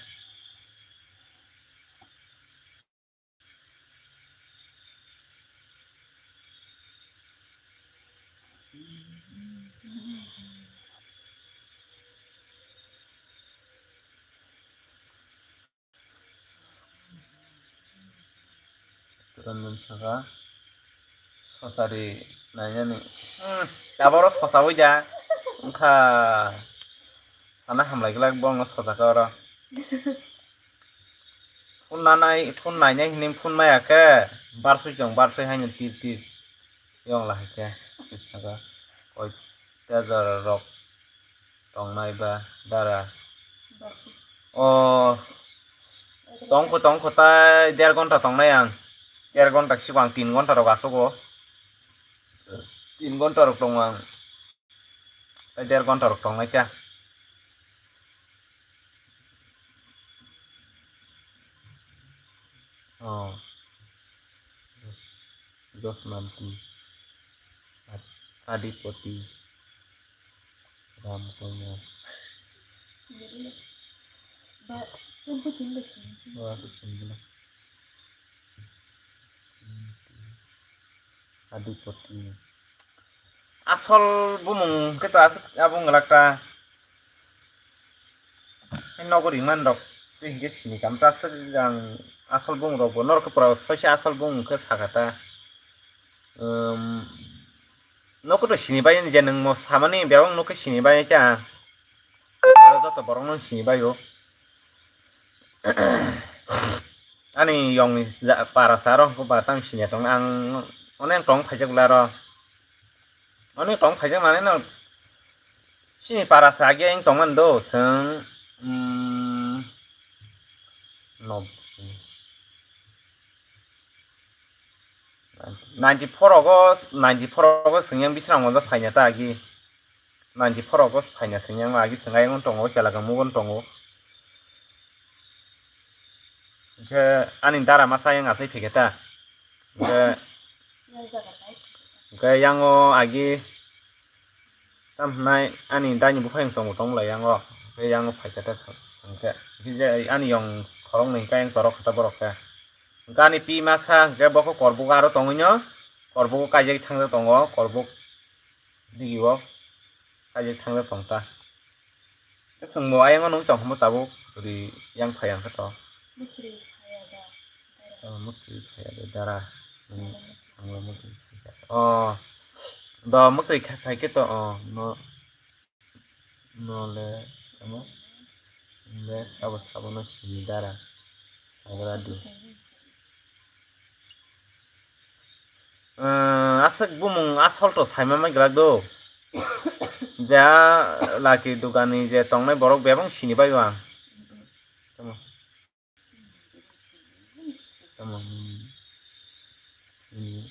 Ranjan saka sosari nainani. Hmm, taboro sosa oi ja. Wngkha sana hamlai glak bo wngno sosa khe oro. Phone nanai, phone nainai hinwi phone maya khe barsoi chong, barsoi haino tir tir. Yong lahai khe saka koi ta jora rok. Tongnai ba dara. O, tongkho, tongkho, tai der gonta tongnai ang. Der gonta sigo ang tin gonta rok asogo. Tin gonta rok tongo ang. Tai der gonta rok tongnai kha. O. Josmanti. Ad-, Adipoti. Ramkanya. Ba, sumpu tinggal sini. Wah, sesungguhnya. Adipoti. Asol bumung khe to aswk abo wngwlak ta. Nogo ringman rok tei hinkhe sini kam ta aswk ang asol bumung rok bo norok khe pura soisa asol bumung khe sakha ta. Umm, nokho to sini bai je nwng mo samani bebak nokhe sini bai kha. Aro joto borok no sini bai o. Ani yong ni ja-, para sa aro hwnkhe ba tang sini tong ang onek tong phaijak le aro. Onek tong phaijak mane no Chini para sa agi ang tongmani do, chwng, mm, no, ninety four rogo, ninety four rogo chwng yang Bisramganjo phaina ta agi. Ninety four rogo phaina chwng yang agi chwng ayang tongo, chwla khe mugon tongo. Hwnkhe ani dara masa yang achai phaikha ta. Hwnkhe, hwnkhe yango agi tam hwnai ani daini buphang chwngbo tong bwlai yango. Hwnkhe yango phaikha ta hwnkhe. Hwnkhe je ani yong khoroknwi hwnkhe yang torok kha ta borok khe. Hwnkhe ani pi masa hwnkhe bokho korbugo aro tongwino. Korbugo kaijak thangjak tongo. Korbuk digio kaijak thangjak tong ta. Chwngbo ayang nung tong hwnba tabuk ri yang phai ang khe to. Mukri phai ya da. Oh, mukri phai ya da dara. Hmm, ang bo mukri phai ya. Oh, do mukri khai khai khe to, oh, no, no le, amo, le sabo sabo no sini dara. Agra di. Aswk bumung asol to saima mai glak do. Ja laki dugani je tongnai borok bebang sini bai ang. Tamo. Tamo. Sini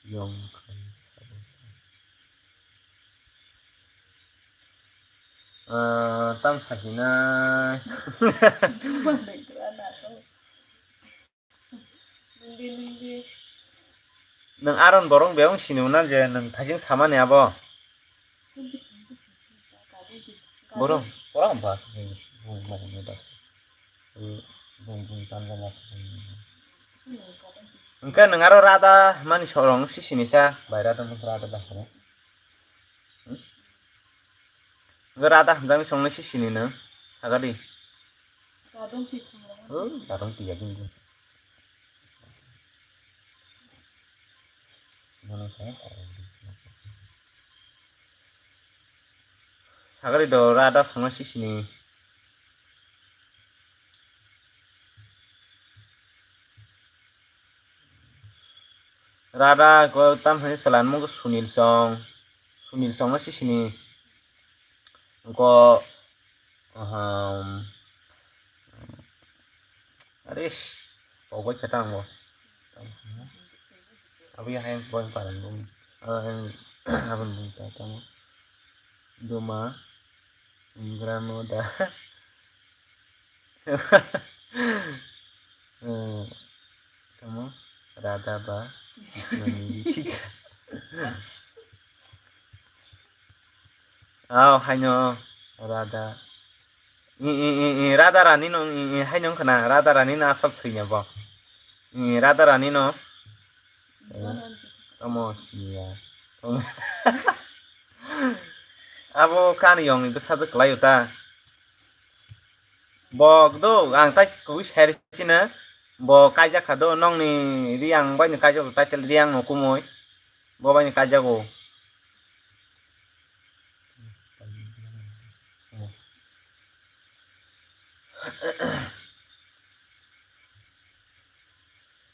yong khai sabo. Tam sakinai. Nwng aron borok bebang sini mano je nwng thaising samani abo. Borok, borok ba, bung, bung, bung, bung, bung, bung, tanja ma. Hwnkhe nwng aro rada mani sorong si sini sa, bai rada mung rada ba. Hwnkhe rada hamjaknai songnai si sini nwng, sagadi. Gadong twi songrong. Oh, gadong twi ya bini. Sagari do rada songna sisini. Rada ko tam hani salan mo Sunil song. Sunil song na sisini. Ko Aham. Aris, pogoi khe tang bo. Abi hai pogoi paran bo. Abang, abang bo ta tang. Duma, Ingrano da. Eh, tamo, Rada ba, nani. Aw, haino, Rada. I, i, i, i, Rada Rani no, i, i, haino wngkha na, Rada Rani no asol swinya bo. I, Rada Rani no. Eh, tamo swinya. Abo kani yong ni bwsajwk kwlai o ta. Bo do, ang tai kubui sai rw sino. Bo kaijak kha do, nokni Riyang bai ni kaijak, title Riyang no kumui. Bo bai ni kaijago.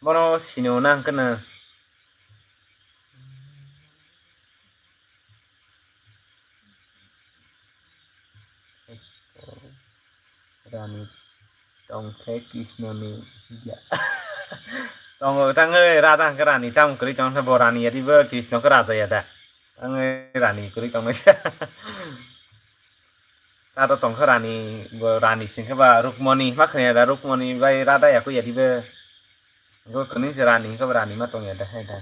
Bono sini o nang khe no. Rani tongkhe Krishnoni ya. Tongo tangwi Radha hwnkhe Rani tamo kwrwi tongkhe bo Rani yadi bo Krishna khe raja ya da. Tangwi Rani kwrwi tongnai. Radha tongkhe Rani, bo Rani singkhe ba Rukmoni ma khna ya da, Rukmoni bai Radha ya khe yadi bo. Bo kwrwi se Rani hwnkhe bo Rani ma tong ya da hai da.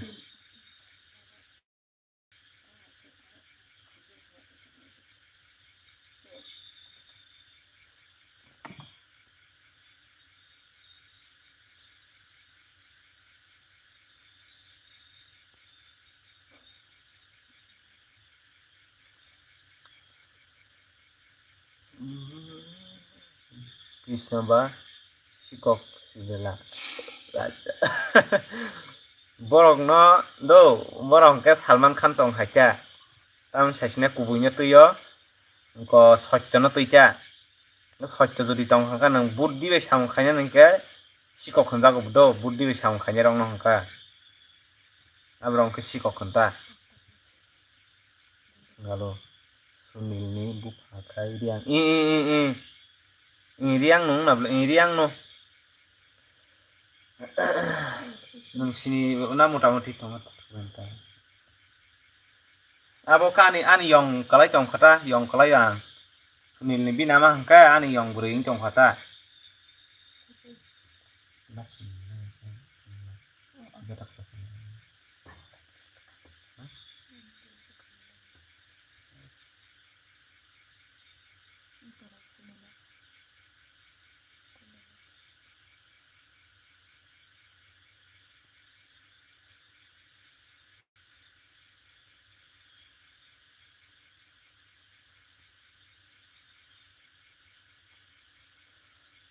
Krishna ba sikok sibela. Borok no do, borok hwnkhe Salman Khan chong hai khe. Tamoni saisina kubui no twi o, hwnkhe sotyo no twi khe. Sotyo jodi tong kha khe nwng buddhi bai samung khainani hwnkhe sikok hwnjago do, buddhi bai samung khainai rok no hwnkhe. Aborok hwnkhe sikok hwn ta. Galo. Nini bupha khai Riang. I, i, i, i. I Riang no wngna bwle, i Riang no. Nwng sini na mota moti tongo ta. Abo khe ani, ani yong kwlai tong kha ta, yong kwlai ang. Sunil ni bini ama hwnkhe ani yong bwrwi wng tong kha ta.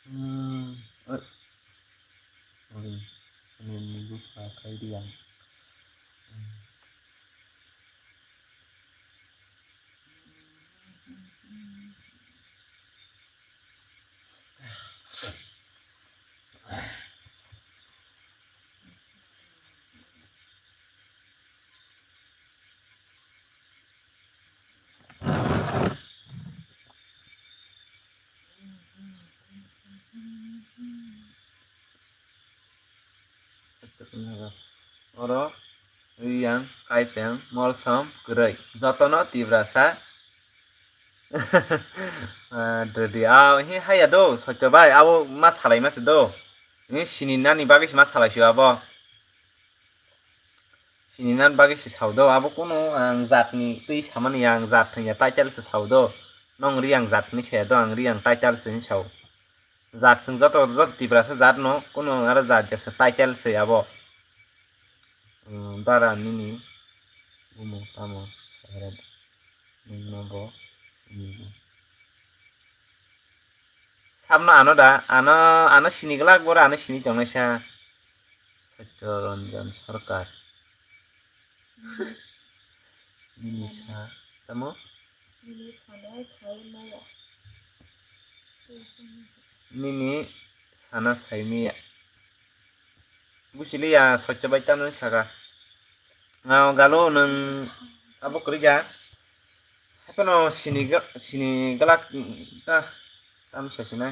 Hmm, eh, oi, ini minggu pakai dia. Hmm. Oro Riyang, Kaipeng, Molsom, kwrwi. Jotono Tiprasa. Ah, dodi, ah, hi haya do, Sotyo bai, abo ma salai ma se do. Ni sini nani bagwi se ma salai sio abo. Sini nan bagwi se sao do, abo kunu ang jat ni twi samani, ang jat thwngya title se sao do. Nong Riyang jat ni se do, ang Riyang title se sao. Jat chwng joto, joto Tiprasa jat no, kunu aro jat ya se title se abo. Hmm, dara nini bumung tamo, nwngno bo sini. Samno ano da, ano, ano sini glak boro, ano sini tongnaisa. Satya Ranjan Sarkar. Nini sa, tamo? Nini sana sai maya. Nini sana sai maya. Buchili ya, Sotyo bai tamo saka. Ngao galo nwng abo kwrwi ga. Haphano sini ga-, sini glak ta tam sasinai.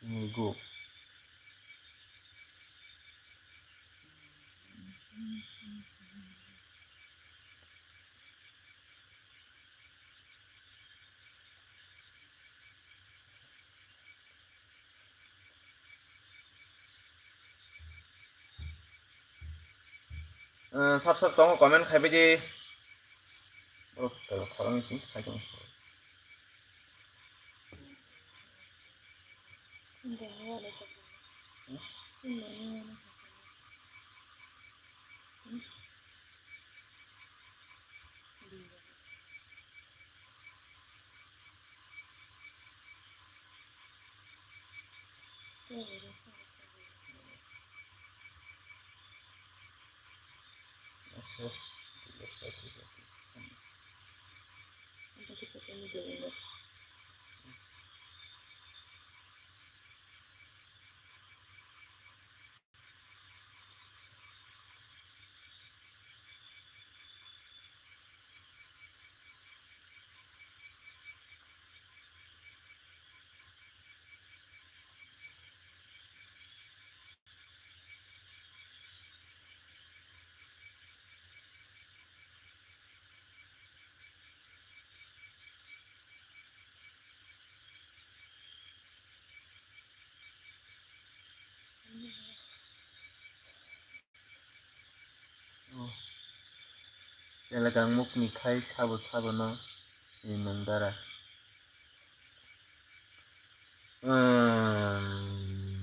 Migu. Eh, sab sab tongo comment khai baidi. Borok khorang sing khai tong. Chwla kangmukni khai sabo sabo no sini nang dara. Umm,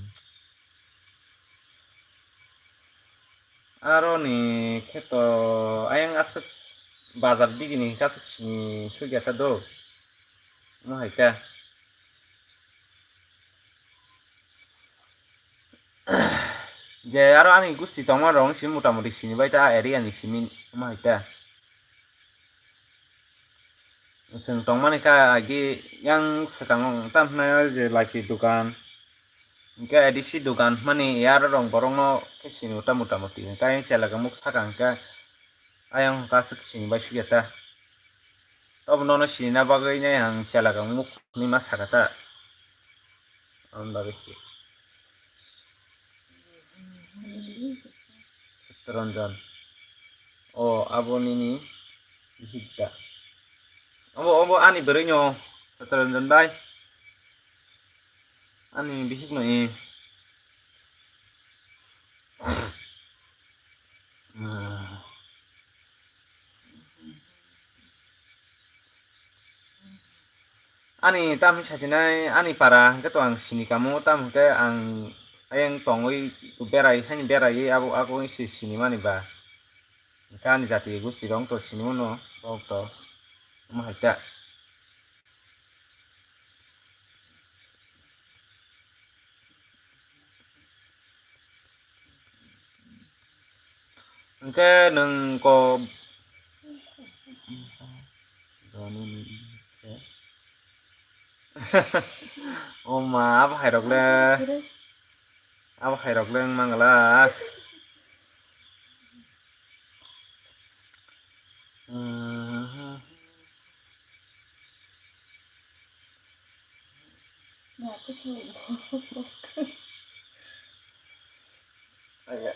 aroni kheto ayang aswk bazar digini kasuk sini sugya ta do. Mo hai ta. Je aro ani gusti tongma rong si motamoti sini bai ta area ni simi mo hai ta. Chwng tongmani kha agi yang swkango tam hwnwi je laki dogan, hwnkhe A D C dogan hwnmani aro rong borokno khe sini ta motamoti. Hwnkhe ayang chela khe muk saka hwnkhe ayang hwnkhe aswk sini bai sugya ta. Tobo nono sinina bagwi nai ang chela khe muk hwnwi ma saka ta. Aboni bagwi se. Chittaranjan. O, abo nini bihik da. Obo, obo ani bwrwi no, Chittaranjan bai. Ani bihik no, eh. Ani tam hinwi sachinai, ani para hwnkhe to ang sini kamo, tam hwnkhe ang ayang tongwi berai, haini beraiwi abo, abo se sinimani ba. Hwnkhe ani jati gosti rok to sinimano, borok to omo hai ta. Hwnkhe nwng ko o ma, abo hai rok le, abo hai rok le wng mangla. Aya.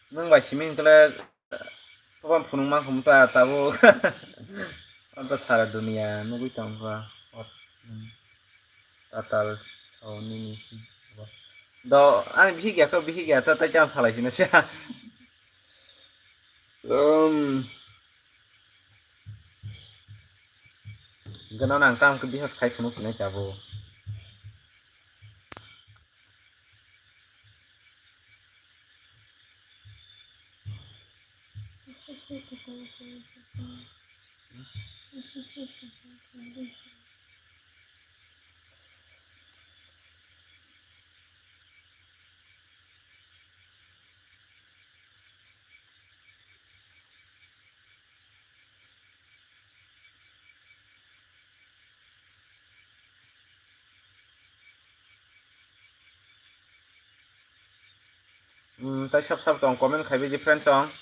Nwng bai simi hwnkhe le, topan phunukma hum ta tabuk. Anta sara dunia nugui tongkha. Tatal, oh, nini. Do, ani bihik ya kho, bihik ya, ta, ta, jam salai sini siya. Um. Gana nang tam ke bihas khai phunuk sinai jabo. Hmm, tai sab sab tong comment khai biji friend tong.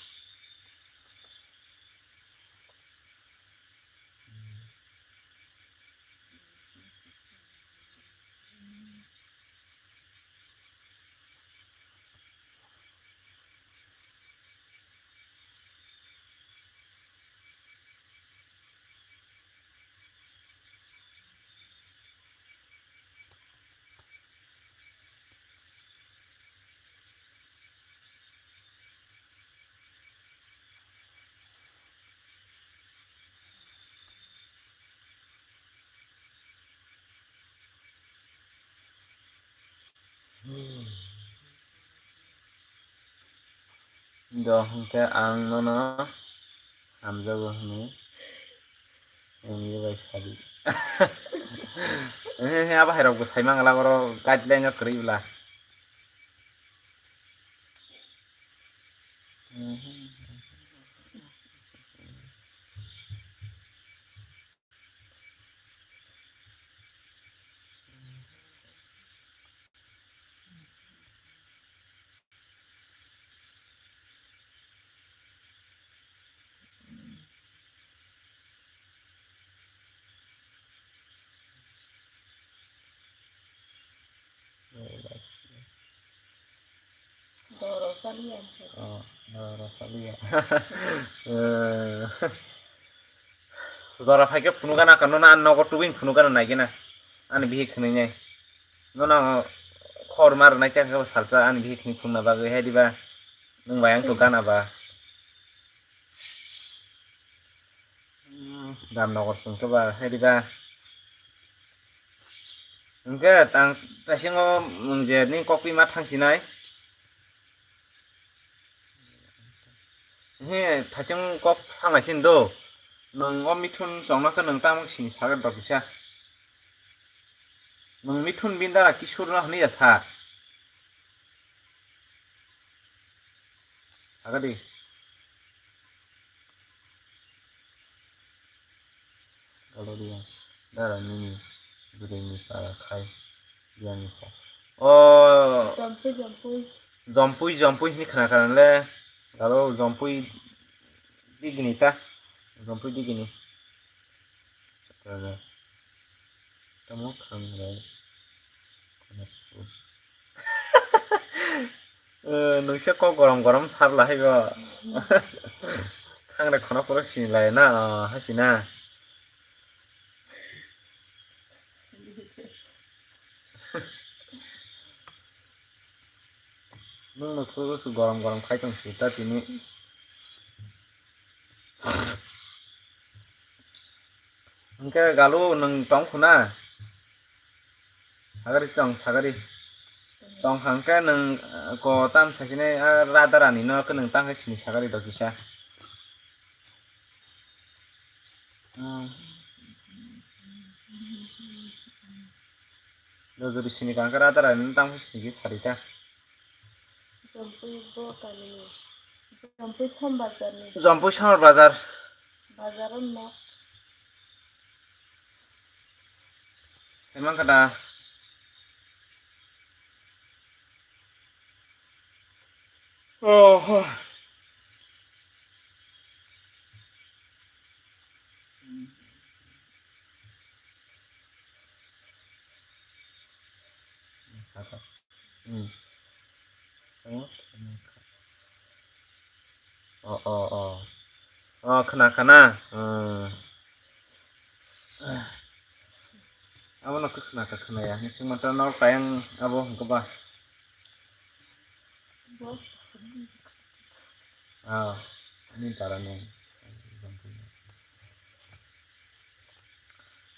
Do hwnkhe ang nono hamjago hwnwi wngwi bai sadi. He, he, abo hai rok bo sai mangala, oro guideline o kwrwi bwla. Doro saliya. Oh, doro saliya. Eh. Jora phaikhe phunukgana kano na, nogo tubui phunukgana naigena. Ani bihik hwnwi nai. Nono khor mar nai chakhe salsa ani bihik hwnwi phunukna bagwi hai diba. Nwng bai ang to gana ba. Hmm, Ramnagar song khe ba, hai diba. Hwnkhe ang taisingo nwng je nini kok twi ma thangsinai. He, thaising kok samai sin do. Nwng o mithun chongno khe nwng tamo sini sagar dok kisa. Nwng mithun bini dara kisur no hwnwi ya sa. Sagar di. Galo dia, dara nini bwrwini para khai biyangni sa. O Jompui, jompui. Jompui, jompui hwnwi khna khna le. Galo jompui digini ta. Jompui digini. Tamo khang le. Eh, nwngse kok gorom gorom sar lahai bo. Khangre khonok phuru sini lai na, oh, hai sina. Nwng no phuru su gorom gorom khai tong si ta tini. Hwnkhe galu nwng tong khuna? Sagari tong, sagari. Tong hangkhe nwng, eh, ko tam sasinai, ah, radharani no khe nwng tang khe sini sagari do kisa. Hmm. Jodi sini kangkhe radharani no tang khe sini khe sarita. Jompui bo kanini. Jompui Som Bazar ni. Jompui Somar Bazar. Bazar o nok. Emang kada. Oh. Hmm. Oh, oh, oh. Oh, khna, khna. Hmm. Abono khe khna kha, khna ya. Ni singmo ta nok tayang abo hwnkhe ba. Ah, ani dara nung.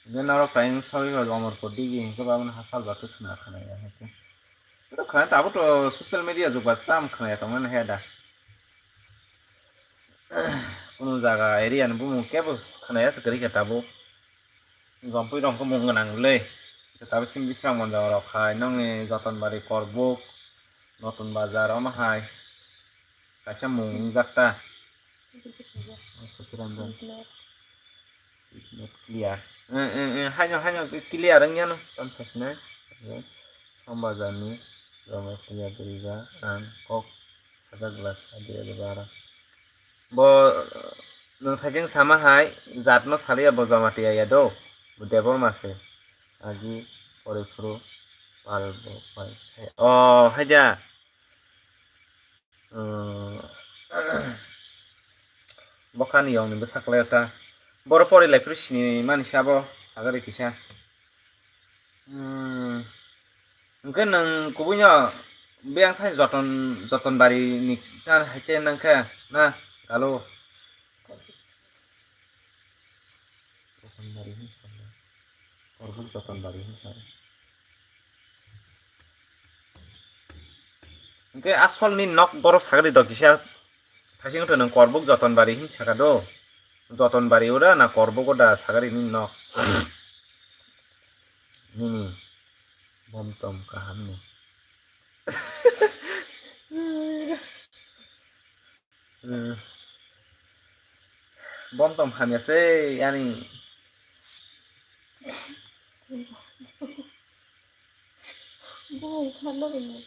Hwnkhe norok tayang sawi rok Amarpur digi hwnkhe ba, abono hachal ba khe khna, khna ya hwnkhe. Oro khna tabuk to social media jug ba tam khna ya tongmani he da. Kunu jaga area ni bumung kebo khna ya se kwrwi khe tabuk. Jompui rok khe mung gwnang le. Tabuk simi Bisramganj rok hai nongni Jotonbari, Korbuk, Notun Bazar omo hai kaisa mung wngjak ta. Sochiranjan. Not clear. Eh, eh, eh, haino, haino clear wngya no. Tam sasinai. Som Bazar ni Jamatia Durga ang kok sajak glass adi adi bara. Bo, nwng thaising sama hai, jat no saliya bo Jamatia ya do, bo Debbarma se. Agi pore phuru pal bo pai. Oh, haida. Hmm. Bo kani yong ni bwsa kwlai ta. Boro pori lai phuru sini mani sa bo, sagari kisa. Hmm. Hwnkhe nwng kubui no biyang sai Joton, Jotonbari ni ta hai khe nang khe na, Galu? Jotonbari hin sa. Korbuk Jotonbari hin sa. Hwnkhe asol ni nok boro sagari do kisa. Thaising wngtwi nwng Korbuk Jotonbari hin saka do. Jotonbari o da na Korbuk o da sagari ni nok. Nini bom tom kaham ni. Hmm. Bom tom hamya se ani. Bung kharno rwngya.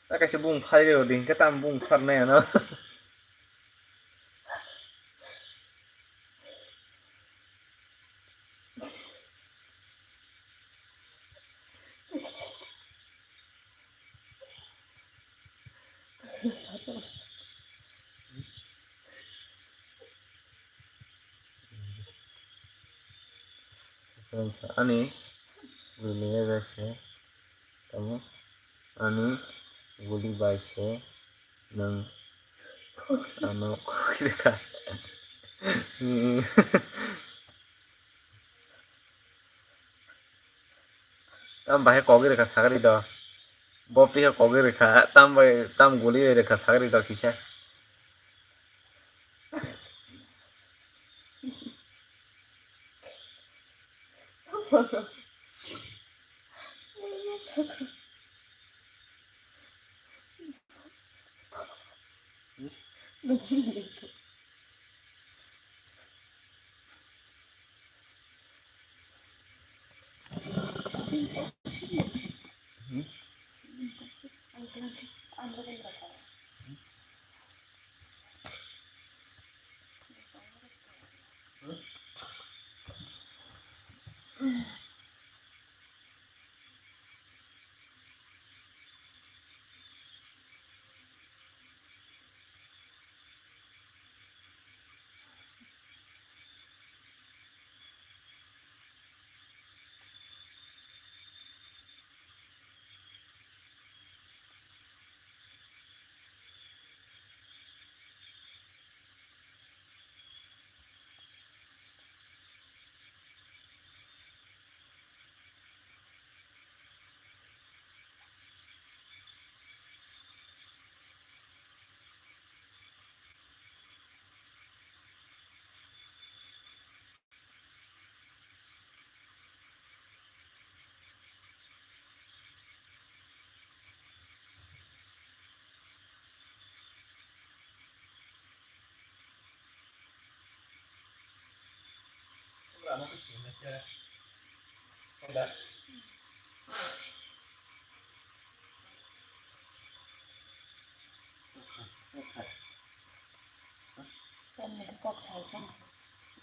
Ta kaisa bung phari rw di, hwnkhe tamo bung kharnai ano. Ani bini bai se tamo ani guli bai se nwng ano kok rwkha. Hmm. Tam bahai kogwi rwkha sagri do. Bo piha kogwi rwkha, tam bai, tam guli rwkha sagri do kisa.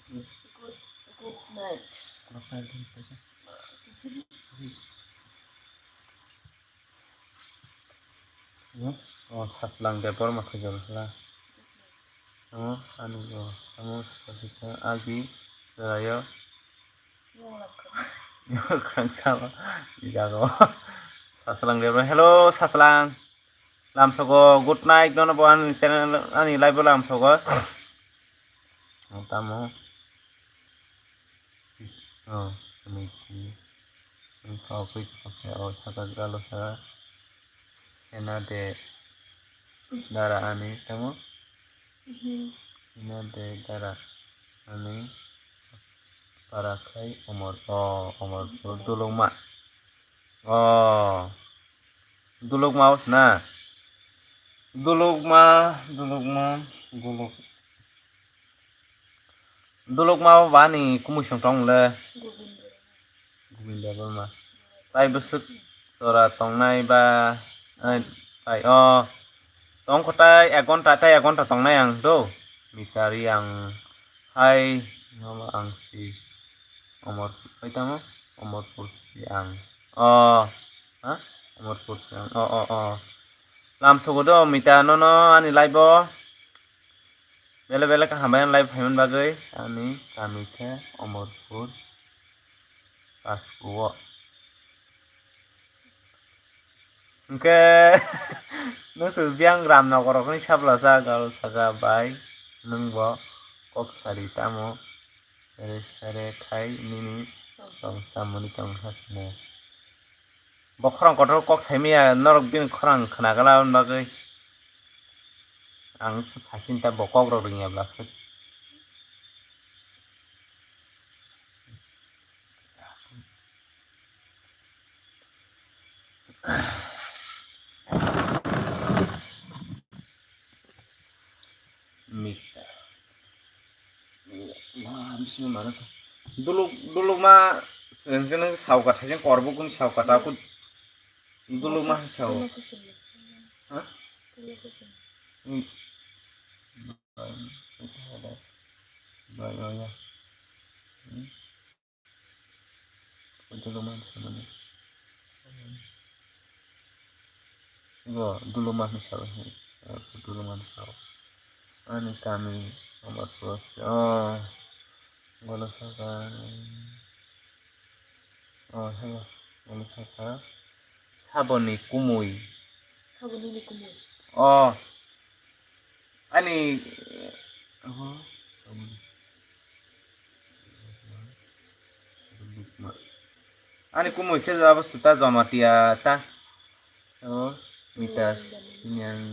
Good, good night. Oh, Saslang Debbarma khajol hla. Tamo ani bo, tamo sika sika agi chwraio. Khang sama jago. Saslang Debbarma. Hello, Saslang. Lamsogo, good night. Nono bo ani channel, ani live bo lamsogo. Tamo. Oh, ani ki. Ani kau kwi chapsa, oh, saka galo saka. Ena de dara ani tamo. Ena de dara ani para khai omor, oh, omor pur dulungma. Oh, dulukma o sna. Dulukma, dulukma, duluk. Dulukma o bani kumui song tong le. Govinda Debbarma. Tai bwswk chora tongnai ba, eh, tai o. Tong kho tai ek ghonta, tai ek ghonta tongnai ang do. Mitari ang hai, nono ang si. Omor, hai tamo? Omorpur si ang. O, ha? Omorpur si ang. O, o, o. Lamsogo do, mita nono ani live o. Bele bele kaham bai ani live phaimani bagwi. Ani kami khe Omorpur Kasko o. Hwnkhe, nwswk biyang Ramnagar rokni saplasa galo saka bai, nwng bo kok sari tamo, sere sere khai nini tong samani tong hasne. Bo khorang kotor kok saimaya, norok bini khorang khna gala bagwi. Ang sasing ta bo kok rok ringya blaswk. Mita. Ma, bising mana to? Duluk, duluk ma, sengke nang sauka thajeng korbo kun sauka ta kun. Duluk ma sao. Ha? Hmm. Bai, bai, bai, bai, ya. Hmm. Duluma samani. Bo duluma ni sao, duluma ni sao. Ani kami Amarpur, oh, Golasaka. Oh, hello. Golasaka. Saboni kumui. Saboni ni kumui. Oh. Ani, oh, saboni. Dulukma. Ani kumui khe abo sita Jamatia ta. Abo mita siniyang,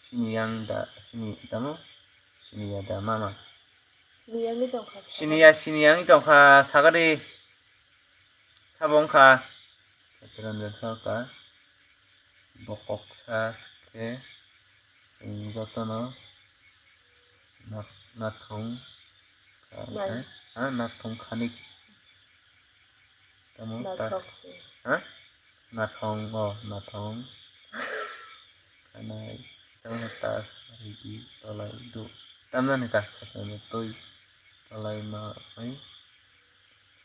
siniyang da, sini tamo? Siniya da mama. Siniyang ni tongkha. Siniya, siniyang ni tongkha sagadi. Sabo wngkha Satranjan Sarkar. Bokoksa khe chwng jotono na-, nathong kha, Nai. Ha, nathong khanik. Tamo tas-, Nathok se. Ha? Nathong, o, nathong. Khanai, tamo tas, rigi, tolai, do. Tamjani ka, sakani, twi, tolai, ma, oi.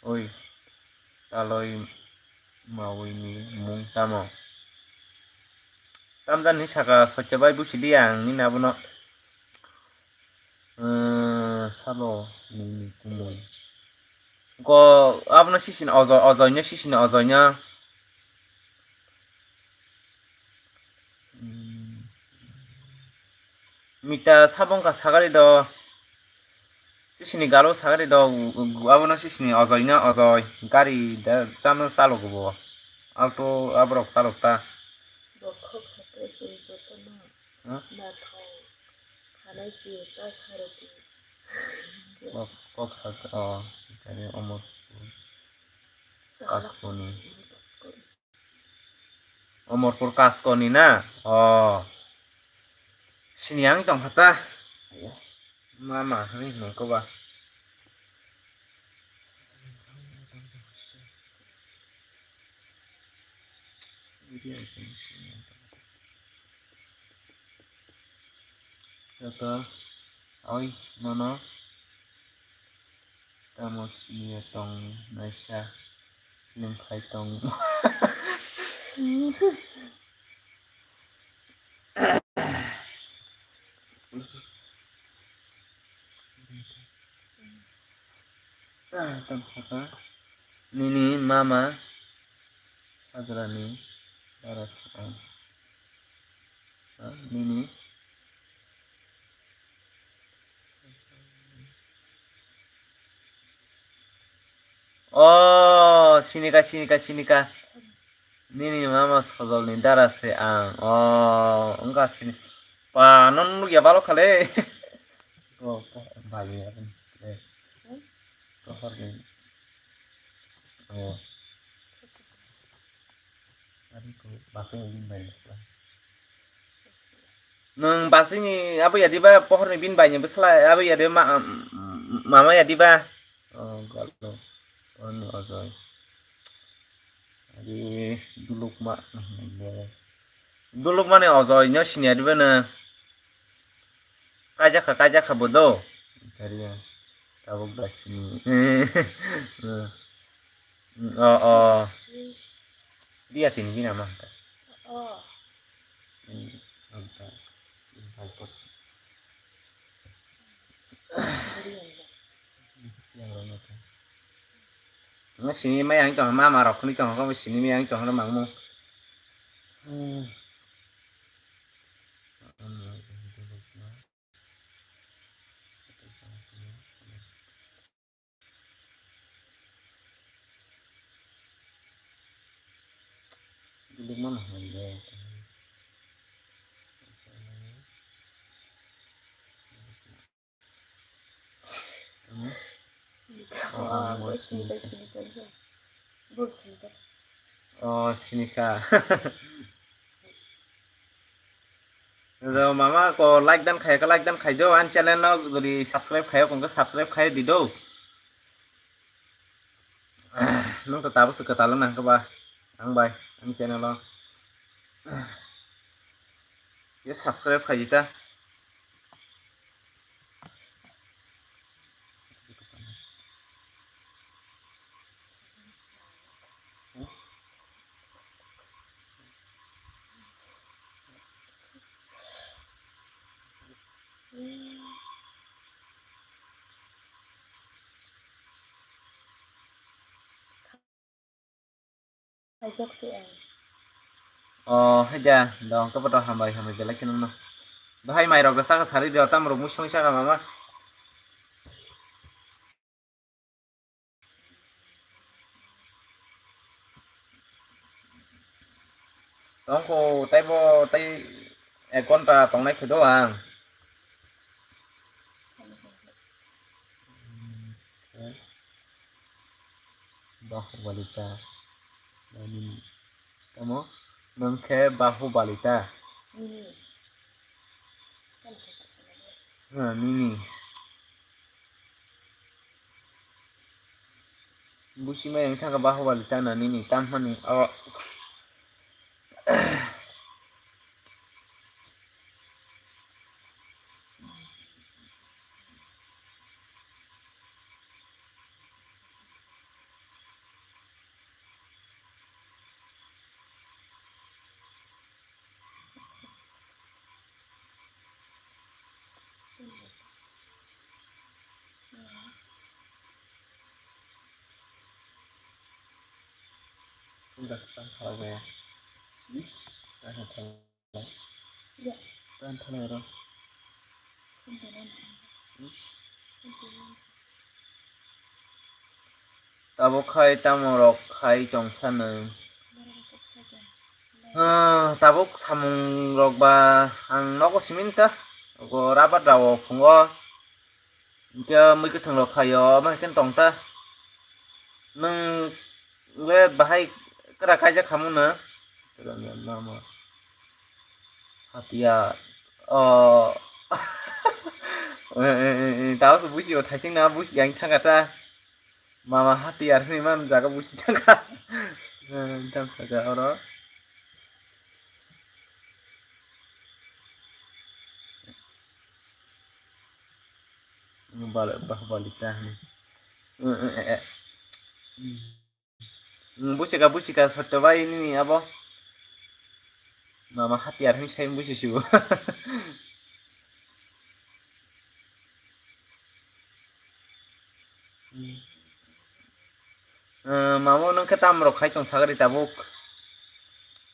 Oi, taloi mawi ni mung tamo? Tamjani saka socha bai busi di ang nini abono. Emm, salo nini kumui. Ko abono sisini ojo-, ojoino sisini ojoino. Mita sabo wngkha sagari do. Sisini galo sagari do, abono sisini ojoi na ojoi. Gari da tamo chalogo bo. Alto aborok chalok ta. Bokhok sakhe chwng jotono. Ha? Nathok khanai si ta saroti. Kok, kok sak-, o, kani omor. Chalok. Kaskoni. Omorpur Kaskoni na? O. Sini ang tong kha ta. Mama, hwnwi hwnwi ko ba. Joto, oi, nono. Tamo siniya tong naisa film khai tong. Tong saka nini mama sajrani bara sa. Nini. O, sinika, sinika, sinika. Nini mama sojolni dara se ang. O, wngkha sini. Pa, non nukya balo khale. O, o, bai, bai, bai. Pohor ni. O. Ani ko basing ni bai. Nwng basingni abo yadiba pohorni bini baini bwsla abo yadi ma-, mama yadiba? O galo. Ono ojoi. Adi dulukma. Dulukmani ojoi no sini yadiba no. Kaijak kha, kaijak kha bo do. Kariya. Tabuk da sini. O, o. Dia tini bina ma. O. Hmm, anta. Anta. Yang rona ta. Nga sini ma yang tong ma ma rok ni tong ko sini ma yang tong ma mo. Hmm. O, sinika. Mama ko like dan khai, like dan khai do, ani channel no jodi subscribe khai, kongke subscribe khai di do. Nung to tabuk se kwtal nang khe ba ang bai ani channel o. Ye subscribe khai di ta. Khaijak se ang. O, haida, dong, khe boto hambai, hambai belai khe nangno. Bahai mairok da saka sari de, tam rok musong saka mama. Tongkho taibo tei ek ghonta tongnai khe do ang. Bahubali ta. Nini. Tamo? Nwng khe Bahubali ta? Nini. Ah, nini. Busi mai wng thangkha Bahubali ta na nini, tamhani o. Tabuk khai tamo rok khai tongsa nwng. Ah, tabuk samung rok ba ang nogo simi ta. Ogo rabar rao phungo. Hingke mui kwthwng rok khaio, omo hai khe tong ta. Nwng le bahai kwrak kaijak khamu no? Mama. Hatiya. Oh. Tao se buji o thaising na buji yang thangka ta. Mama hatiya hwnwi man jaga buji thangka. Tam saka oro. Bal-, bah, balita hwnwi. Busika, busika, sotto bai nini abo. Mama hatiar hwnwi sai busi sibo. Mamo nwng khe tam rok khai tong sagari tabuk.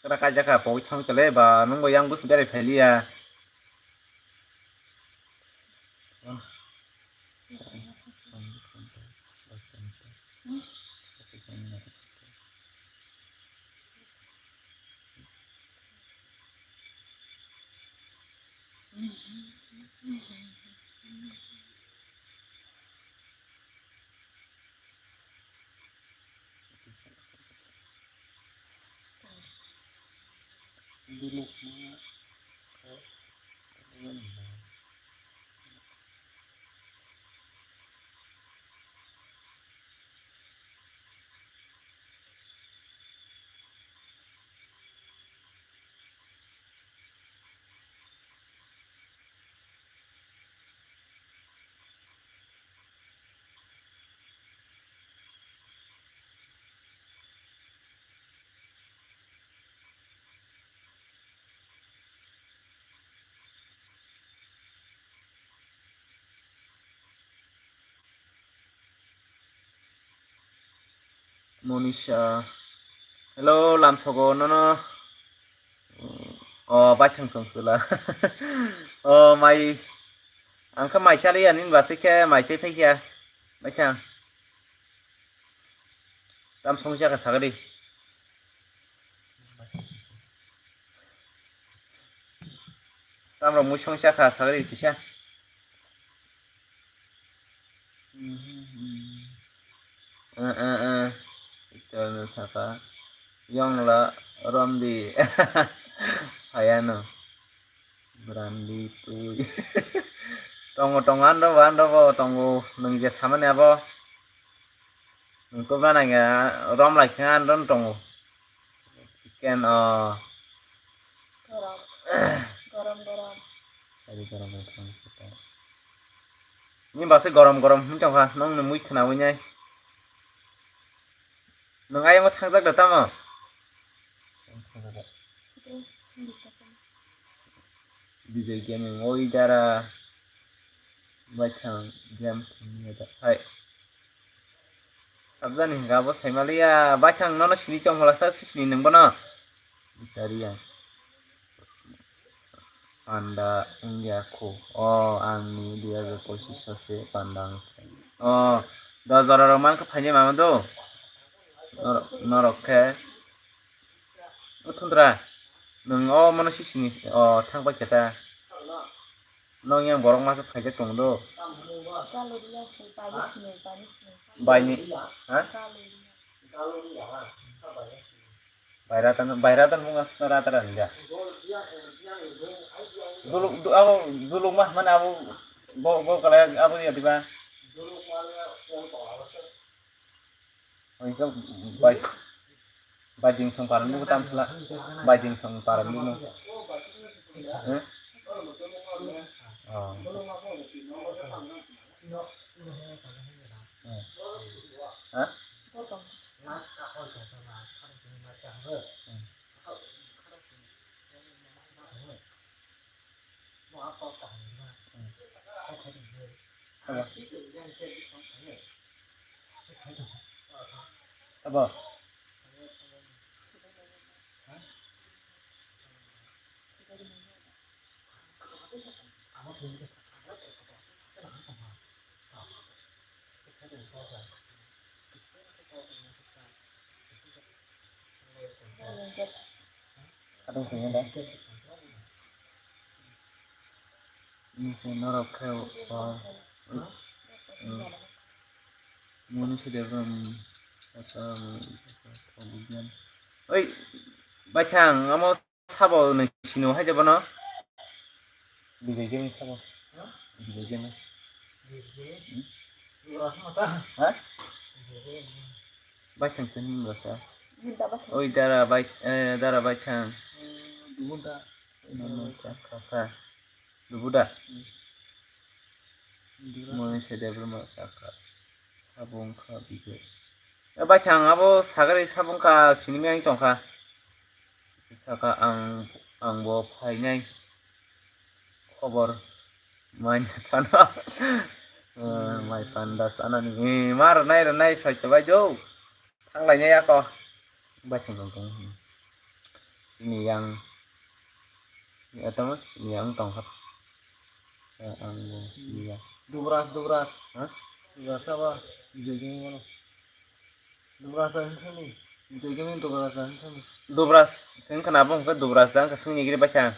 Kra kaijak kha pogwi thang tole ba nwng bo yang busi berai phailiya. Monisha. Hello, lamsogo nono. O, baithang song sula. O, mai. Ang khe mai chaliya nini bachai khe mai chai phaikha. Baithang. Tam song chakha sagadi. Tamrok mui song chakha sagadi kisa. Eh, eh, eh. Picture no saka. Yongla romdi. Hayano. Brandi tui. Tongo, tongo, ando bo, ando bo, tongo. Nwng je samani abo. Nwng tubla nangya, rom lai khe ando tongo. Chicken, oh. Gorom. Gorom, gorom. Ari gorom, gorom, gorom. Ni base gorom, gorom, hwn tongkha, nong ni mui khna wi nai. Nwng ayang o thangjak da tamo? Bijay Gaming, oi dara. Baithang game thangya da. Hai. Sabjani hingka abo saimaliya. Baithang nono sini chonghola sa sisini nwng bono. Tariya. Panda wngya kho. O, ang ni dui hajar pochis o se panda wngkha. O, dos jora rok mankha phaini mama do. Norok, norok khe. O thundra. Nwng o mano sisini o thang pai khe ta. Nwng yang borok masa phaijak tongo do. Kalori ya se, pani sini, pani sini. Baini, ha? Kalori ya. Bairatan, bairatan bunga rata rani da. Duluk, du-, abo duluk mah mana abo bo, bo kalai abo ya diba. Hingke bai, bai dingsong parang dulu tamsela, bai dingsong parang dulu. Eh? Oh. Eh. Ha? Hmm. Abo. Abo. Katong sini da. Ini sini norok khe o. Muni side brum. Oi, baithang, amo sabo nung sino hai jabo no. Bijai Gaming sabo. Bijai Gaming. Hmm? Ha? Baithang se himba sa. Oi, dara bai, eh, dara baithang. Dubuda. Nono sa, kasa. Dubuda. Moni se debra ma saka. Sabo wngkha bijai. Eh, baithang abo sagari sabo wngkha sinimya wng tongkha. Saka ang, ang bo phainai khobor mai phano. Eh, mai panda sanani. Eh, ma rwnai, rwnai, soito bai do. Thanglainai ako. Baithang tong tong. Sini yang. Atamo sini yang tongkha. Eh, ang bo sini yang. Dubras, dubras. Ha? Dubras abo. Bijai Gaming mano. Dubras ang sini. Bijai Gaming dubras ang sini. Dubras sing khana bo hwnkhe dubras dang ka sing nigiri baithang.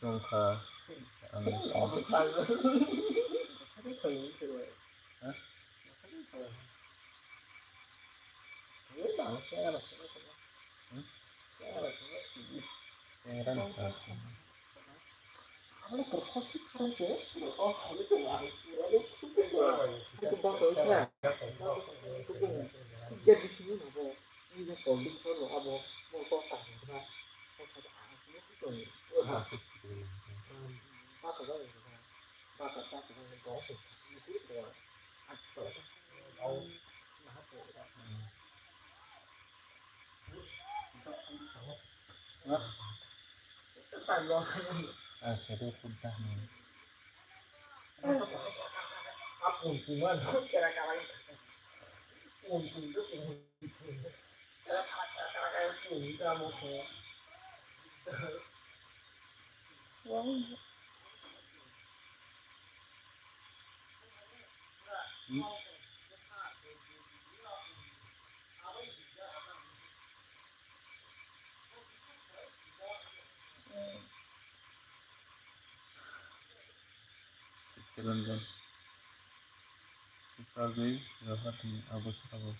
Tongkha. Chittaranjan. Sukagwi rohorni abo sabo.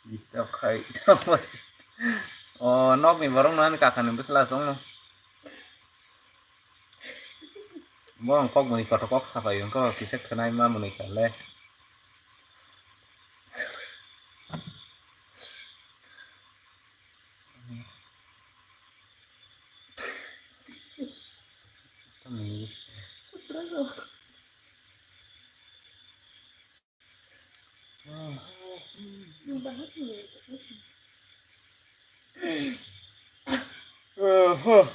Disturb khai. O nokni borok no ani kakani bwsla chwngno. Bo ang kok muni kotor kok sapai wngkha kisa khwnai ma muni kale. Huh.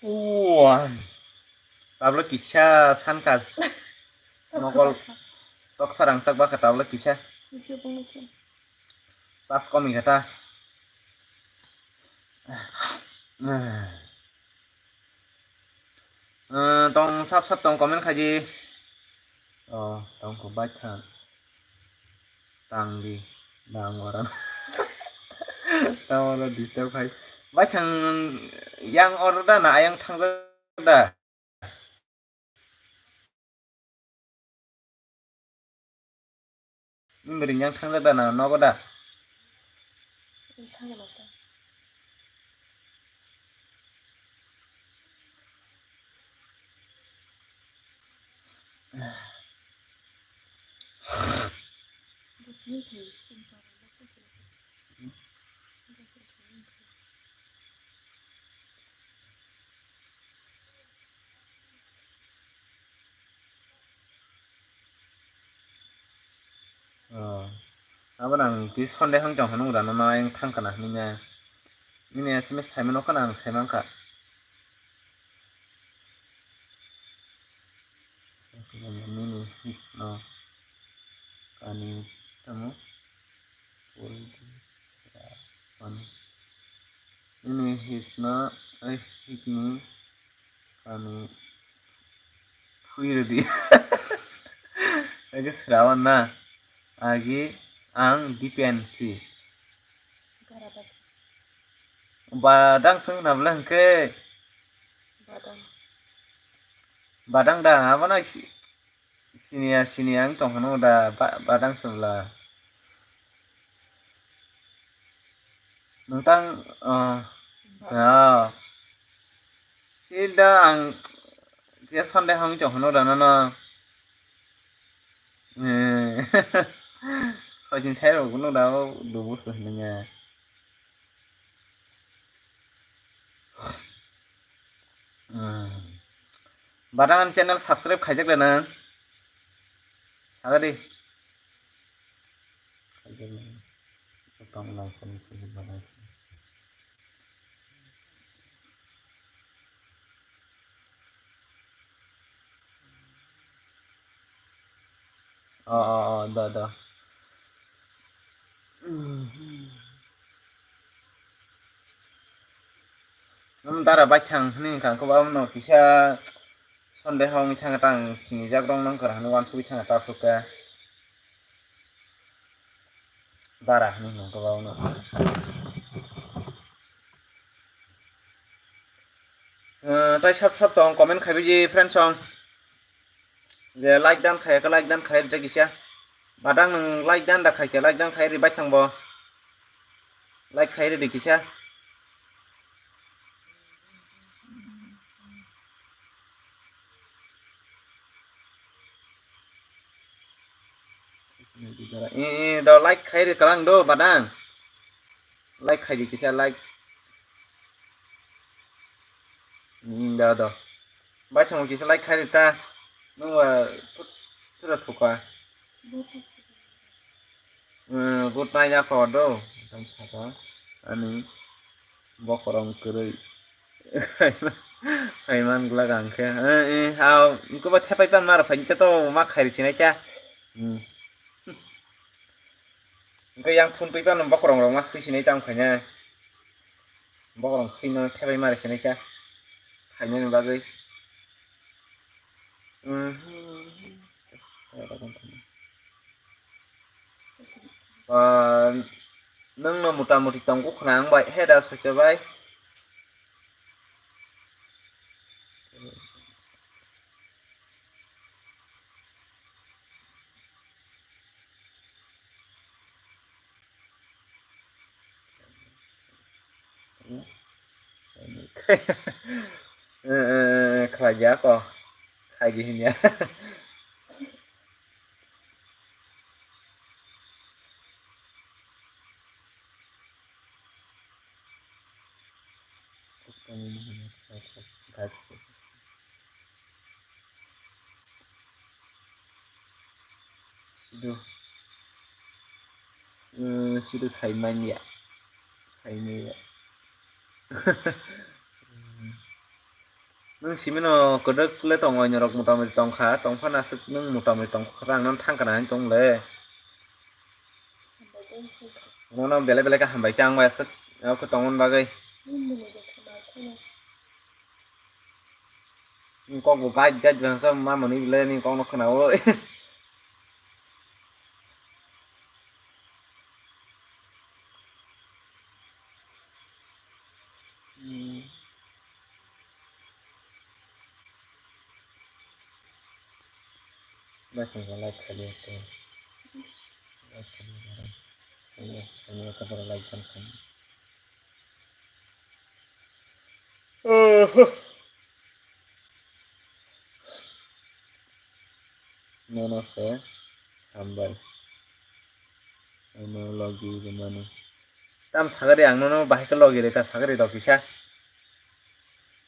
Uan. Tablo kisa sanka. Nokol toksa rangchak baka tablo kisa. Sas komi kata. Eh, tong sap sap tong comment khaidi. Oh, tong ko bai thang. Tang di. Nang ora. Tang ora disturb khai. Bai thang yang oro da na ayang thang da. Ni mering yang thang da na nogo da. Oh. Abo nang twi sonde hang tong hwnwi rano no ayang thang kana hwnwi na. Nini S M S phaima nokha nang sai mankha. Nini hit no kani tamo. Nini hit no ai hit ni kani. Phui rwdi. Agi Srawan na. Agi ang Dipen si. Badang swng na bwle hwnkhe. Badang. Badang da, abono si-, siniya, siniya wng tong phano da, ba-, badang swng bwla. Nwng tang, oh, oh. Sida ang khe sonde hong tong phano da nono. Eh, soi tin sai rok no da o dubu se hwnwi ya. Hmm. Badang ani channel subscribe khaijak le nang. Saga di. Khaijak le nang. Tong lang sini sini badang. Oh, oh, oh, da, da. Nwng dara bai thang hwnwi wngkha, khe ba no kisa sonde hongwi thangkha, tang sinijak rok nang kwrang hwnwi uansugwi thangkha, ta phuru khe dara hwnwi hwnwi khe ba no. Eh, tai sab sab tong comment khaibai di friends song. Je like dan khai, like dan khai, je kisa. Badang nwng like dan da khai khe, like dan khai ri bai thang bo. Like khai ri di kisa. Eh, eh, do like khai ri kalang do badang. Like khai di kisa like. Hmm, da, da. Bai thangwi kisa like khai di ta. Nwng ba thura thuka. Hmm, good night ya ko do. Tam saka. Ani bokorong kwrwi. Hai man glak ang khe. Eh, eh, ha, ko ba thepai pan mar phai to ma khai ri sinai cha. Hmm. Hwnkhe yang phone twi phano bokorong rok ma swi sinai tamo khaina. Bokorong swino thebai mari sinai kha. Khainani bagwi. Mhm. Ah, nwng no mota moti tongo khna ang bai, he da socha bai. Eh, eh, eh, khlai ya ko. Khai di hinya. Sido, eh, sido sai manya, sai manya. Nwng simino kwdwk le tongo, oinorok motamoti tongkha, tongphano aswk nwng motamoti tongkha, ang nono thangkha na hinwi tong le. Nono belai belai khe hambai khe, ang bai aswk abo khe tongmani bagwi. Nwng kok bo gaj gaj bo hwnka mamani le nini kokno khwnao. Bai songkha like khaidi tei. Like khaidi borok. Songya songya khe borok like ban khaidi. Oho. Nono se hambai. Ano logi rwmani. Tam sagari ang nono bahai khe logi rwkha sagari rok kisa.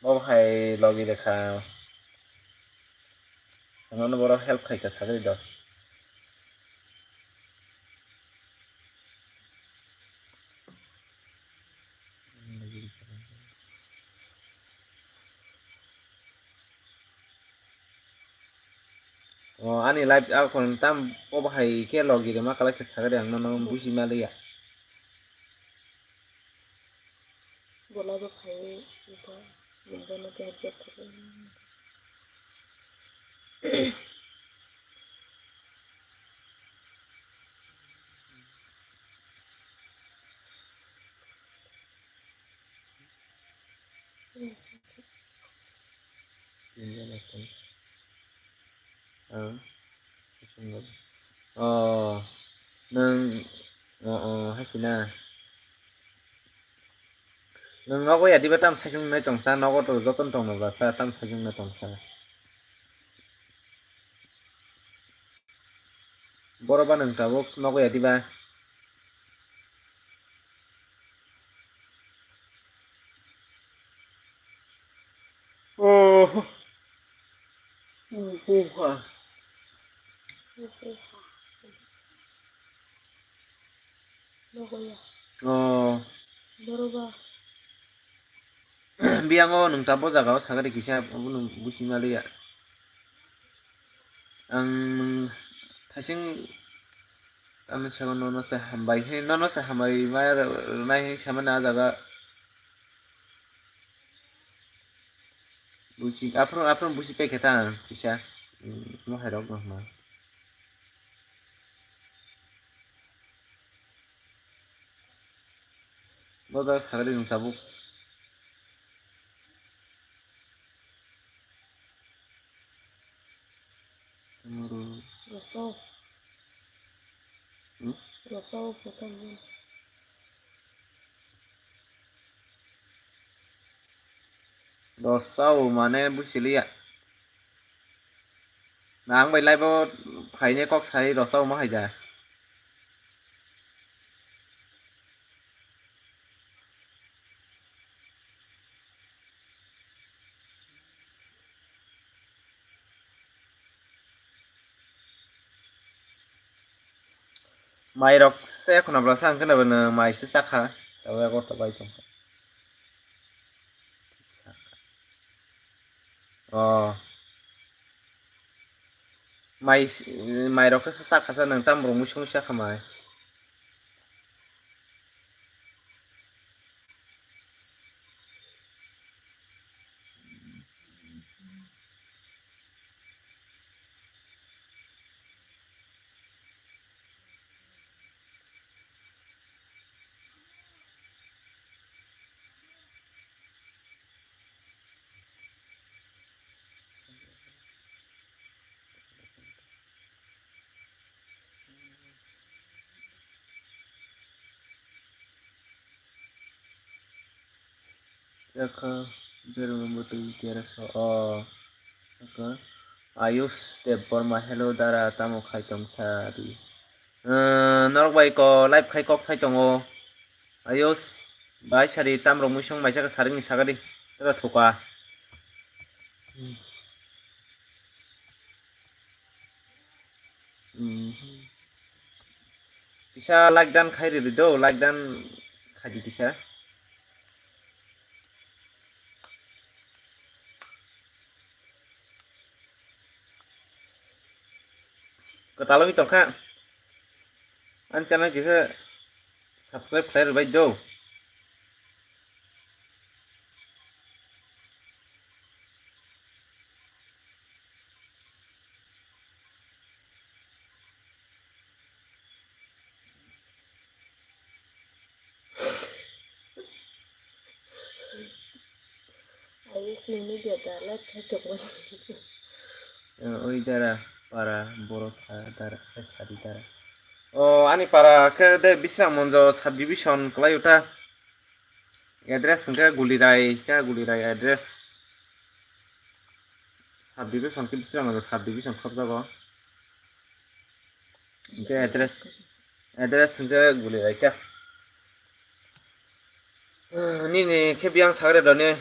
Bo hai logi rwkha. Ang nono borok help khaikha sagari rok. O ani live akon tam obo hai khe logi rwma kwlai khe sagari ang nono buji maliya. Bola bo phai ito, bola no khe hajat khe. Ang, o, nwng, o, o, hasina. Nwng nogo ya diba tam saichung nai tongsa, nogo to joton tongno ba sa tam saichung nai tongsa. Boro ba nwng tabuk nogo ya diba? Oh. Uhuha. Nogo ya. Oh. Boro ba. Biyango nwng tabuk jagao sagari kisa, obo nwng busi maliya. Ang nwng thasing tamni sago nono se hambai he, nono se hambai ma rwnai he samani ah jaga. Busi, aphuru, aphuru busi paikha ta ang kisa, mm, mohai rok no hwnna. Bo jaga sagri nwng tabuk. Rosao. Hmm? Rosao photo ni. Rosao mane buchiliya. Nang bai live o phaine kok sai rosao ma haida. Mai rok se khuna bwla sa hwnkhe nabo nwng mai se chakha, tabuk eko tobai tongkha. Oh. Mai, mai rok khe sa sakha sa nwng tam rwngwi songwi sakha mai. Chakha, Berma bwtwi terasho, o, chakha, Ayush Debbarma, hello dara, tamo khai tong sa di? Norok bai ko live khai kok sai tongo. Ayush bai sari tam rok muisung mai saka saring ni sagadi. Tera thuka. Kisa like dan khai ridi do, like dan khaidi kisa. Kwtal wngwi tongkha. Ani channel kisa subscribe khlai rwbai do. Ayus nini biada lai khe tongmani. Oi dara para boro sa dara khe sadi dara. O ani para khe de Bisram Monjo sub division kwlai uta. Address hwnkhe Gulirai, khe Gulirai address. Sub division khe Bisram Monjo sub division khobjago. Hwnkhe address, address hwnkhe Gulirai khe. Nini khe biyang sagre doni.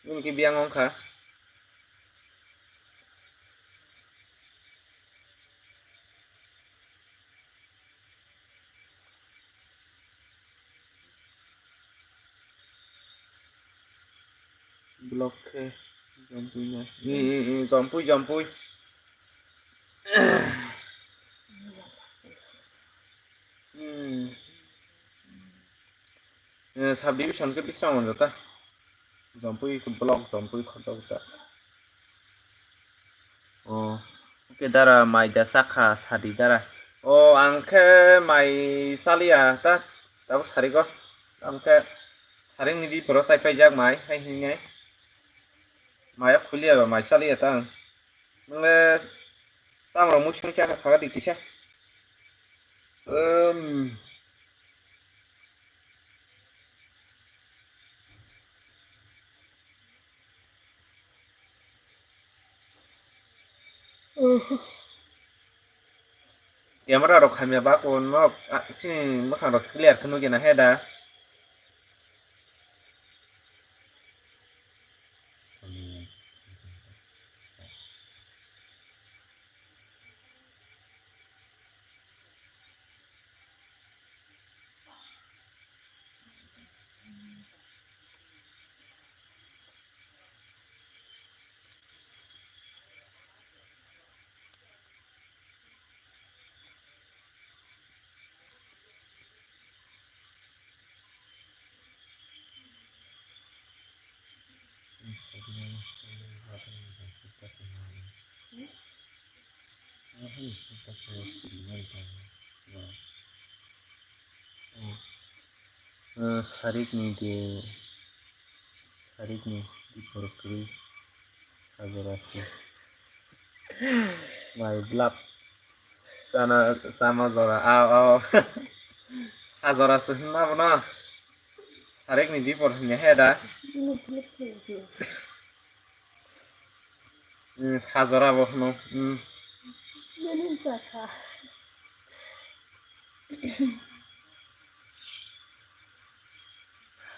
Nini khe biyang wngkha. Block khe Jampui na. Hmm, hmm, hmm, Jampui, Jampui. Hmm. Eh, sub division khe Bisramganj ta. Jampui khe block, Jampui khoroksa. Oh, khe dara mai da chakha sadi dara. Oh, ang khe mai chaliya ta, tabuk sarigo. Ang khe saring ni di poro chai paijak mai, hai hinwi. Mai o khuliya ba mai chaliya ta ang. Nole tamrok muisung se aka saga di kisa. Um. Camera rok hamya ba kung nok, ah, sini mwkhang rok clear khe nukya na he da. Sarikni de, sarikni diphor kwrwi sajora se. Mai blap chana, chama jora, ao, ao. Sajora se hwnma bono. Sarikni diphor hwnwi he da. Hmm, sajora bo hwno. Hmm.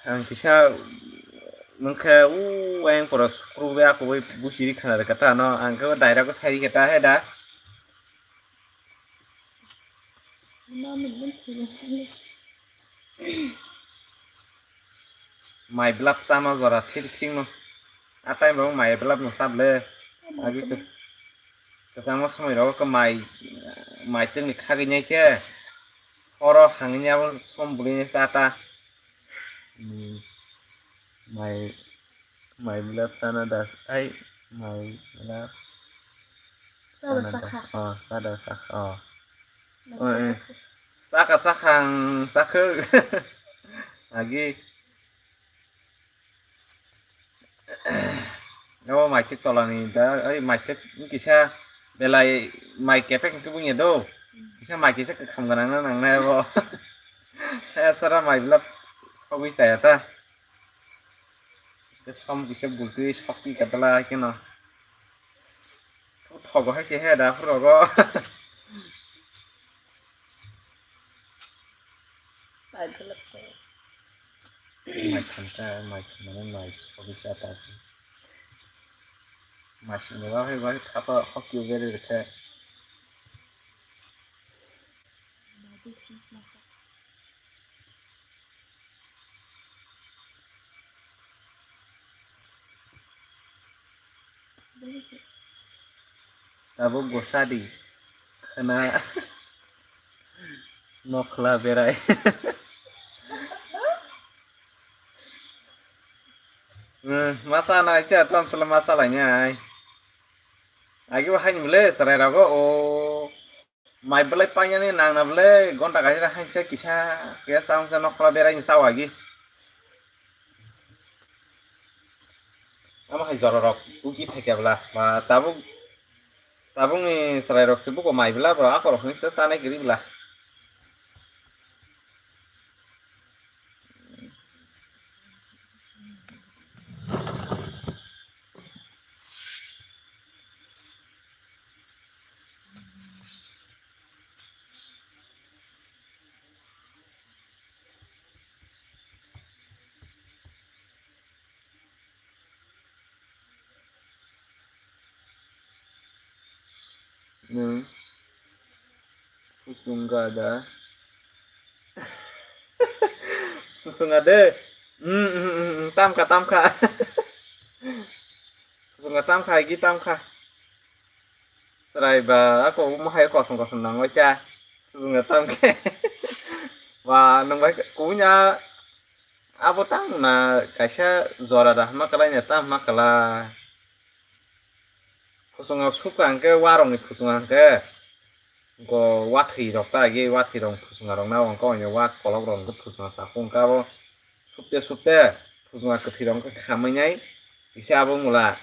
Ang kisa nungkhe u ayang pora sukru be ako bai busi ri khana rwkha ta no, ang khe direct o sai rikha ta he da. Mai blap chama jora thik thik no. A time rok mai blap no sable. Agi kwchangma somoi rogo khe mai, mai chwngni khagwi nai khe oro hangni abo som bwlwini cha ta. Hmm. Mai, mai blap chana das, ai, mai blap chana das. Oh, chada sakha, oh. Oh, eh. Chakha, chakha, ang chakha. Agi. O mai chwk tolani da, oi mai chwk kisa belai mai kepek hwnkhe bunya do. Kisa mai kisa kwkham gwnang na nangnai abo. He sara mai blap sogwi chaya ta. Som kisa bultwi sokti kadala keno. Thogo hai se he da phuru rogo. Mai thanta, mai thanmani mai sogwi cha ta. Mai sini ba hai bai thapa hokyo beri rikhe. Tabuk gosadi khna nokhla berai. Hmm, masa na ita tom sala masa lainai. Agi bo haini bole sarai rago o. Mai belai paiyani nangna belai gonta kaisa hai se kisa kisa chang se nokla berai ni chao agi. Amo hai jora rok uki phaikya bla ba tabuk tabuk ni chwrai rok se buko mai bla ba ako rok hinwi se chanai kwrwi bla. Nwng kuchunga da? Kuchunga de. Mm, mm, mm, mm, tamkha, tamkha. Kuchunga tamkha, igi tamkha. Chwrai ba, ako omo hai kosom kosom nangoi cha. Kuchunga tamkhe. Ba, nwng bai kunya abo tang na kaisa jora da hama kalai na tam hama kalai. Khosongo sukha hwnkhe warokni khosongo hwnkhe go wathwi rok ta agi wathwi rok khosongo rok na hwnkhe oini wa kolok rok hwnkhe khosongo sakhung hwnkhe abo sukte sukte khosongo kwthwi rok hwnkhe khamwi nai kisa abo wngla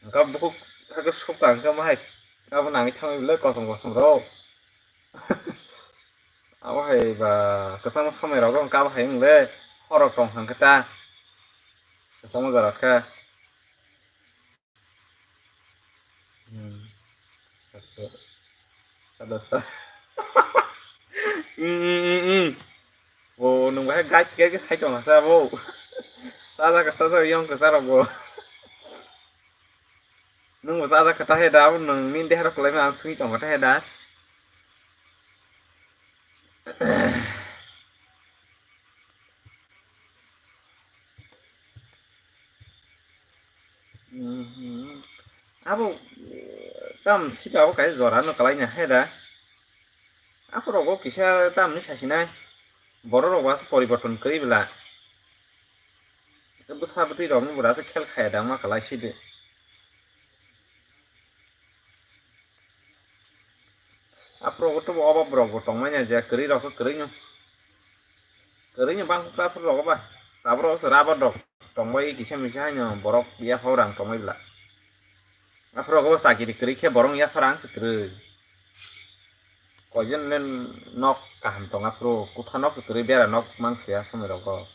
hwnkhe bukhuk hwnkhe sukha hwnkhe mahai abo nangwi thangwi belai kosom kosom rok abo hai ba kwchangma samai rok hwnkhe abo hai wng le khorok tong hwnkhe ta kwchangma jora khe. Hmm. Sado, sado. Hmm, hmm, hmm, hmm. Bo, nwng bahai guide khe khe sai tong sa bo. Sajak, sajak, yong kwcharo bo. Nwng bo sajak khe ta he da, nwng nini deha rok kwlai ma ang swngwi tong khe ta he da. Mhm. Abo tam sika o kaisa jora no kwlai na hai da. Aphuru rogo kisa tam ni sasinai. Borok rok bo aswk poriborton kwrwi bwla. Bwsa bwtwi rok ni bwra se khel khaya da ma kwlai sidi. Aphuru bo to obab rok bo tongmani je kwrwi rok kwrwi no. Kwrwi no bang kha aphuru rok ba. Tabro se rubber rok tongbai kisa misa haino borok yaphao rang tongbai bwla. Aphuru rok bo chakiri kwrwi khe borok yapha rang se kwrwi. Koijon le nok kaham tong aphuru kutha nok se kwrwi bera nok mang se a somoi rogo.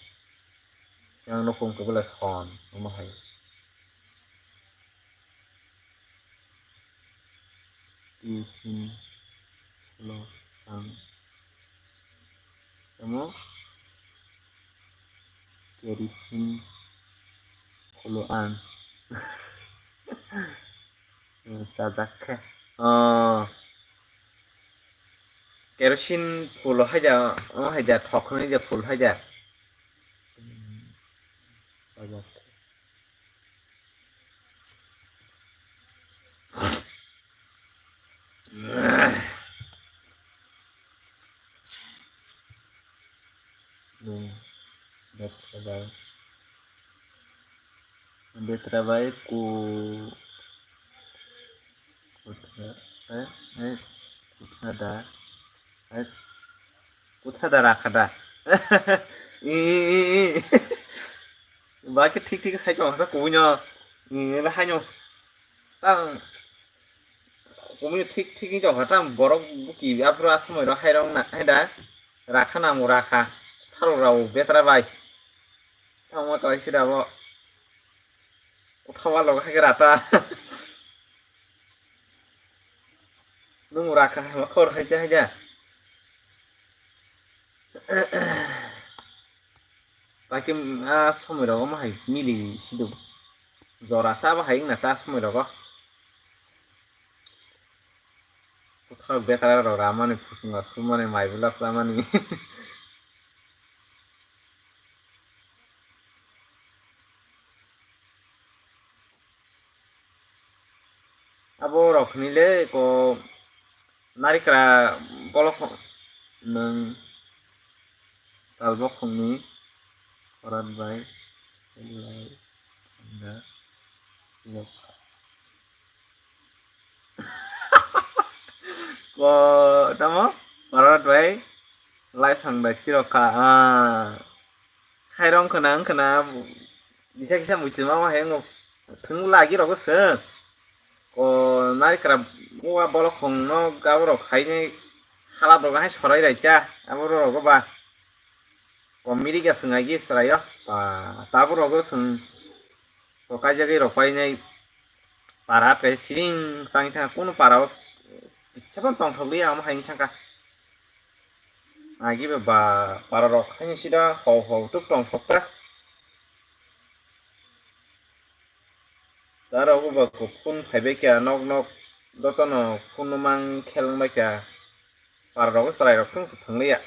Yang nukhung kebele son omo hai. Tisin lo ang tamo kerisin kulo ang sajak khe. Oh. Kerosene phul hai da, o hai da, thok hwnwi da phul hai da. Betra bai. Betra bai ku, kuthra, eh, eh, kuthra da, eh, kuthra da rakha da. I, i, i, i. Ba khe thik thik sai tong sa kubui no. I, le hai no. Tang. Kubui thik thik ni tong kha tang borok buki aphuru a somoi ro hai rong na, hai da. Rakha na mu rakha. Tharo rao betra bai. Tamo to sida bo. Uthawa logo hai rata. Nung rakha hai khor hai ja hai ja. Baki a somoi rogo mo hai mili sidu. Jora sa bo hai wngna ta somoi rogo. Uthok betra rok ramani phusunga sumani mai bulak samani. Borok hinwi le ko narikra bolok nwng tal bokhongni khorat bai lai thangna phiyokha. Ko tamo khorat bai lai thangna phiyokha. Ah. Khairong khwna wngkhwna kisa kisa muitu ma ma hai wngkha. Thwng lagi rogo se. Ko narikra uwa bolok khongno gaborok khainai halap rok hai sorai raikha abo rok ba. Ko miriga swng agi swraio. Ba tabuk rogo swng ko kaijagwi rok painai para kai siring chang thang kunu para o kisa phano tongthok liya omo hai thangkha. Agi ba para rok hai sida hau hau tuk tongthok ta. Taro bo ba kuphun phaibai kha nok nok jotono phunumang kheleng bai kha. Para rok chwrai rok chwng se thwng liya.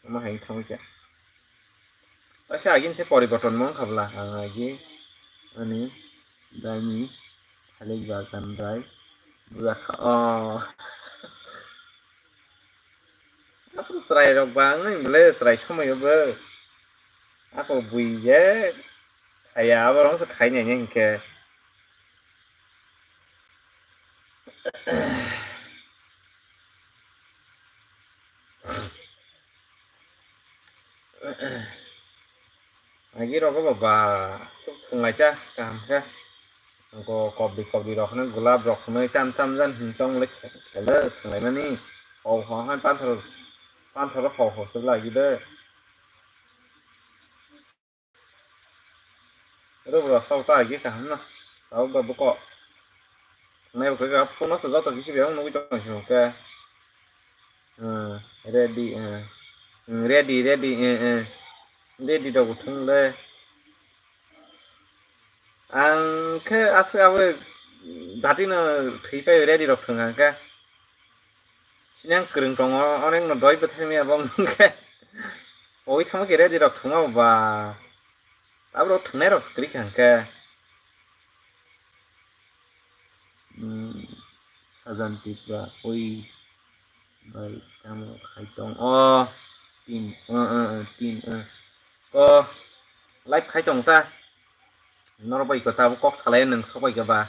Omo hai thangwi kha. Kaisa agin se poriborton mong khabla ang agi ani dani thalik bagan bai bujak kha. Oh. Apo chwrai rok ba wngwi bwle chwrai somoi o bo. Apo bui je khaya abo rong se khai nai hinkhe. Agi rogo bo ba thwng lai ta kaham khe. Ko kobdi kobdi rok hwnwi gulab rok hwnwi tam tam jan hin tong le khele thwng lai mani. Hau hau hai panthor panthor hau hau se lagi de. Rubra sau ta agi kaham na. Tau ba buko. Nai buko ga phone sa joto kisi biyang nugui tong sio ke. Hmm, ready, eh. Hmm, ready, ready, eh, eh. Ready rok thung le. Ang khe aswk abo dati no thwi pai ready rok thung ang khe. Sini ang kwrwng tongo, onek no doi bwthai maya bo wng khe. Oi thangma khe ready rok thwngma ba. Abo rok thwngnai rok se kwrwi kha hwnkhe. Hmm, Sajan Tripura, oi bai tamo khai tong o. Tin, o, o, o, tin, o. Ko live khai tong ta. Norok bai ko tabuk kok salai nwng sok bai khe ba.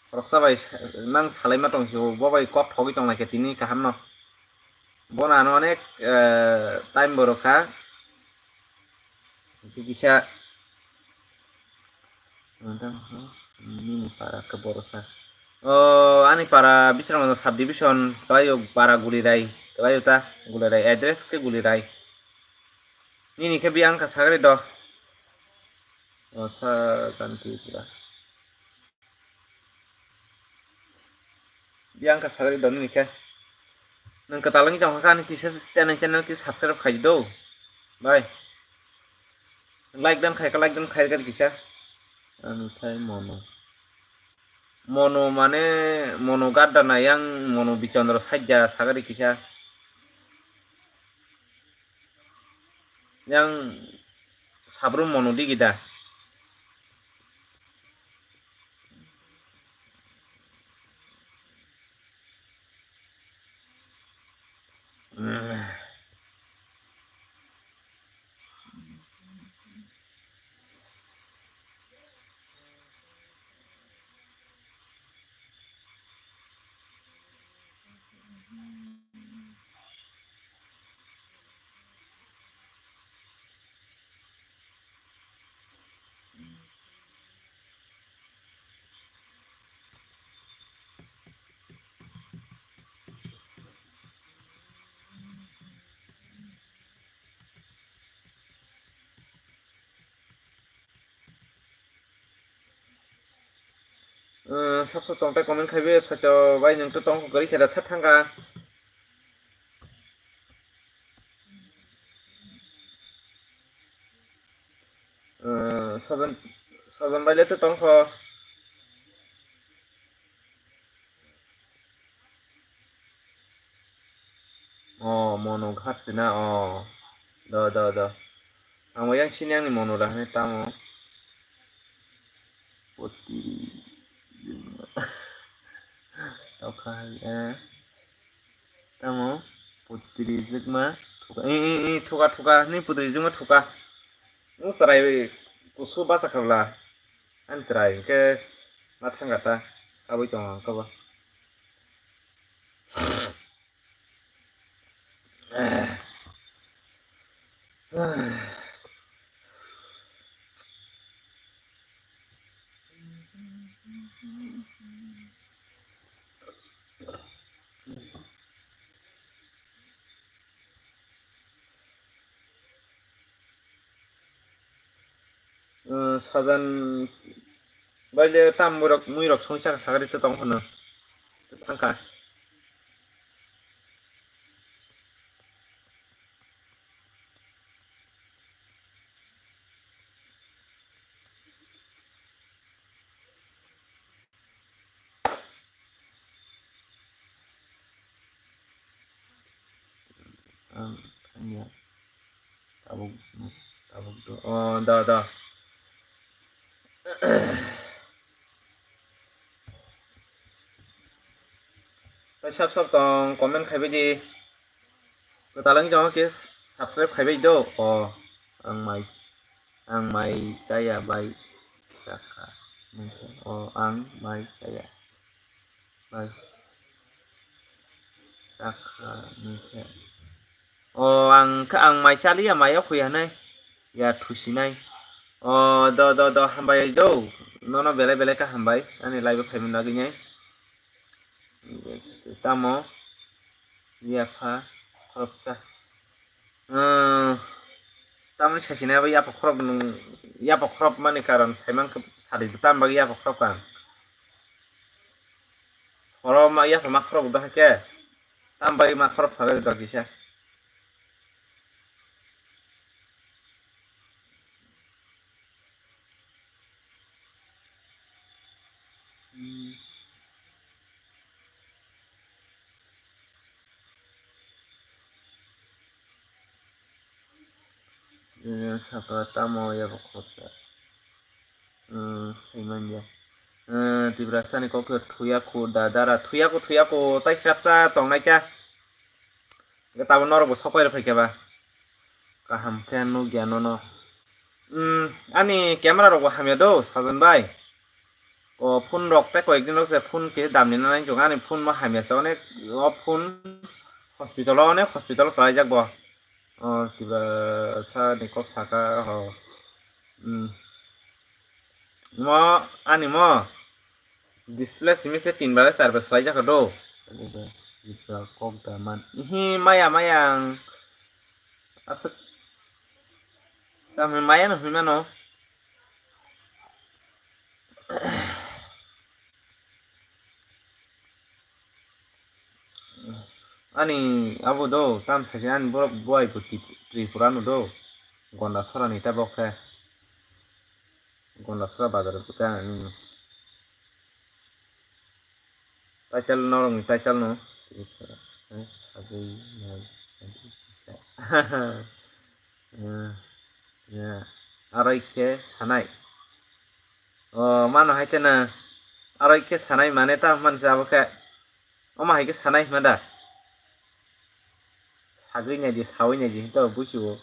Khoroksa bai sa-, nang salai ma tong sio, bo bai kok thogwi tong lai khe tini kaham no. Bono ano onek, eh, time bo rw kha. Kisa, nini para khe borosa. O, ani para Bisramganj subdivision, kwlaio para Gulirai, kwlaio ta Gulirai, address khe Gulirai. Nini khe biyang kha sagri do. O, sa ganti pura. Biyang kha sagri do nini khe. Nwng kwtal wngwi tong kha ani kisa channel, channel khe subscribe khai di do. Bai. Like dan khai kha, like dan khai kha kisa. Ani khai mono. Mono mane mono gadda na yang mono Bichandra sajja sagri kisa. Yang sabrum mono digi da. Sabsa tongtai comment khaibe saito bai nwng to tong kwrwi khe da thangkha. Sajan, Sajan bai le to tongkho. O, mono ghat sina, o. Do, do, do. Ang yang sini angni mono da hane tamo. Putri jwkma. Tokha hai, eh. Tamo putri jwkma. Thuka, eh, eh, eh, thuka, thuka. Ni putri jwkma thuka. Nung chwrai kusu bacha khabla. Ani chwrai hwnkhe ma thangkha ta. Kabui tongo ang kabo. Sajan bai le tam muirok, muirok songwi chakha sakha rite tong phano thangkha. Ang thangya. Tabuk, tabuk do. Oh, da, da. Tai sab sab tong comment khaibai di. Kwtal wng tongkhe subscribe khaibai do. Oh, ang mai, ang mai chaya bai sakha. Oh, ang mai chaya. Bai. Sakha nungkhe. O, ang khe, ang mai chaliya, mai o khuya nai. Ya thusinai. O, do, do, do, hambai do. Nono belai belai khe hambai. Ani live o phaimani bagwi nai. Tamo? Yapha khoroksa. Tamni saisinai abo yapha khorok nung, yapha khorok mani karon saiman khe sadi tam bagwi yapha khorok ang. Horo ma yapha ma khorok da khe tam bagwi ma khorok sabai da kisa. Sakla tamo yabo khoroksa. Saiman ya. Tiprasani kok thuya khu da dara thuya khu thuya khu tai srapsa tongnai kha. Tabuk norok bo sok pai rw phaikha ba. Kaham khe nukya nono. Ani camera rok bo hamya do Sajan bai. O phone rok tei koyek din rok se phone khe damni na nai chwng ani phone bo hamya se onek o phone hospital o onek hospital kwlaijak bo. O Tiprasa ni kok saka ho. Mo ani mo display simi se tin bar char bar swlai jakha do. Kok da man hi maya maya ang aswk tamni maya no hwnwi mano. Ani abo do tam saisi ani borok buai bo Tripura no do Gondasora ni ta bok khe Gondasora bazar bwkha ani title norok ni title no sagwi nai arai khe sanai. O mano hai kheno arai khe sanai mane ta mansa abo khe. Omo hai khe sanai hima da? Sagwi naidi, sawi naidi hinto busibo.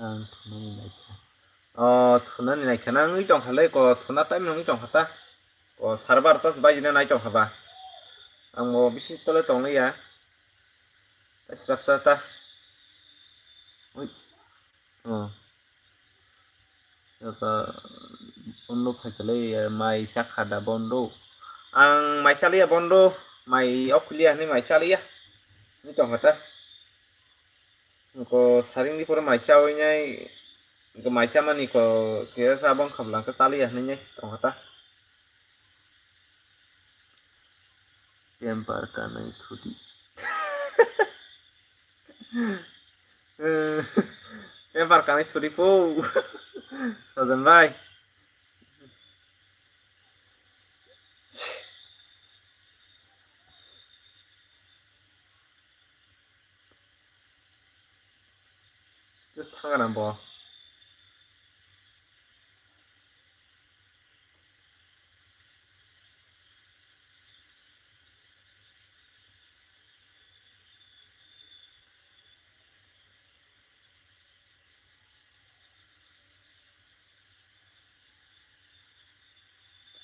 Ang thunani naikha. O thunani naikha na wngwi tongkha le ko thuna time wngwi tongkha ta. O server ta baijina nai tongkha ba. Ang bo bisi tole tongwi ya. Srapsa ta. Ui. O. Aka bondo phaikha le mai chakha da bondo. Ang mai chaliya bondo, mai okhuliya hinwi mai chaliya. Ni tongkha ta. Ko saring di pore maisa oi nai, ko maisa mani ko kesa bong khablang ke chali ya nai nai tong kata. Temper kanai thudi. Temper kanai thudi po. Sajan bai. Just thang na bo.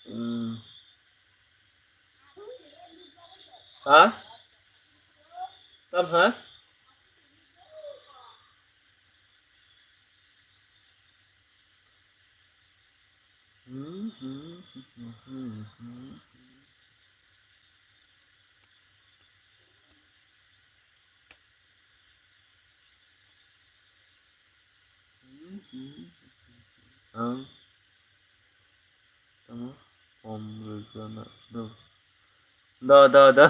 Hmm. Ha? Tam ha? Ang tamo pom rwgwna do. Do, do, do.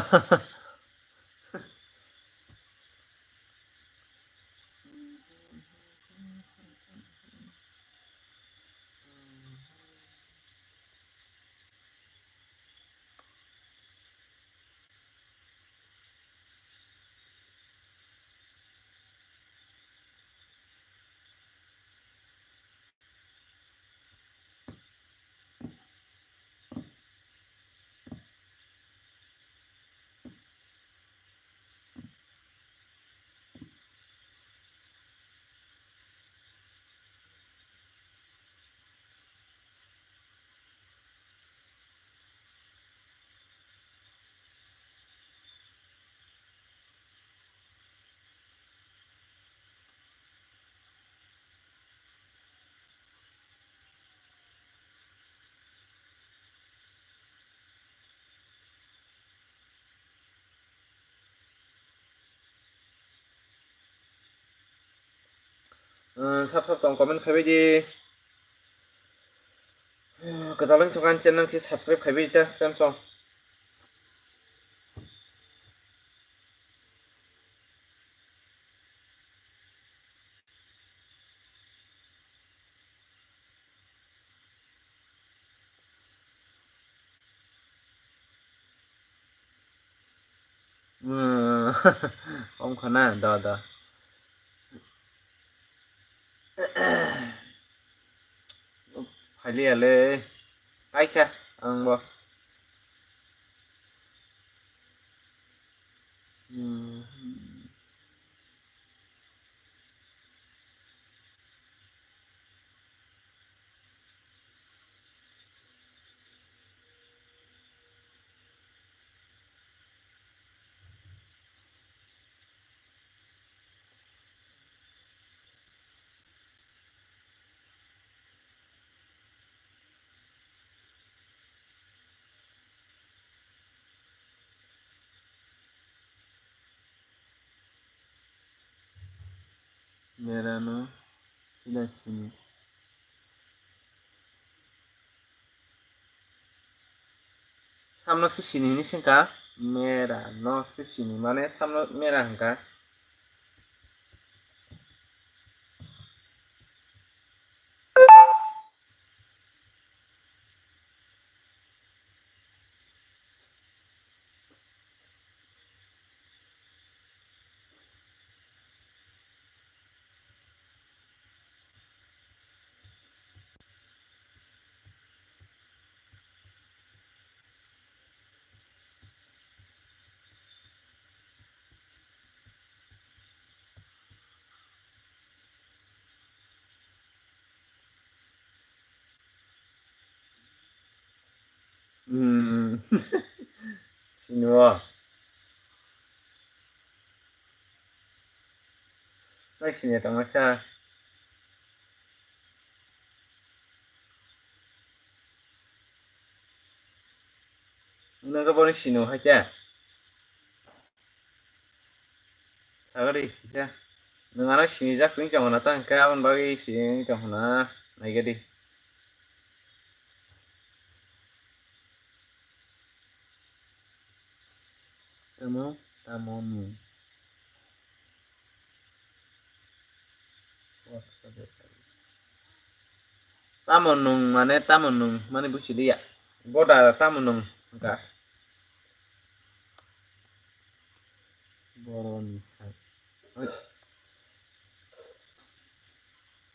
Sab sab tong comment khaibai di. Kwtal wng thok ani channel khe subscribe khaibai ta friends song. Om khana da da. Phailiya le. Kaikha ang bo. Hmm. Mera no sila sini. Samno se sini hini sengkha, mera no se sini mane samno mera hwnkha. Hmm. Sini o. Nai sini tongma sa. Nang khe bono sini o hai khe. Sagari kisa. Nwng ano sinijak se wng tong hwna ta, hwnkhe aboni bagwi se wng tong hwna, naikhe di. Tamo, tamo nwng. Tamo nwng mane tamo nwng mane buchiliya. Boda tamo nwng wngkha. Boroni sa-, oi.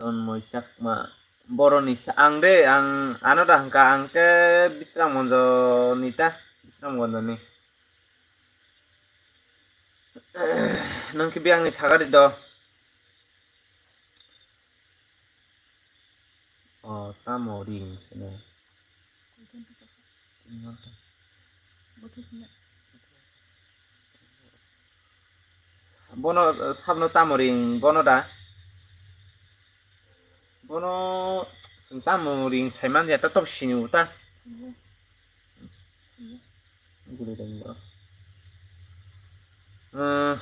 Tonmoi Chakma. Boroni sa-, ang de, ang ano da hwnkha, ang khe Bisramganjo ni ta, Bisramganjo ni. Nwng khe biyang ni sagari do. O, tamo ring sene. Bono, sabno tamo ring, bono da? Bono, chwng tamo ring saiman ya, ta top sini uta. Guri dong bro. Eh,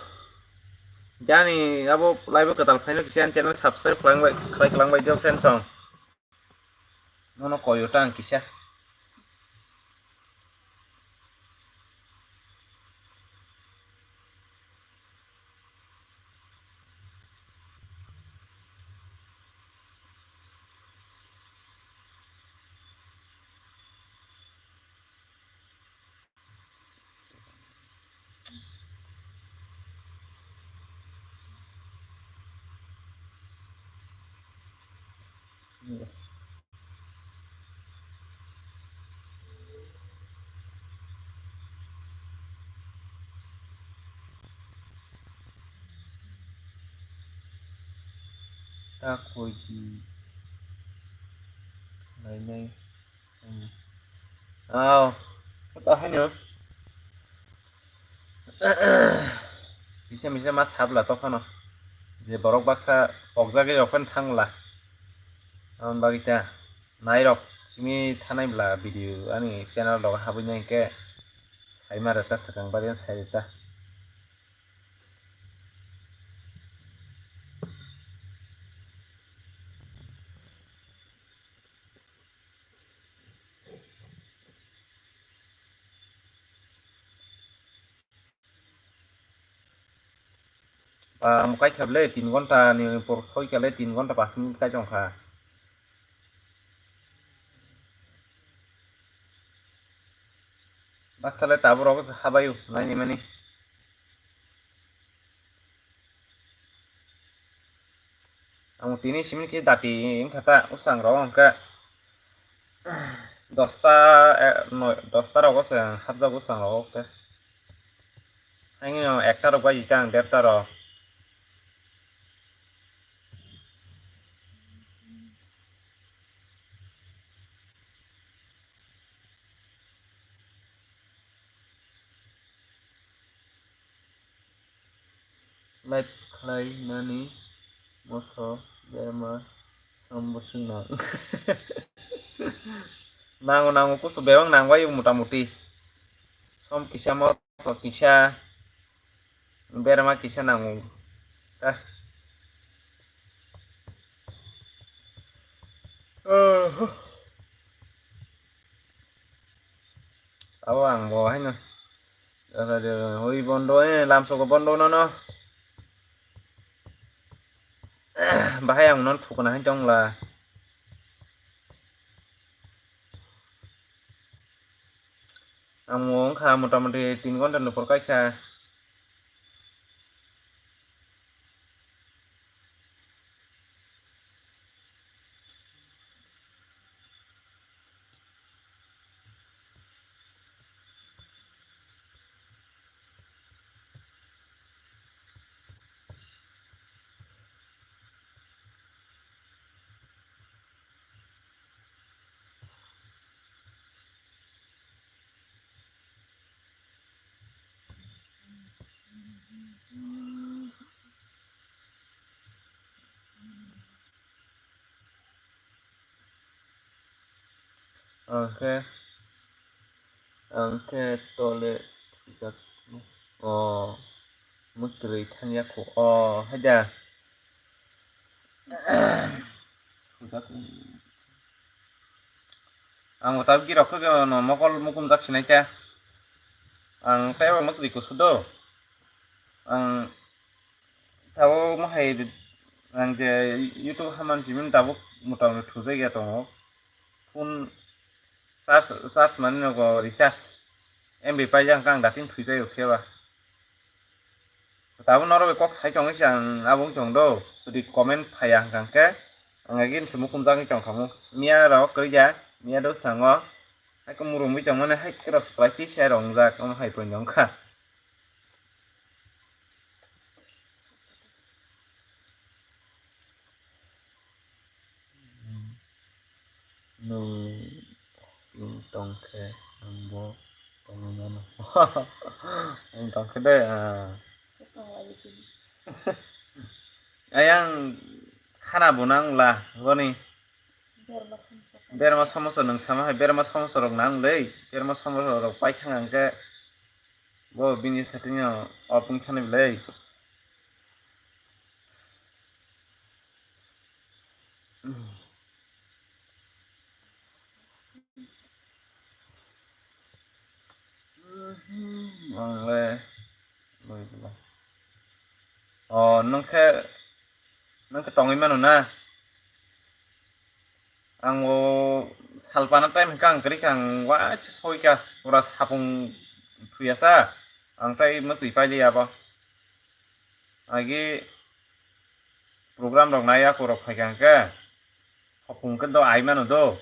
jani abo live kwtal phaino kisa channel subscribe khlai, khlai kwlangbai dio friends song. Nono koyo ta ang kisa. Ta koi di lainai. Hmm. Aw, ta haino. Misa misa ma sabla tokhano. Je borok baksa pokjagwi rok phano thangla. Aboni bagwi ta nairok simi thanai bla video ani channel rok habwi nai khe saima reta swkang bagwi sai reta. Ba, ang kai kha ble, tin ghonta ni por soi kha le, tin ghonta pas minute kai tong kha. Baksa le tabuk rok se habai o, naini mani. Ang tini simi khe dati wngkha ta, usang rok wngkha dosta, eh, noi, dosta rogo se ang hapjago usang rogo khe. Haino ekta rok bai jita ang derta rok. Live khlai mani moso berma som bosong nang. Nango, nango, kusu bebak nang bai motamuti. Som kisa mo, to kisa, berma kisa nango. Ta. Oho. Abo ang bo haino. Oi bondo, eh, lamsoko bondo nono. Bahai ang non thukna hai tongla. Ang mo wngkha motamuti tin ghonta ni por kai kha. Ang khe, ang khe tole thwijak, o, mwtwrwi thangya kho, o, haida. Ang bo tabuk girok khe no mokol mukum jak sinai kha. Ang tei bo mwtwi kusu do. Ang tabuk mohai ang je YouTube haman simi tabuk mota moti thujak ya tongo. Phone charge, charge mani nogo recharge M B paijak hwnkhe ang dating thwi paio khe ba. Tabuk norok bai kok sai tongwi se ang abo wng tong do. Jodi comment phaiya hwnkha hwnkhe ang again se mukum jagwi tong khamu. Miya rok kwrwi ya, miya do sango. Hai khe murumwi tongmani hai khe rok se kwlai chi se rok wngjak, omo hai poino wngkha. Nwng tong khe ang bo tongwi mano. Nwng tong khe de, ah. Ayang khana bo nang la boni. Berma somoso. Berma somoso nwng sama hai berma somoso rok nang le, berma somoso rok pai thang ang khe bo bini sathini o pung thani le. Ang le, o, nwng khe, nwng khe tongwi mano na? Ang o sal pana time hwnkhe ang kwrwi kha, ang waisa soi kha, pura sapung thwi ya sa, ang tai mwtwi pailiya abo. Agi program rok nai ya, rok phai kha hwnkhe, hopung khe do ai mano do,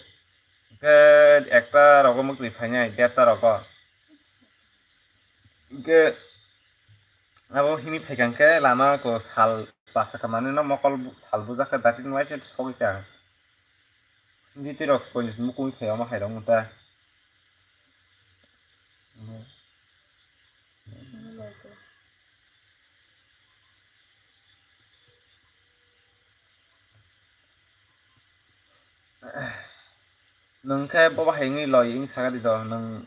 hwnkhe ekta rogo mwtwi phainai, derta rogo. Hwnkhe abo himwi phai kha hwnkhe lama ko sal pasa kha manwi no mokol bu-, sal bujak kha dating waisa sogwi kha. Hindi twi rok koi mukumwi phai omo hai rok ta. Nwng khe bo bahai wngwi loi wng saka di do nwng.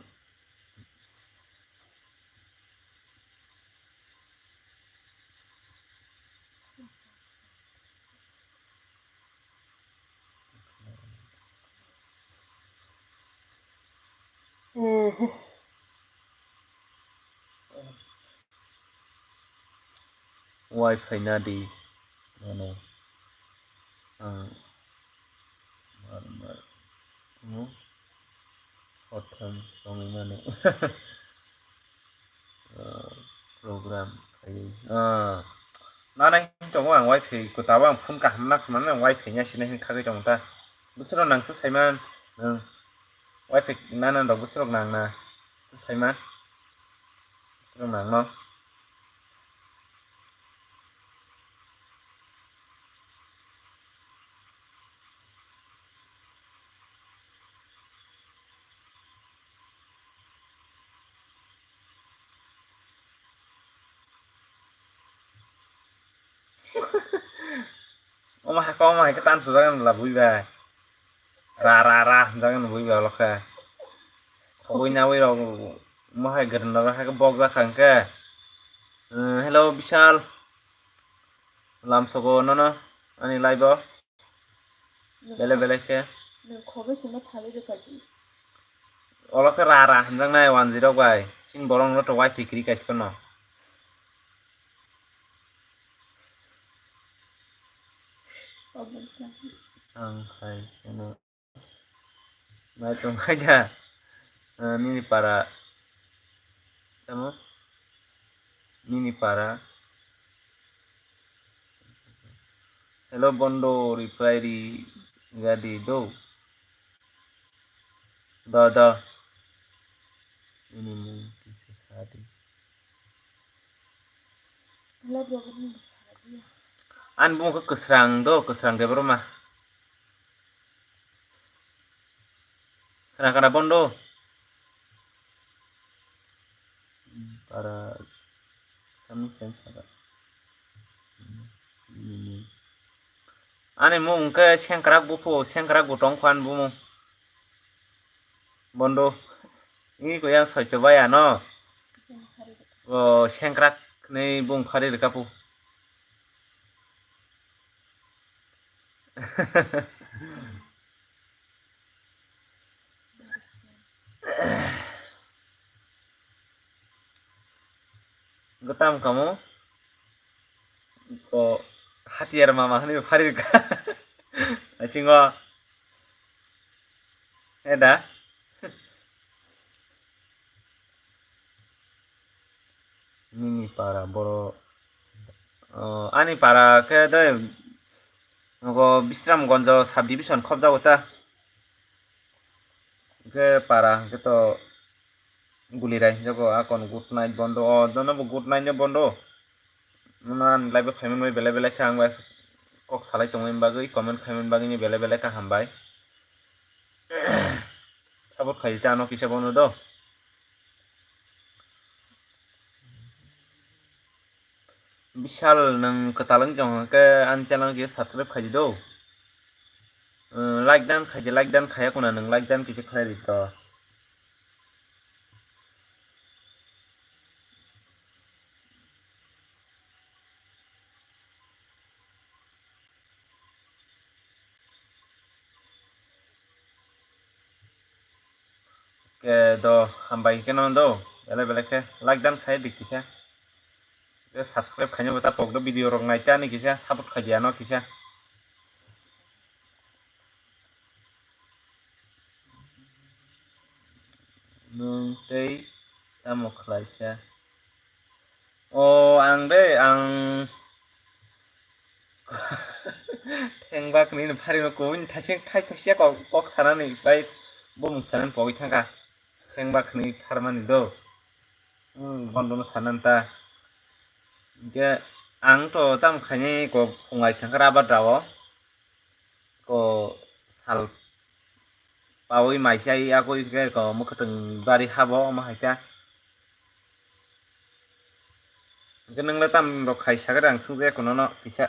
Wifi na di, mano. Ang mar mar mo hotham tongwi mano. Ah, program khaiwi. Ah, nana hin tongo ang wifi ko tabo ang phone kaham na khna ang wifi nya sina hin khagwi tongo ta. Bwswrok nang se saiman, nwng wifi nana rok bwswrok nang na se saiman. Bwswrok nang no. Omo hai khe, omo hai khe tan sujak ani bwla bui bai. Ra, ra, ra hwnjak ani bui bai ulo khe. Khogwi nawi rok omo hai gwdwng rok hai khe bokjak kha hwnkhe. Eh, hello, Bishal. Lamsogo nono ani live o. Bele bele khe. Nwng khogwi sima phalwi rwkha di. Olo khe ra ra hwnjaknai wanjwi rok bai. Chini borok no to wifi kwrwi kaisa phano. Ang hai kheno. Nai tong hai da. Ah, nini para. Tamo? Nini para. Hello, bondo, reply ri gadi do. Do, do. Nini mung kisa sadi. Ani bumung khe kwsrang do, kwsrang de borok ma. Khna khna bondo. Para sami sen saka. Ani mung khe sengkrak buphu, sengkrak bo tong kho ani bumung. Bondo. Ini ko yang soicho bai ano. O sengkrak ni bung khari rwkha pu. Gotam kamu ko hatiyar mama hani phari ka. Asingo. Eda. Nini para boro, o, ani para khe de, nogo Bisramganj sub division khobjago ta. Khe para hwnkhe to Gulirai hinjago, akon good night bondo, o, dono bo good night no bondo. Nono ani live o phaimani bai belai belai khe ang bai kok salai tongmani bagwi, comment khaimani bagwi ni belai belai khe hambai. Support khaidi ta ano kisa bono do. Bishal nwng kwtal wngwi tong hwnkhe ani channel khe subscribe khaidi do. Like dan khaidi, like dan khaya kuna nwng like dan kisa khlai di to. Ke do hambai khe no do, belai belai khe like dan khai di kisa. Ke subscribe khaina bata pok do video rok nai ta ni kisa support khai di ano kisa. Nwng tei tamo khlaisa? O, ang de, ang thengba kwnwi no phari no kubui ni thaising khai thaisa kok, kok sanani bai bumung sanani pogwi thangkha. Thengba kwnwi pharmani do. Hmm, bondo no sanani ta. Hingke ang to tamo khainai kok phungai thangkha rabar rao. Ko sal pawi maisai agoi khe ko mwkhwtwng bari habo omo hai khe. Hwnkhe nwng le tam rok khai sagre ang swngjaya kunono kisa.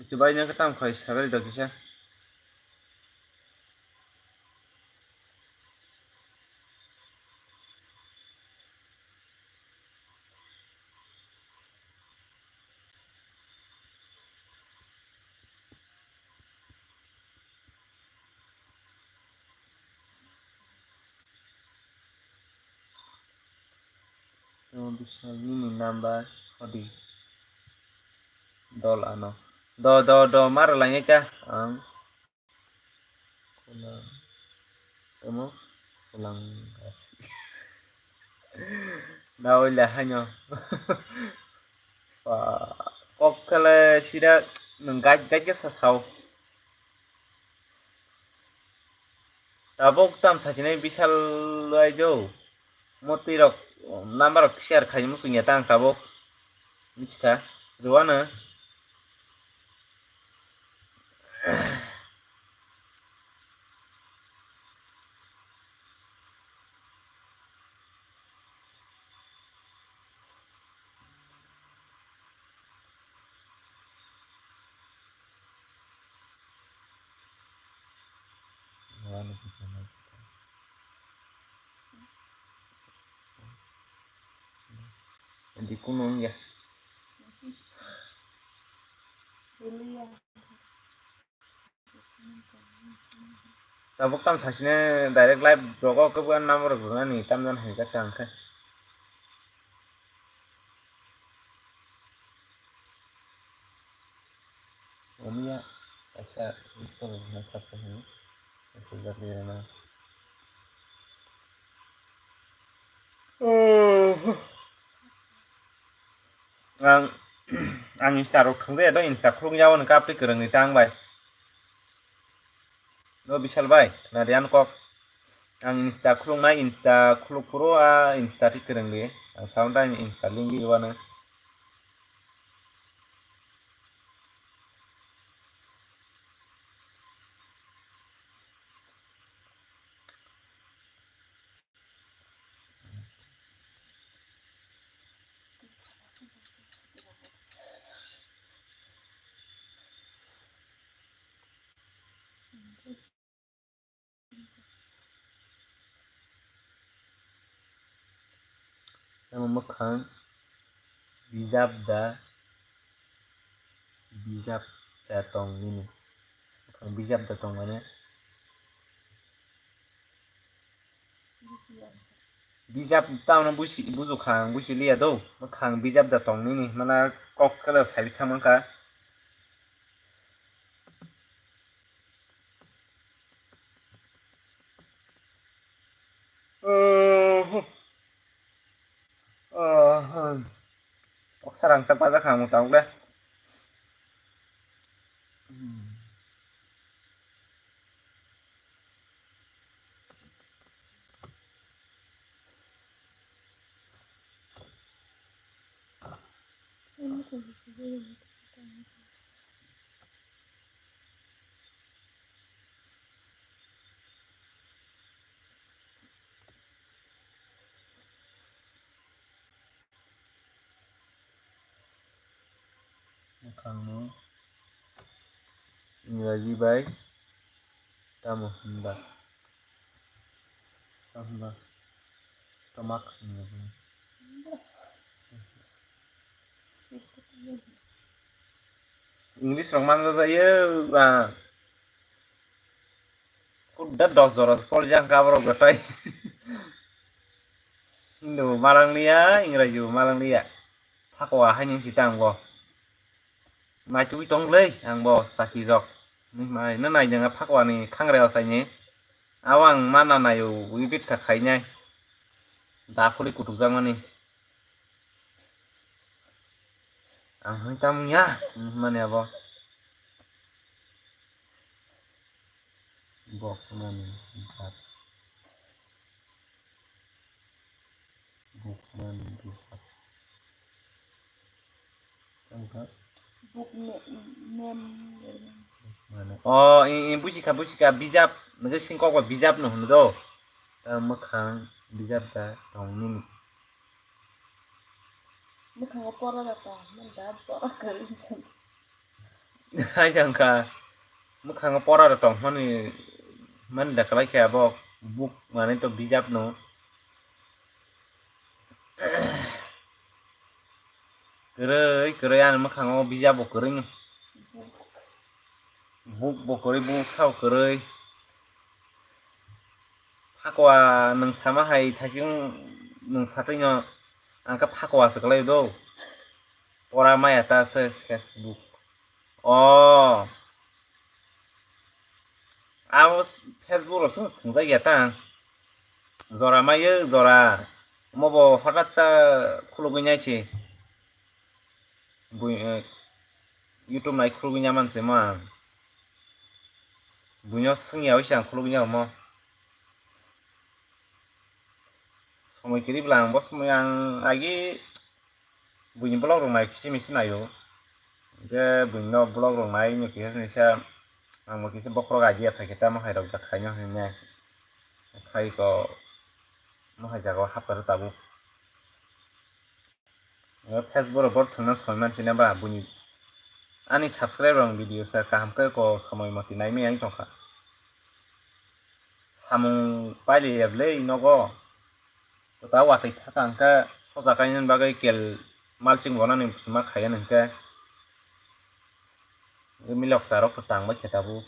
Chubaino khe tamo khai sagri do kisa. Tamo bwswk nini number hodi dol ano. Do, do, do, ma rwlainai ta ang. Kulang, tamo kulang gasi. Da oila haino. Ba, kok kale sida nwng gait gait khe sa sao. Tabuk tam sachinai bisal lai jo. Motwi rok number rok share khai muchung ya ta ang tabuk. Miskha. Rwano. Di kuno wngya. Tabuk tam sasine direct live rogo kebo number rok rwnani tamjani hai jak kha hwnkhe. Omiya kaisa install rwna saksa hwnwi swijak rwna. Ang, ang Insta rok thwngjaya do, Insta khuluk ya, o nokha apri kwrwngni tang bai. No Bishal bai, khna di ani kok. Ang Insta khuluk nai, Insta khuluk phuru a Insta thik kwrwng di. Ang sound time Insta link di wano. Tamo mwkhang bijap da, bijap da tong nini. Mwkhang bijap da tong mane. Bijap tamo busi, buju khang busi liya do. Mwkhang bijap da tong nini. Mana kok kala sabi thang ka. Kok sarang sak bajak ang mutang le. Mwkhangno Ingraji bai tamo hwnba? Tamo hwnba stomach hwnwi. English rok manjajayo, ah. Kudda dos jora se porijak kha borok gotoi. Hindu malang liya, Ingraji bo malang liya. Phakwa haino si tang bo. Mai twi tong le ang bo sakhi rok. Mai no nai janga phakwa ni khangre o saini. Awang mana nayo wibit kha khainai. Da khuli kutuk jangmani. Ang hwn tamo ya, hwnmani abo. Bokmani bijap. Bokmani bijap. Tamo kha? Buk me-, mem. Mane. Oh, i, i, buji kha, buji kha, bijap. Nokhe singkok ba bijap no hwno do. Ta mwkhang bijap da tong nini. Mwkhango pora da tong, man da pora kwrwi se. Hai jang kha, mwkhango pora da tong hwnwi man da kwlai khe abo buk manwi to bijap no. Kwrwi, kwrwi ani mwkhango bijap bo kwrwi no. Buk bo kwrwi, buk sao kwrwi. Phakwa nwng sama hai thaichung nwng satwi no ang khe phakwa se kwlai do. Pora maya ta se Facebook. Oh. Abo Facebook rok se thwngjak ya ta. Jora mayo jora. Omo bo hothat sa khulugwi nai se. Bui, eh, YouTube nai khulugwi nai man se ma. Buino swngya wi se ang khulugwi nai omo. Somoi kwrwi bwla ang bo somoi ang agi buini vlog rok nai kisi misi naio. Hwnkhe buino vlog rok nai no kisa misa ang bo kisa bokhorok idea phaikhe tamo hai rok da khaina hwnwi khai ko mo hai jagao hapkha rw tabuk. Facebook rok bor thwngna soi mansi na ba buini ani subscriber rok video sa kaham khe ko somoi moti nai maya wng tongkha. Samung pailiya bwle nogo. Kota watwi thaka hwnkhe soja kainani bagwi kel malching bonani sima khaiya hwnkhe. Milok charok kwtang bai khe tabuk.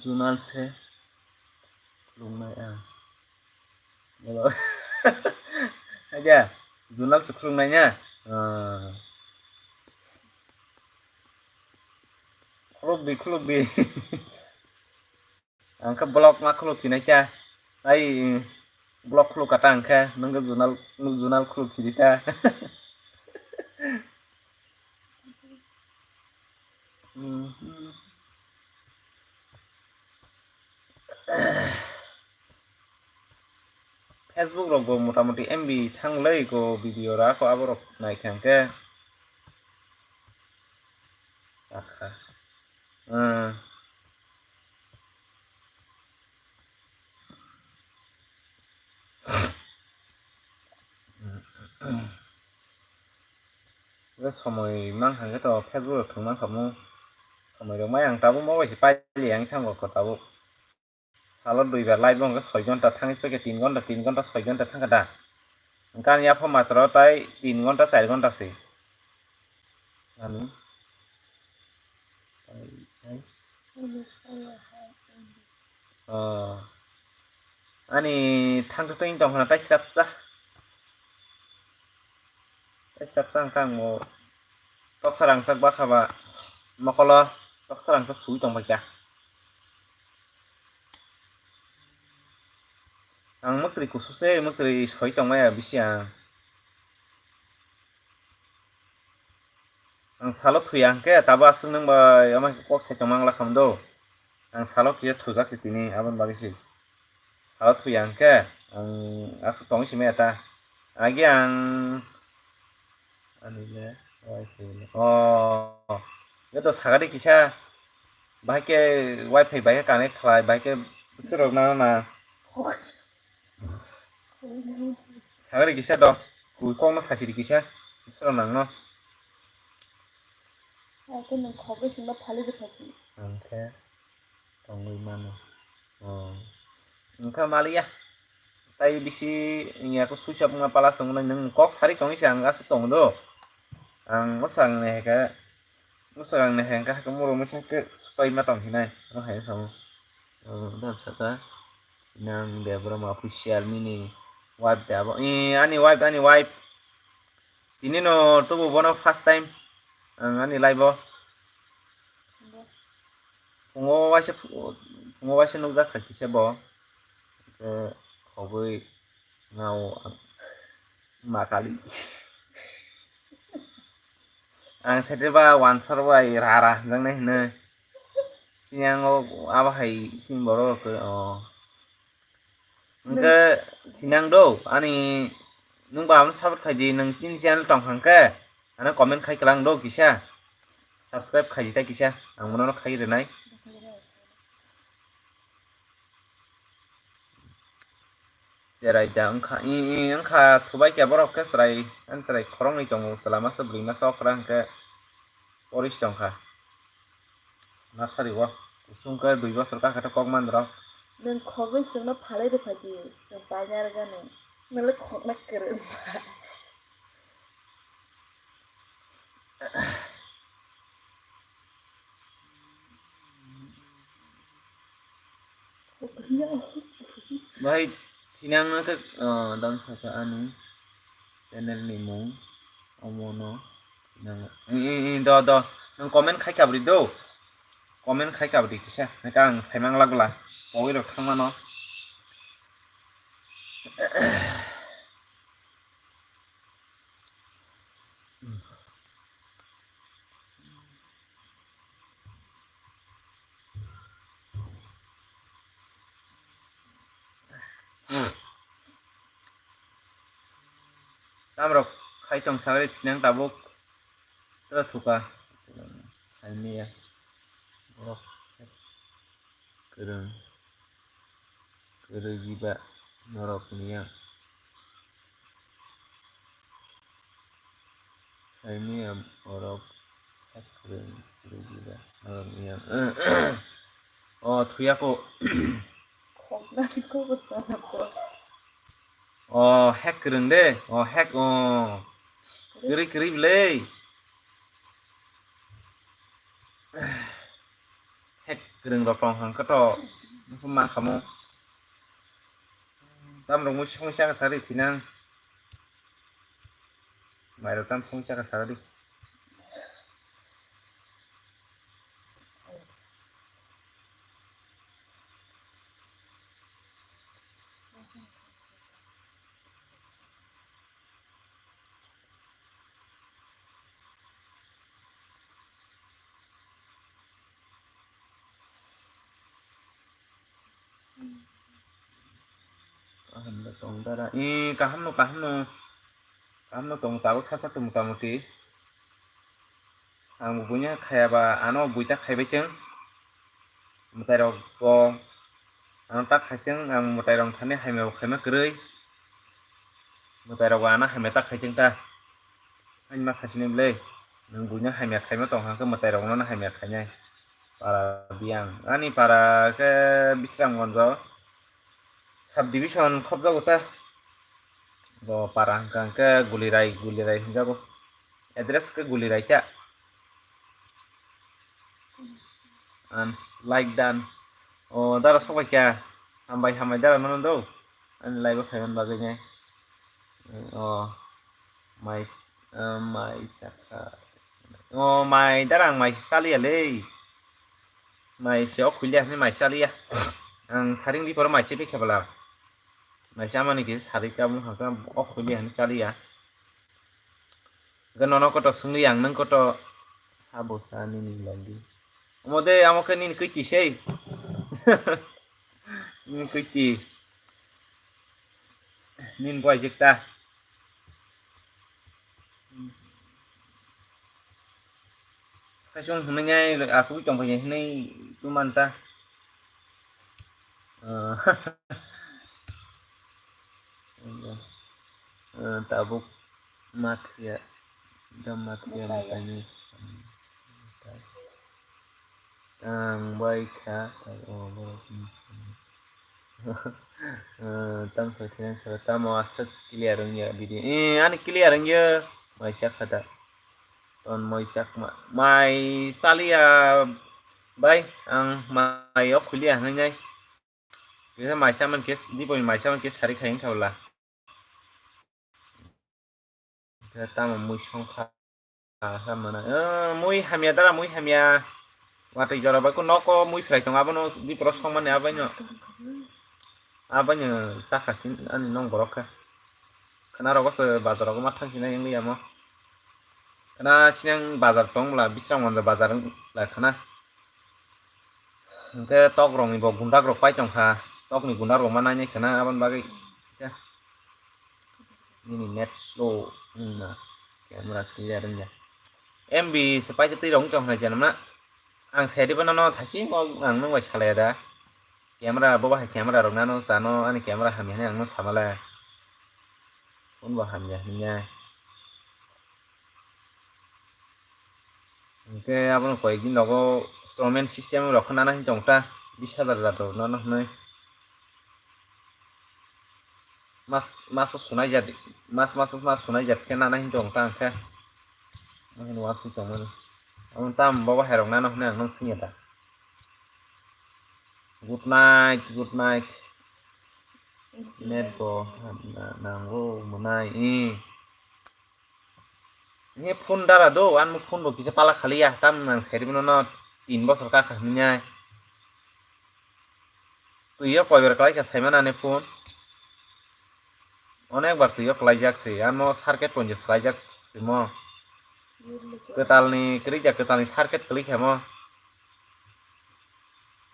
Junal se khulumnai ang. Hello. Aja, Junal se khulumnai na? Ah. Khuluk di, khuluk di. Ang khe block ma khuluk sinai kha. Ai, block khuluk kata ang khe, nung khe Junal, Junal khuluk sidi ta. Facebook rok bo motamoti M B thanglai ko video ra ko abo rok nai kha ang khe. Akha. Hmm. Somoi mang hang khe to Facebook rok thwng mang kha mo. Somoi rok mai ang tabuk mo bai se paili ang thango ko tabuk. Salo dui bar live bo hwnkhe soi ghonta thangwi se paikha, tin ghonta, tin ghonta, soi ghonta thangkha da. Hwnkhe ani yapha matro tai tin ghonta, char ghonta se. Ani. Oh. Ani thangtwtwing tong khna tai srapsa. Srapsa wngkha ang bo toksa rangchak bakha ba mokolo toksa rangchak sui tong paikha. Ang mwktwi kusu se, mwktwi soi tong maya bisi ang. Ang salo thuya hwnkhe tabo aswk nwng bai omo khe kok sai tong mang lakha do. Ang salo kisa thujak se tini aboni bagwi se. Salo thuya hwnkhe ang aswk tongwi se maya ta. Agi ang ani le wifi le. Oh. Joto sagadi kisa bahai khe wifi bai khe connect khlai, bahai khe bwswk rok nana na. Sagadi kisa do. Kui kok no sasidi kisa. Bwswk rok nang no. Ako nung khogwi singba phali de phati. Ang khe tongwi mano. Oh. Ang khe maliya. Tai bisi wngya khe switch off wngma pala songno nwng kok sari tongwi se ang aswk tongo do. Ang bwswk ang nahikhe, bwswk ang nahikhe hakhe moro misa khe swpai ma tong hinai. Ano hai samo. Oh, dan saka. Nang Debra ma official nini wife de abo. Eh, ani wife, ani wife. Tini no tubu bono first time. Ang ani live o. Phungo waisa, phungo waisa nukjak kha kisa bo. Hwnkhe khogwi ngao ang ma kali. Ang sete ba wansar bai rara hwnjaknai hwnwi. Sini ang o abo hai sini borok rok khe, o. Hwnkhe sinang do, ani nwng bo abono support khai di, nwng tini channel tong kha hwnkhe, ano comment khai kwlang do kisa, subscribe khai di ta kisa, ang bono khai rwnai. Cherai da wngkha, i, i, wngkha thubai khe borok khe chwrai, ani chwrai khoroknwi tongo, chwla masa bwrwi masa okra hwnkhe poris tongkha. Nursery o kusung khe dui bosor kakhe kok man rok. Nwng khogwi chwngno phalai rwphai di, chwng paina rwgano. Nwng le khokna kwrwng ba. Bai, thinang no khe, ah, dam saka ani channel ni mung, omo no thinang, i, i, i, do, do, nwng comment khai kabri do, comment khai kabri kisa, naka ang saimang lagla, pogwi rok thangmano. Tamrok khai tong sagri thinang tabuk tra thuka. Saimaya. Borok kwrwng. Kwrwi ba norok ni yang. Saimaya borok kwrwng, kwrwi ba norok ni yang. O thuya ko. Khoknani ko bwsana ko. O hek kwrwng de, o hek, o. Kwrwi, kwrwi bwlai. Hek kwrwng rok tong hang khe to, ma khamu. Tamrok mui songwi chakha sari thinang. Mairok tam songwi chakha sari. Kaham no tong dara. Ee, kaham no, kaham no. Kaham no tong tabuk sasak to mota moti. Ang bo buino khaya ba ano buita khaibai chwng. Mwtai rok bo ano ta khai chwng, ang mwtai rok thani hamya bo khaima kwrwi. Mwtai rok bo ano hamya ta khai chwng ta. Ani ma sasini ble, nwng buino hamya khaima tong hwnkhe mwtai rokno hamya khainai. Para biyang. Ani para khe Bisramganjo subdivision khobjago ta. Bo para hwnkha hwnkhe Gulirai, Gulirai hwnjago. Address khe Gulirai ta. And like done. O dara sobai kha. Hambai, hambai dara mano do. Ani live o phaiman bagwi nai. O mai, o mai sakha. O mai dara ang mai saliya le. Mai se o khulia hwnwi mai saliya. Ang saring di poro mai se bikha bala. Mai se amani khe sari ka mung haka o khulia hwnwi saliya. Ga nono koto sungli ang nang koto sabo sa nini lagi. Omo de amo khe nini kwiti sei. Nini kwiti. Nini boy jikta. Kaisong hwnwi ngai asugwi tongphai hinwi tumanta. Tabuk mathiya, da mathiya matani. Ang bai kha, o borok ni. Tam sa khe sa tamo aswk clear wngya video. Eh, ani clear wngya. Mai sak kha da. Ton mai sak ma. Mai saliya bai ang mai o khuliya hwnwi nai. Kisa mai saman khe, diponi mai saman khe sari khai wngkha bwla. Khe tamo mui songkha, kha mana. Eh, mui hamya dara, mui hamya. Watwi jora bai ko noko mui phrai tongo, abono diporo songmani abaino. Abaino sakha sin ani nong borok khe. Khna rogo se bazar rogo ma thang sinai wngya mo. Khna sinang bazar tong bwla, Bisramganj bazar wng lai khna. Hwnkhe tok rokni bo gundak rok pai tongkha, tokni gundak rok ma nainai khna aboni bagwi. Nini net slow wngma camera clear wngya. M B se paisa twi rok wngtong khnai janma. Ang seri bono no thaisi mo ang nwng bai salai da. Camera bo bahai camera rok nano chano ani camera hamya hinwi ang no samale. Phone bo hamya hinwi. Hwnkhe abono koyekdin nogo installment system rok khe nana hinwi tongta, bis hajar hajar rok nana hinwi. Mas, maso sunai jat, mas, mas, mas sunai jat khe nana hinwi tongta hwnkhe. Nahino wasung tongmani. Amo tam bobo hai rok nana hinwi ang nung singya da. Good night, good night. Net bo na-, nango mwnai, eh. Nge phone dara do, ani phone bo kisa pala khaliya, tam nang seri bono no tin bosor ka kha hinai. Twi o koibar kalai kha saimana ani phone. Onek bar twi o kwlaijak se, ano circuit ponjo swlaijak se mo. Kwtal ni, kwrwi ja kwtal ni circuit kwlwi kha mo.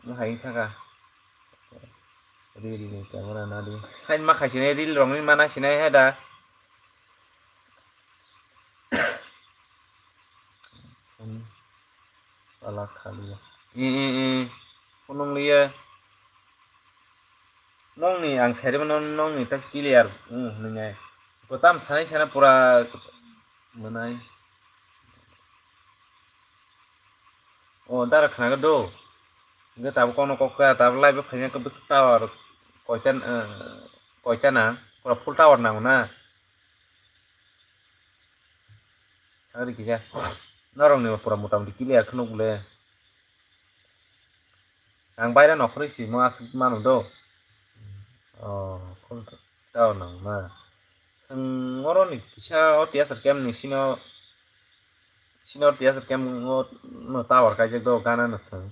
Mo hai thaka. Reel ni camera na di. Hai ma khai sinai reel rong ni mana sinai hai da. Hmm. Pala khaliya. I, i, i. Phunung liya. Nong ni ang seri bono nong ni ta clear. Hmm, nung ai. Kotam sanai sana pura manai. O, dara khna do. Hingke tabuk kono kok ka, tabuk live o phaina khe bwswk tower koita, eh, koita na? Pura full tower nango na? Ari kisa. Norok ni pura mota moti clear khe nuk le. Ang baira nokhoroi simo aswk manu do. Oh, full tower nango na? Chwng oro ni kisa o tiyasar camp ni sino, sino tiyasar camp o no tower kaijak do gana no chwng.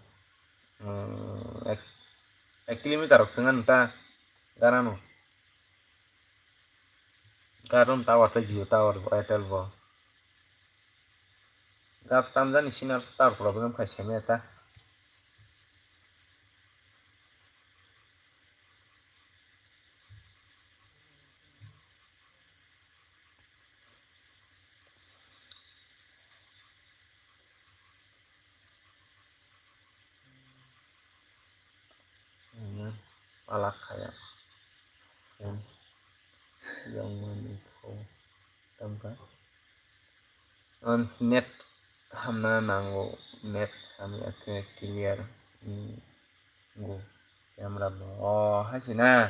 Hmm, ek, ek kilometer rok chwng ano ta gana no. Gana no tower tei Jio tower bo, Airtel bo. Gap tamjani sino tower problem khai semi eta. Palak khaya. Yang mani kho tamkha. Ons net hamna nango, net hamya khe clear, hmm, go camera bo. O, hai se na.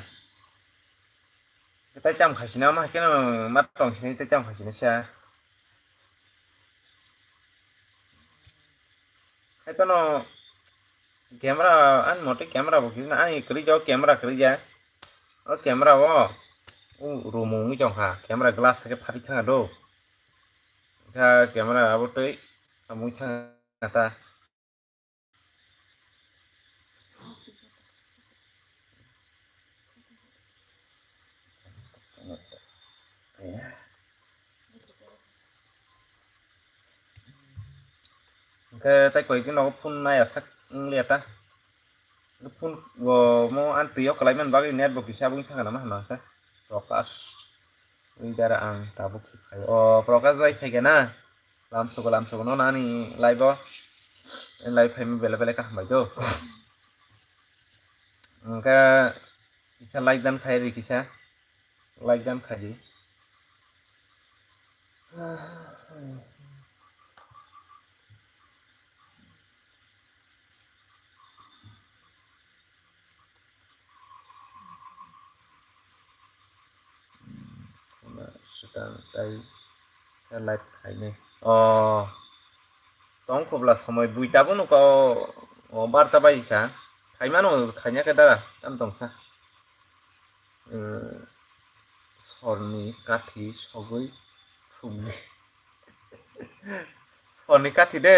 Tai cham khai se na, ma khe no ma tong se tai cham khai se na sa. Hai to no camera, ani mote camera bo kisa, ani kwrwi ja, o camera kwrwi ja. O camera o, o room wngwi tong kha, camera glass hakhe phatwi thang do. Kha camera abo twi amui thang ta. Hwnkhe tai koi khe nogo phone naya sak wngya ta. Phone bo mo ani twi o kwlai mani bagwi net bo kisa bo wngkha na ma hwnba khe. Prokash. Wngkha ang tabuk se khai. O Prokash bai khai khe na. Lamsogo lamsogo no nani live o. Live phaima belai belai kaham bai do. Hwnkhe kisa like dan khai ri kisa. Like dan khaidi. Swkang tai sa like khainai. O tong khobla somoi bui tabuk nukha o, o barta bai kha. Khaimano khaina khe dara tam tongsa. Sorni kathi sogwi phukdi. Sorni kathi de,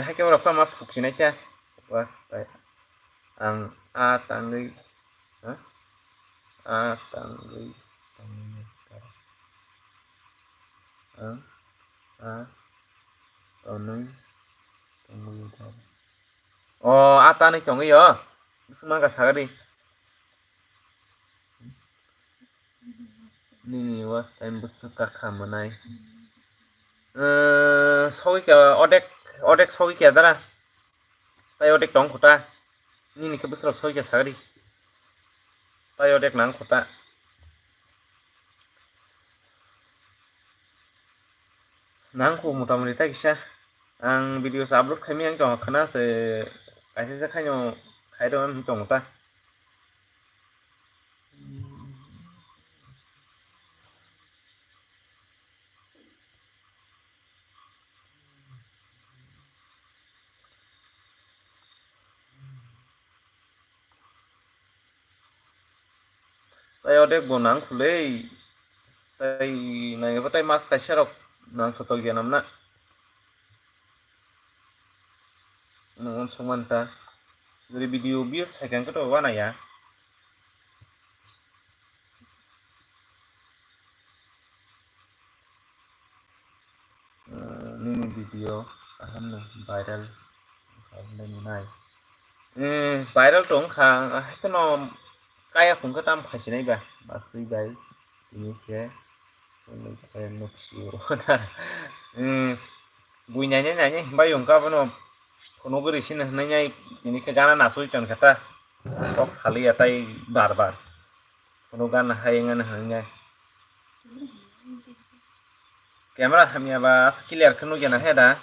haikhe borok tamo phuksinai khe. Ang a tangwi, ha? A tangwi, tangwi, ang a tonwi, tongwi, o a tanwi tongwi o. Bwswk mangkha sagadi. Nini watch time bwswk kakha mwnai. Sogwi kha odek, odek sogwi kha dara. Tai odek tong khuta. Nini khe bwswk sogwi kha sagadi. Tai odek nang khuta. Nangkuk motamoti ta kisa. Ang video se upload khaimani ang tongkha khna se kaisa se khaino khairoknani tongo ta. Tai odek bo nang khulei. Tai nangya bo tai mas kaisa rok nang sotol gyan amna. Nang uansuk man ta. Jori video views hai khe to wana ya. Nini video kaham no viral khainai nai. Viral tong kha, haikhe no kaya phung khe tam khaisinai ba, basui bai tini se nuksio. Bui nainai nainai bai wngkha bono phunugwi risina hwnwi nai tini khe gana nasui tong kha ta. Kok saliya tai bar bar. Phunuk gana hai wngani hwnwi nai. Camera hamya ba aswk clear khe nukya na he da?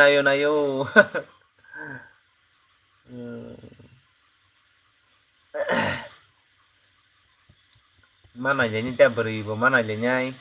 Nayo, nayo. Ma nailaini ta bwrwi bo ma nailainai.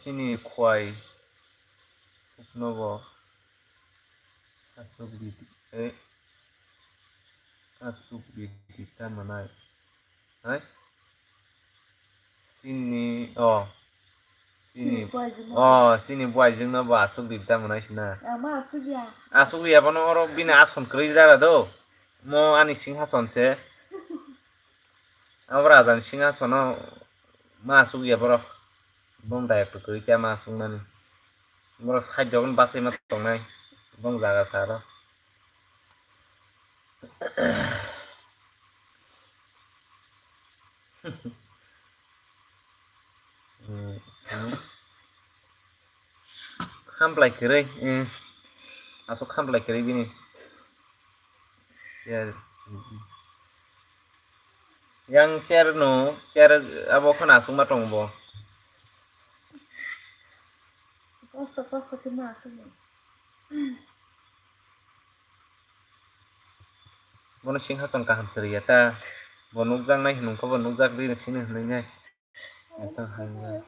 Chini khwai phuknobo aswk ridi, eh, aswk ridi ta mwnai, hai? Chini, oh, chini, oh, chini buaijwkno bo aswk ridi ta mwnai sina. Aswk ya bono oro bini ason kwrwi jara do. Mo ani singhason se. Abo raja ni singhasono ma asuk ya borok. Bong dayok to kwrwi kya ma asuk nani. Borok side jogon basai ma tongnai. Bong jaga saro. Hmm, hmm. Hamplai kwrwi, eh. Aswk hamplai kwrwi bini. Ya. Yang share no, share abo khana aswk ma tongo bo. Kosto, kosto khe ma aswk no. Bono singhason kaham siriya ta. Bo nukjaknai hinwi khe bo nukjak ri sini hinwi nai. Ata hangga.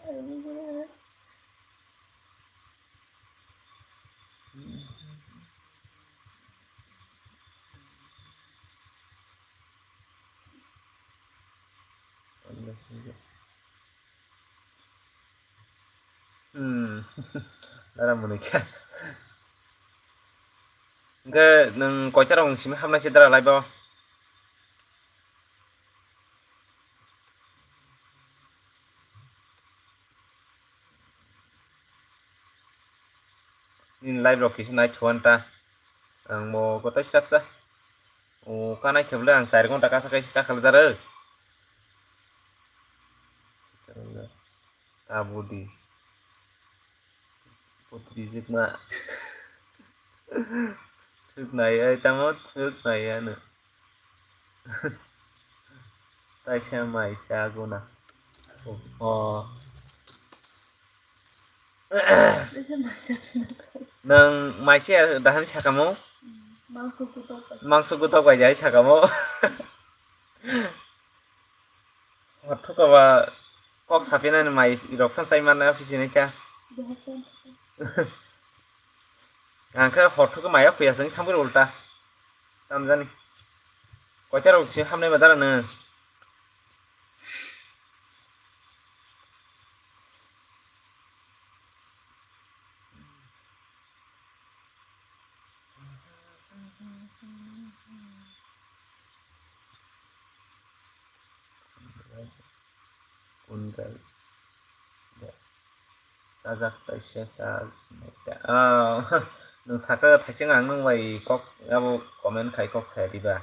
Hmm. Dara muni kha. Hingke nwng koita rok simi hamnai se dara live o? Nini live rok kisa nai thuan ta. Ang bo kotai srapsa. O kanai khe bwle ang char ghonta kasa kaisa kakhaljak rw. Tabudi. Putrijwkma. Thwk nai ai tamo, thwk nai ano. Taisa mai sa guna. O. Nwng mai se dahani sakamo? Mangso gutok bai. Mangso gutok bai jai sakamo. Hor thuka ba kok sapinani mai rok phan sai manna phi sinai kha. Ang khe hor thuka mai ya phuya sing thamgwi ulta. Tamjani. Koita rok se hamnai ba dara nwng. Kunjai. Sajak kaisa sa. Ah, nwng saka thaising ang nwng bai kok abo comment khai kok saya diba.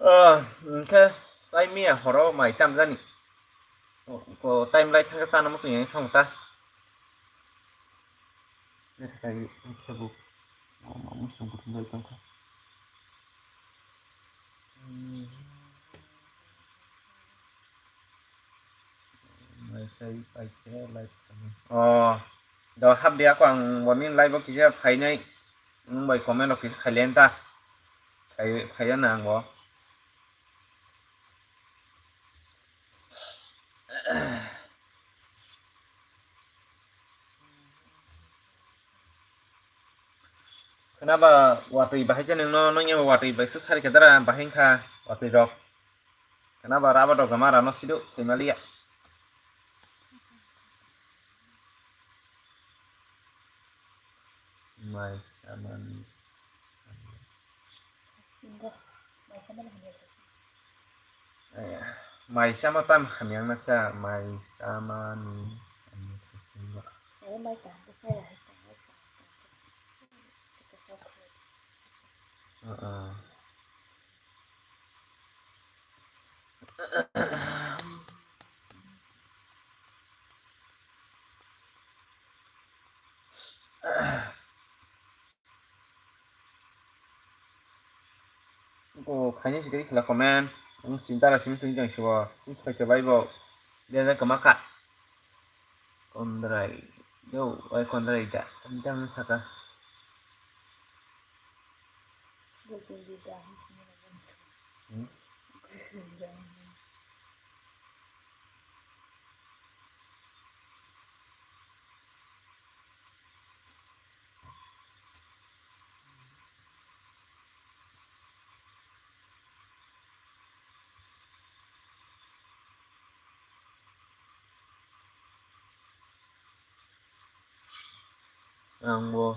Ah, hwnkhe chai miya horo mai tamjani. Ko time lai thangkhe chana muchung yang thang ta. Neta kai khebu. Mama muchung kutung lai tongkha. Mai sai paikhe live khamu. Oh, do hap dia ko ang boni live o kisa phainai. Nwng bai comment rok kisa khailenta. Khai, khaiya na ang bo. Khwnaba watwi bahai se nwngno, nwng eba watwi bai se sari khe dara bahai wngkha watwi rok. Khwnaba raba dok gama rano sido sai maliya. Mai samani. Mai sama tam hamyang na sa mai samani. Bo khaini sikiri khela comment. Ang sinta la simi simi jang sibo. Sis paikhe bai bo. Dia dia kama kha. Kondrai. Yo, oi kondrai da. Ang jang saka. Hmm? Ang bo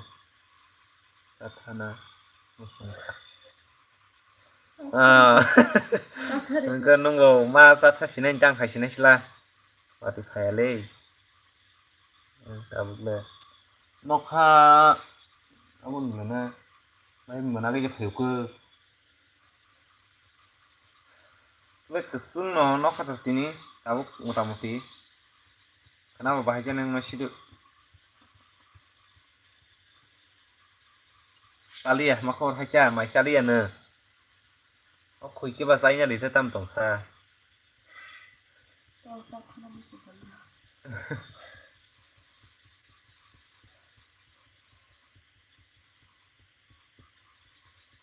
chathana muchungkha. Ah. Hwnkhe nwngo ma chatha sinai tang khai sinai sla. Watwi phaiya le. Tabuk le. Nokha abo nungna. Mai mona ge phayuku. Bai kwchwngno nokha tini tabuk motamuti. Khwnaba bahai jani wngma sidu. Chaliya, ma khobor hai kha, mai chaliya no. O khoi khe ba chaina ri the tam tong sa.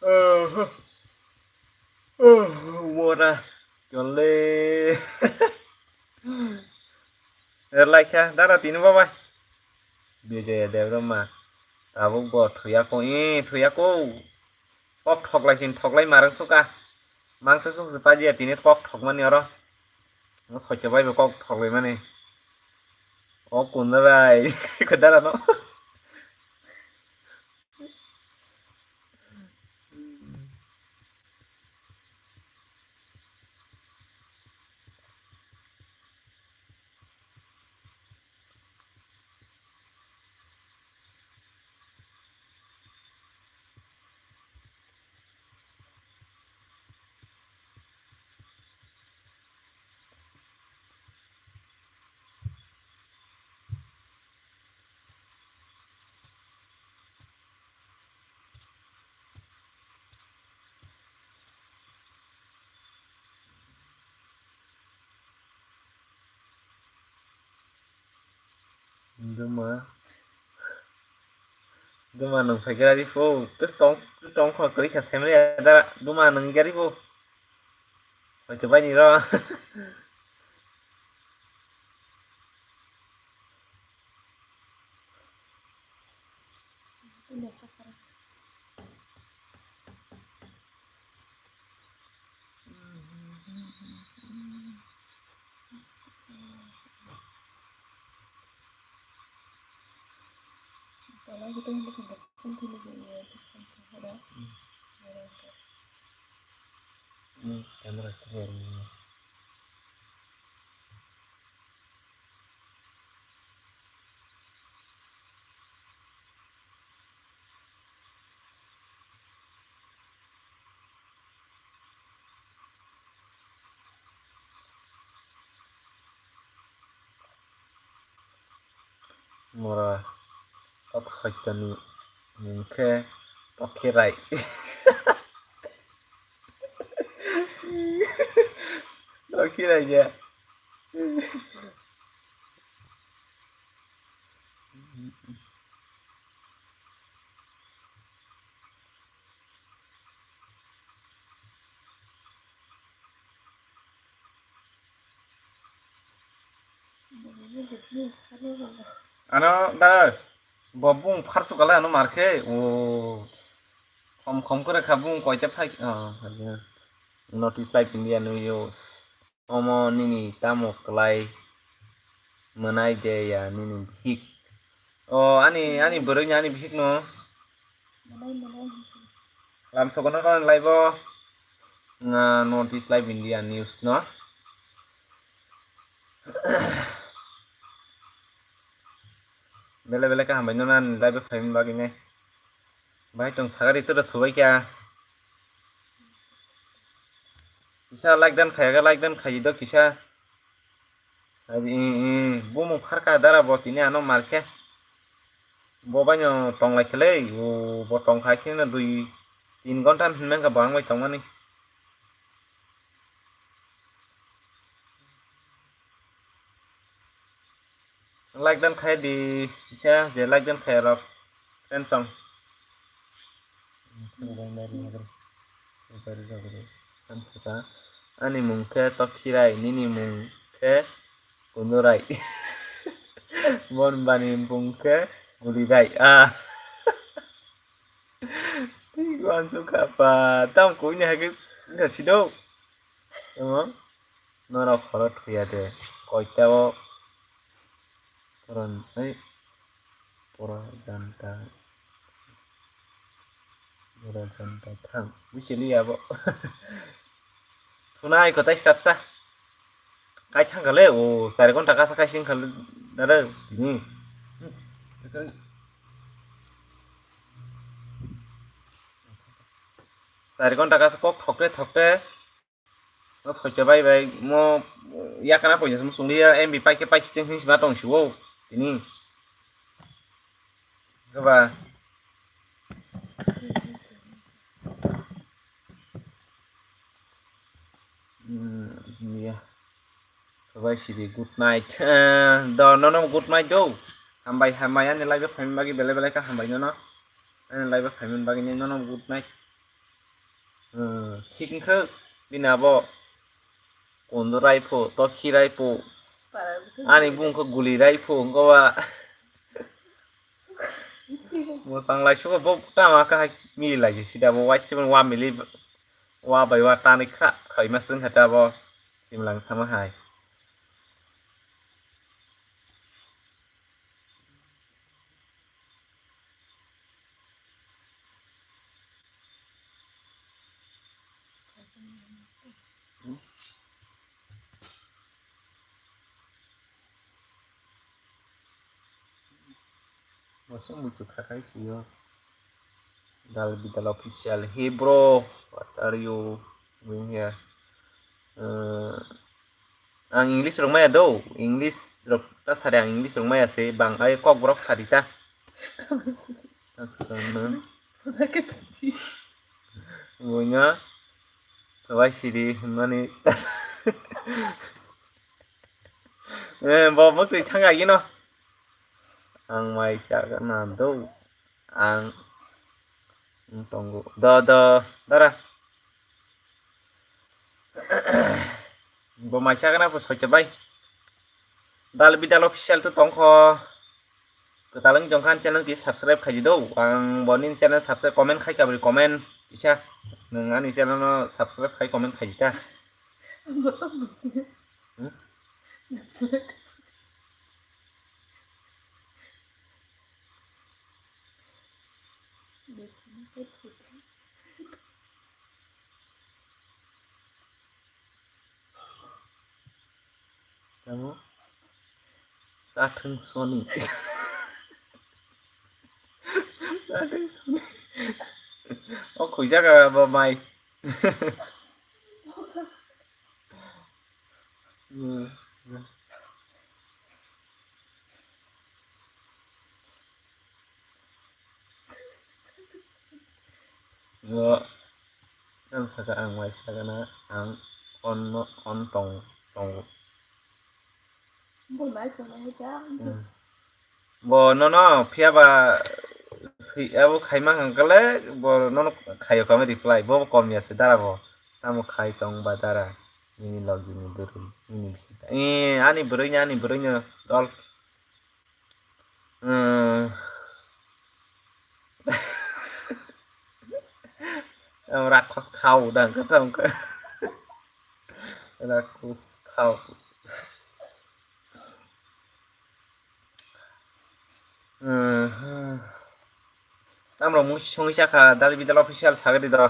Oho. Oho, wara. Chole. Relaikha, dara tini babai. Bijaya Debbarma. Tabuk bo thuyako, ee, thuyako. Kok thoklai sin thoklai marang suka. Mangsa suk se pajiya tini kok thokmani oro. Soito bai bo kok thoklai mani. O kunda bai. Kudara no. Duma, duma nung phai gari po, tus tong, tong kho kri kha semre da, duma nung gari po. Oi to bai ni ro. Hmm, camera clear ni. Mora kok soitoni mung khe Tokhirai. Tokhirai ya. Ano da bo bung pharsu kala ano markhe o khom khom kore kha bung koita phai notice live India news. Omo nini tamo kwlai mwnai de ya nini bihik? O ani, ani bwrwi ni ani bihik no. Lam sokono ko live o, ah, North East Live India News no. Bele bele kaham bai no nani live o phaimani bagwi nai. Bai tong sagari to da thubai kya. Kisa like dan khaya ga like dan khayi do kisa. Bumung pharkha dara bo tini ano markhe. Bo baino tonglai khelai, bo tongkha khe no dui tin ghonta hinmeng kha bo ang bai tongmani. Like dan khai di kisa je like dan khai rok friends song. Ani mung khe Tokhirai, nini mung khe Kundurai. Bon bani mung khe Gulirai. Ah. Tei wansuk kha pa. Tam koi ni hai khe wngkha sido. Tamo norok khoro thuya de. Koita o koron ai. Pura janta. Pura janta thang. Buchili abo. Thunai kotai sapsa. Kai thang kale o char ghonta kasa kai sing kale dare. Hmm. Char ghonta kasa kok thokte thokte. No soita bai bai mo yakana poisa mo sunglia M B paike paisiteng hinwi sima tong siwo tini. Goba. Hmm, ya. Sobai sidi good night. Eh, do nono good night do. Hambai hambai ani live phaiman bagi bele bele ka hambai nono. Ani live phaiman bagi nono good night. Hmm, thik wngkha bini abo Kundu raiphu, Tokhi raiphu, ani bung khe Guli raiphu, wngkha ba. Mwsang lai suko bo tama kha hai mili lai sida bo wai sibon wa mili wa bai wa tani kha khaima swng kha ta bo simlang sama hai. Masuk muchuk khakai sio. Dal Bidal official. Hey bro, what are you doing here? Eh, ang English rok maya do. English rok ta sari ang English rok maya se bang ai kok borok sari ta. Buino. Tawai siri hwnmani. Eh, bo mukri thang agino. Ang mai chakna do. Ang tongo. Do, do, dara. Bo mai chakna bo soite bai. Dal Bidal official to tongkho. Kwtal wng tongkha ani channel ki subscribe khaidi do. Ang boni channel subscribe comment khai kabri comment kisa. Nwng ani channel no subscribe khai comment khaidi ta. Hmm? Tamo? Sathung soni. Sathung soni. O khuijak ba mai. Hmm. Bo, ang saka ang mai sakana ang on, on tong, tongo. Bo nai tong nai ta. Hmm. Bo nono phiya ba si abo khaima hangkale bo nono khayo kami reply bo kom ya se dara bo. Tamo khai tong ba dara. Nini logi ni bwrwi, nini bwrwi. Eh, ani bwrwi ni, ani bwrwi ni dol. Hmm. Ang rakhos khao dang kata wngkha. Rakhos khao. Hmm. Tamrok mui songwi chakha, Dal Bidal official sagadi do.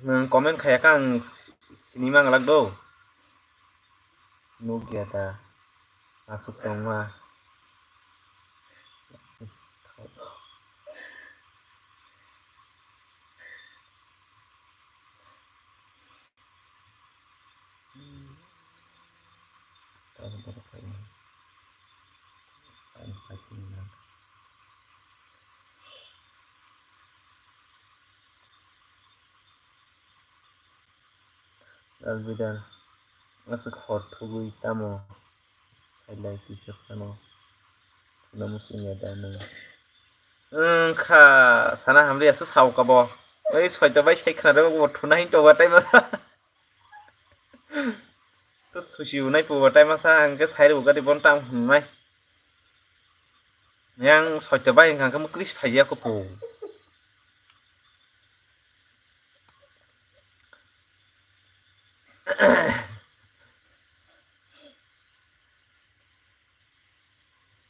Nwng comment khaya kha ang si-, sini manglak do. Nukya ta. Aswk tongma. Albidan, aswk hor thugwi tamo khailai kisa phano thuna muchungya da nwng? Wngkha, sana hamli aswk sao kabo. Oi soito bai sai khna rw bo thuna hin toga tai masa. Tus thusi unai puba tai masa hangke sai rw gadi bon tang hwnmai. Yang soito bai hwnkha khe mukris phaiya kho pu.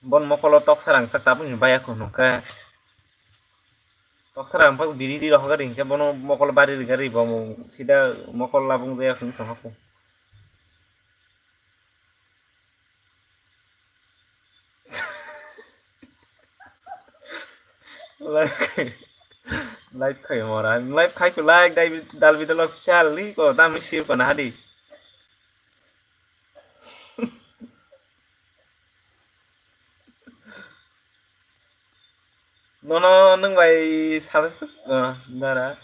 Bon mokolo toksa rangchak tabuk ni baya khun hwnkhe. Toksa rang bak biri ri rohor gari hwnkhe bono mokol bari ri gari bo sida mokol labung jaya khun tongkha. Live khai, live khai mora. Live khai phi live dai dal bidal official li ko dam si ko na hadi. Nono nwng bai sabai swk, ah, dara.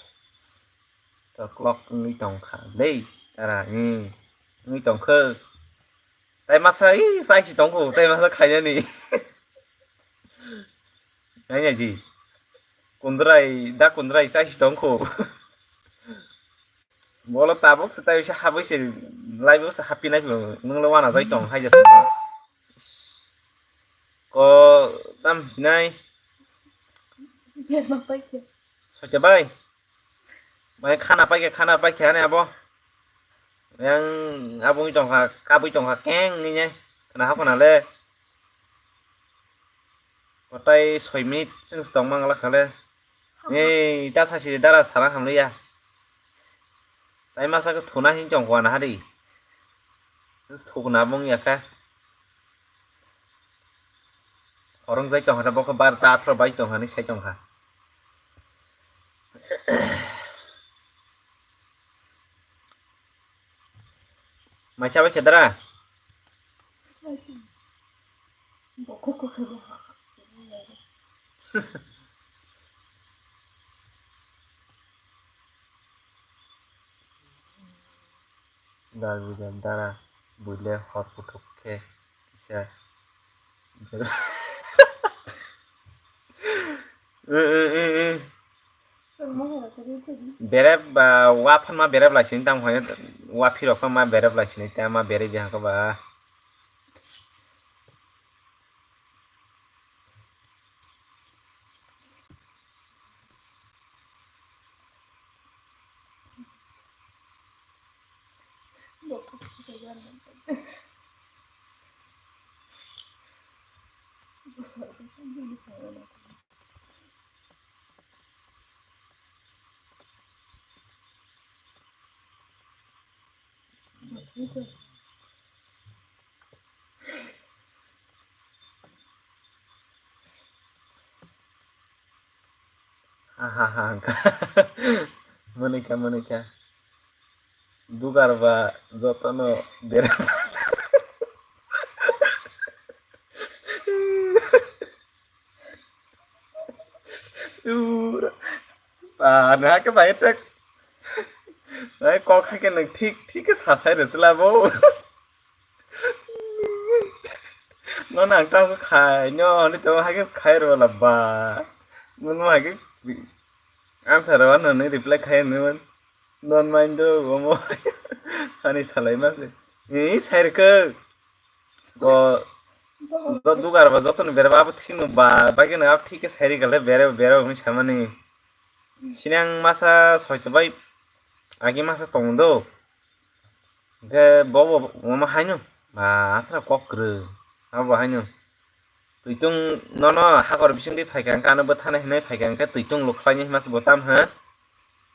To clock wngwi tongkha dei, dara, hmm, wngwi tongkha. Tai masa, ih, saisi tongkho, tai masa khainani. Nanya ji. Kundrai, da kundrai saisi tongkho. Bolo tabuk se tai se habwi se live se happy nai philo. Nwng lo wana jai tong hai jasa. Ko tam sinai. Socha bai. Mai khana paikha, khana paikha ani abo. Yang aboni tongkha, kabui tongkha keng ni ne. Khana hakona le. Kotai soi minute sing tong mangla khale. Ei, ta sasi dara sara hamliya. Tai masa ko thuna hin tongkha na hari. Thukna bung ya kha. Horong jai tongkha, bo khe bar ta athro bai tongkha, ni sai tongkha. Mai chabai khe dara? Dal bidal dara buile hor kuthuk khe kisa. Berep ba wa phan ma berep lai sini tamo hoi wa phirok phan ma berep lai sini ta ma berep ya ko ba. Ha ha ha. Monika, Monika. Dugar ba jotono bera. Ura. Ba, na ke bai tek. Bai kok hai ke nang thik, thik ke sa sai re sila bo. No nang tang khai, no, ni to hai ke khai ro la ba. No, no hai ke answer ro no ni reply khai ni man. Non mind do, omo. Ani salai ma se. Ni sai re ke. Go, go dugar ba joto ni bera ba abo thik no ba, ba ke no abo thik ke sai re gale bera, bera umi samani. Sinang masa soito bai, agi masa tong do. Hingke bo bo omo haino, ba asra kok kwrwi, abo haino. Twitung nono hakor bisingtwi phaikha hingke ano bwthana hinwi phaikha hingke twitung lukhlaini hima se bo tam ha.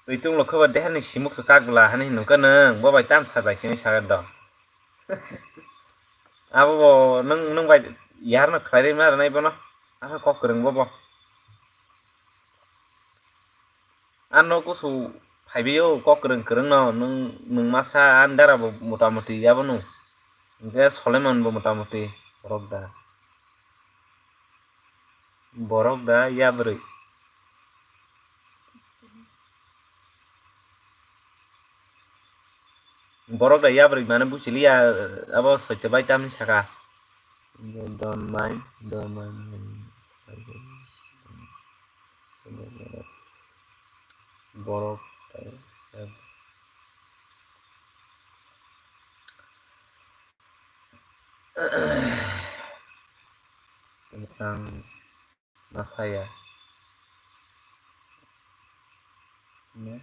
Twitung lukhai bo deharni simuk se kak bwla hani hinwi hwnkhe nwng bo bai tam sajai sini sagar do. Abo bo nwng, nwng bai yarno khlai rwma rwnai bono. Asra kok kwrwng bo bo. Ano kusu phaibi o kok kwrwng kwrwng no nwng, nwng masa ani dara bo motamuti yabanu. Hingke Soleman bo motamuti borok da. Borok da yabrwi. Borok da yabrwi mane buchiliya abo soito bai tamni saka. Don't mind, don't mind. Borok ang masaya. Ne?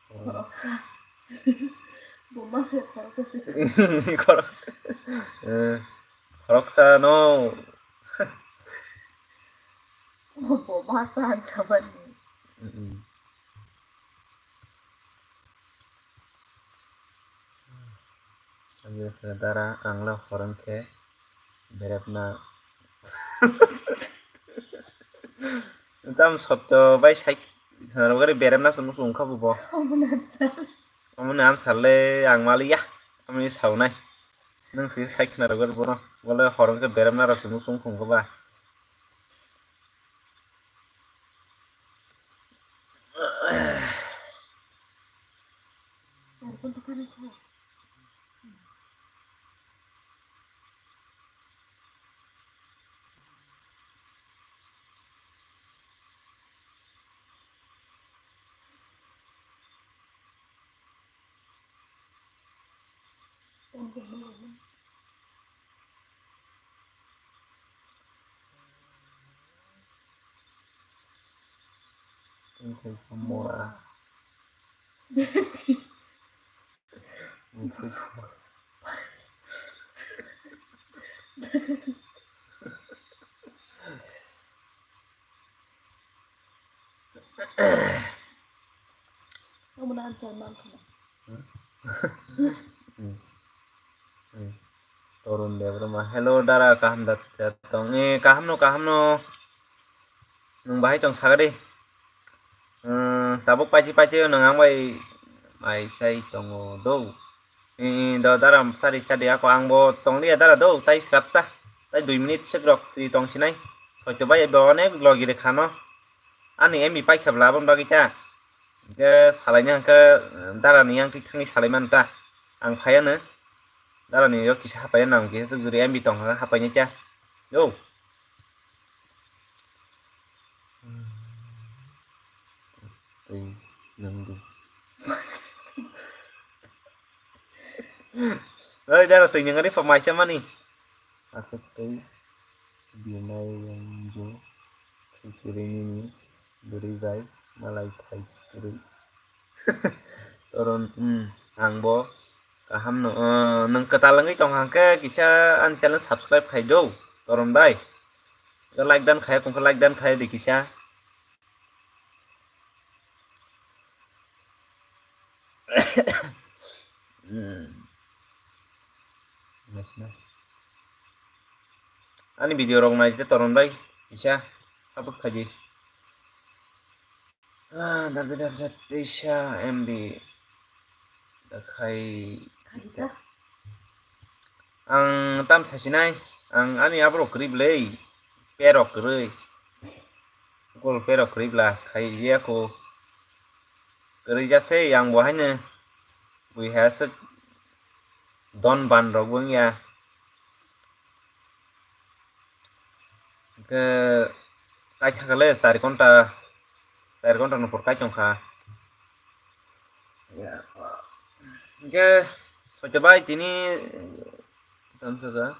Khoroksa. Bo ma se khoroksa se. Khorok-, eh, khoroksa no. Bo ma sa ang samani. Mm-mm. Ang khe dara, ang le hor wngkhe berepna. Tam sotto bai sai khwnarok gari berepna se muchung kha bo. Omo ni answer le ang maliya. Omo ni saunai. Nwng se sai khwnarok gari bono. Bole hor wngkhe berepna rok se muchung khung kha ba. Mora. Omo na answer man khna. Hmm. Hmm. Torun Debbarma. Hello, dara, kaham da tong? Eh, kaham no, kaham no. Nwng bahai tong sagadi. Hmm, tabuk pachi pachi nwng ang bai mai sai tongo do. Eh, do dara sari sari ako ang bo tong liya dara do, tai srapsa. Tai dui minute sek rok si tong sinai. Hoito bai bo onek logi re khano. Ani M B paikha bla aboni bagwi ta. Hwnkhe salaina hwnkhe darani yang thik thangwi salai mano ta. Ang phaiya no. Darani rok kisa hapai ya nang kisa juri M B tong kha hapai ni cha. Yo. Twi nang di. Oi, dara twi nang ari pa maisa mani. Aswk tei birnai wngjo thwi kwrwi nini bwrwi bai malai thai kwrwi. Toron, hmm, ang bo kaham no, eh, nwng kwtal wngwi tong hang khe kisa ani channel subscribe khai do, Toron bai. Like dan khai, kung khe like dan khai di kisa. Hmm. Ani video rok nai khe Toron bai kisa support khai di. Ah, darbe darbe teisa M B da khai. Ang tam sasinai, ang ani aborok kwrwi bwlwi, perok kwrwi. Gol perok kwrwi bla khai ya ko. Kwrwi jasai ang bo haino bui ha aswk don ban rok bo wngya. Hwnkhe kaithakle char ghonta, char ghonta ni por kai tongkha. Hwnkhe soito bai tini tamsaka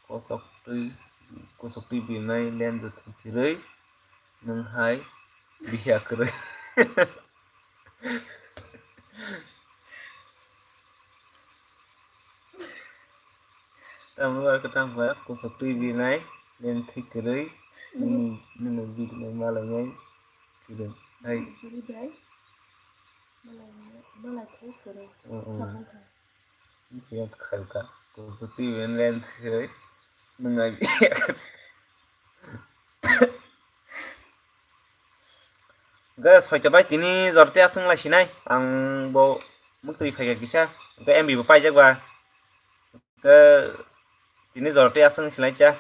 kosoktwi, kosoktwi birnai lenjo thwngphirwi nwng hai bihiya kwrwi. Tamo bar kwthang ba kusuk twi birnai, nini thik kwrwi, nini, nini birnai malainai kwrwi. Hai. Kwrwi bai. Malai, malai thai kwrwi. Mm, mm. Sakang kha. Yang khayu ka. Kusuk twi birnai, nini thik kwrwi. Nungai. Hwnkhe soita bai tini jorti aswk lai sinai, ang bo muktwi phaikha kisa, hwnkhe M B bo paijak ba. Hwnkhe tini jorti aswk sinai cha.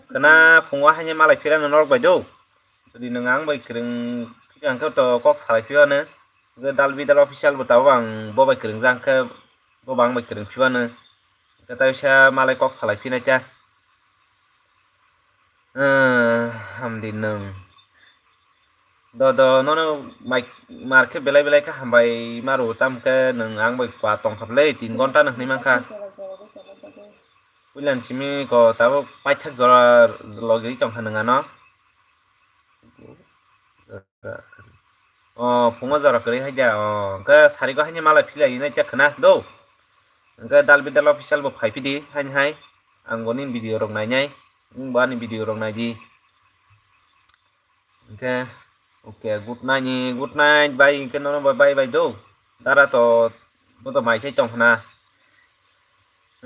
Khwna phungo haino malai phirano norok bai do. Jodi nwng ang bai kwrwng phikha hwnkhe to kok salai phiyano. Hwnkhe Dal Bidal official bo tabuk ang bo bai kwrwng jak hwnkhe bo bo ang bai kwrwng phiyano. Hwnkhe tai sa malai kok salai phinai cha. Ah, hamdi nwng. Do, do, nono mai, mar khe belai belai khe hambai maro, tamo khe nwng ang bai kwa tong kha bwle, tin ghonta no hwnwi man kha. Puila ni simi ko tabuk paithak jora logi tong kha nwng ano. O, phungo jora kwrwi hai da. O, hwnkhe sarigo haino malai philai nai cha khwna do. Hwnkhe Dal Bidal official bo phai phidi haino hai. Ang bo nini video rok nainai. Nwng bo ani video rok nai di. Hingke, okay, good night ni, good night, bai, hingke nono bai, bai, bai do. Dara to, bo to mai sai tong khna.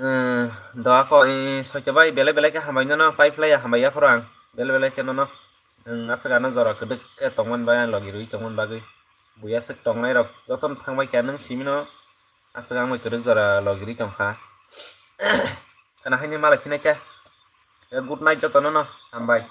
Hmm, doa ko, eh, soito bai, belai belai khe hambai nono, pai phlai ya, hambai ya phoro ang. Belai belai khe nono, hmm, aswk ano jora kwdwk khe tongmani bagwi, ang logi rwi tongmani bagwi. Buya swk tongnai rok jotono thangbai khe, nwng simi no, aswk ang bai kwdwk jora logi rwi tong kha. Khna haini malai phinai khe. Eh, good night jotono no, hambai.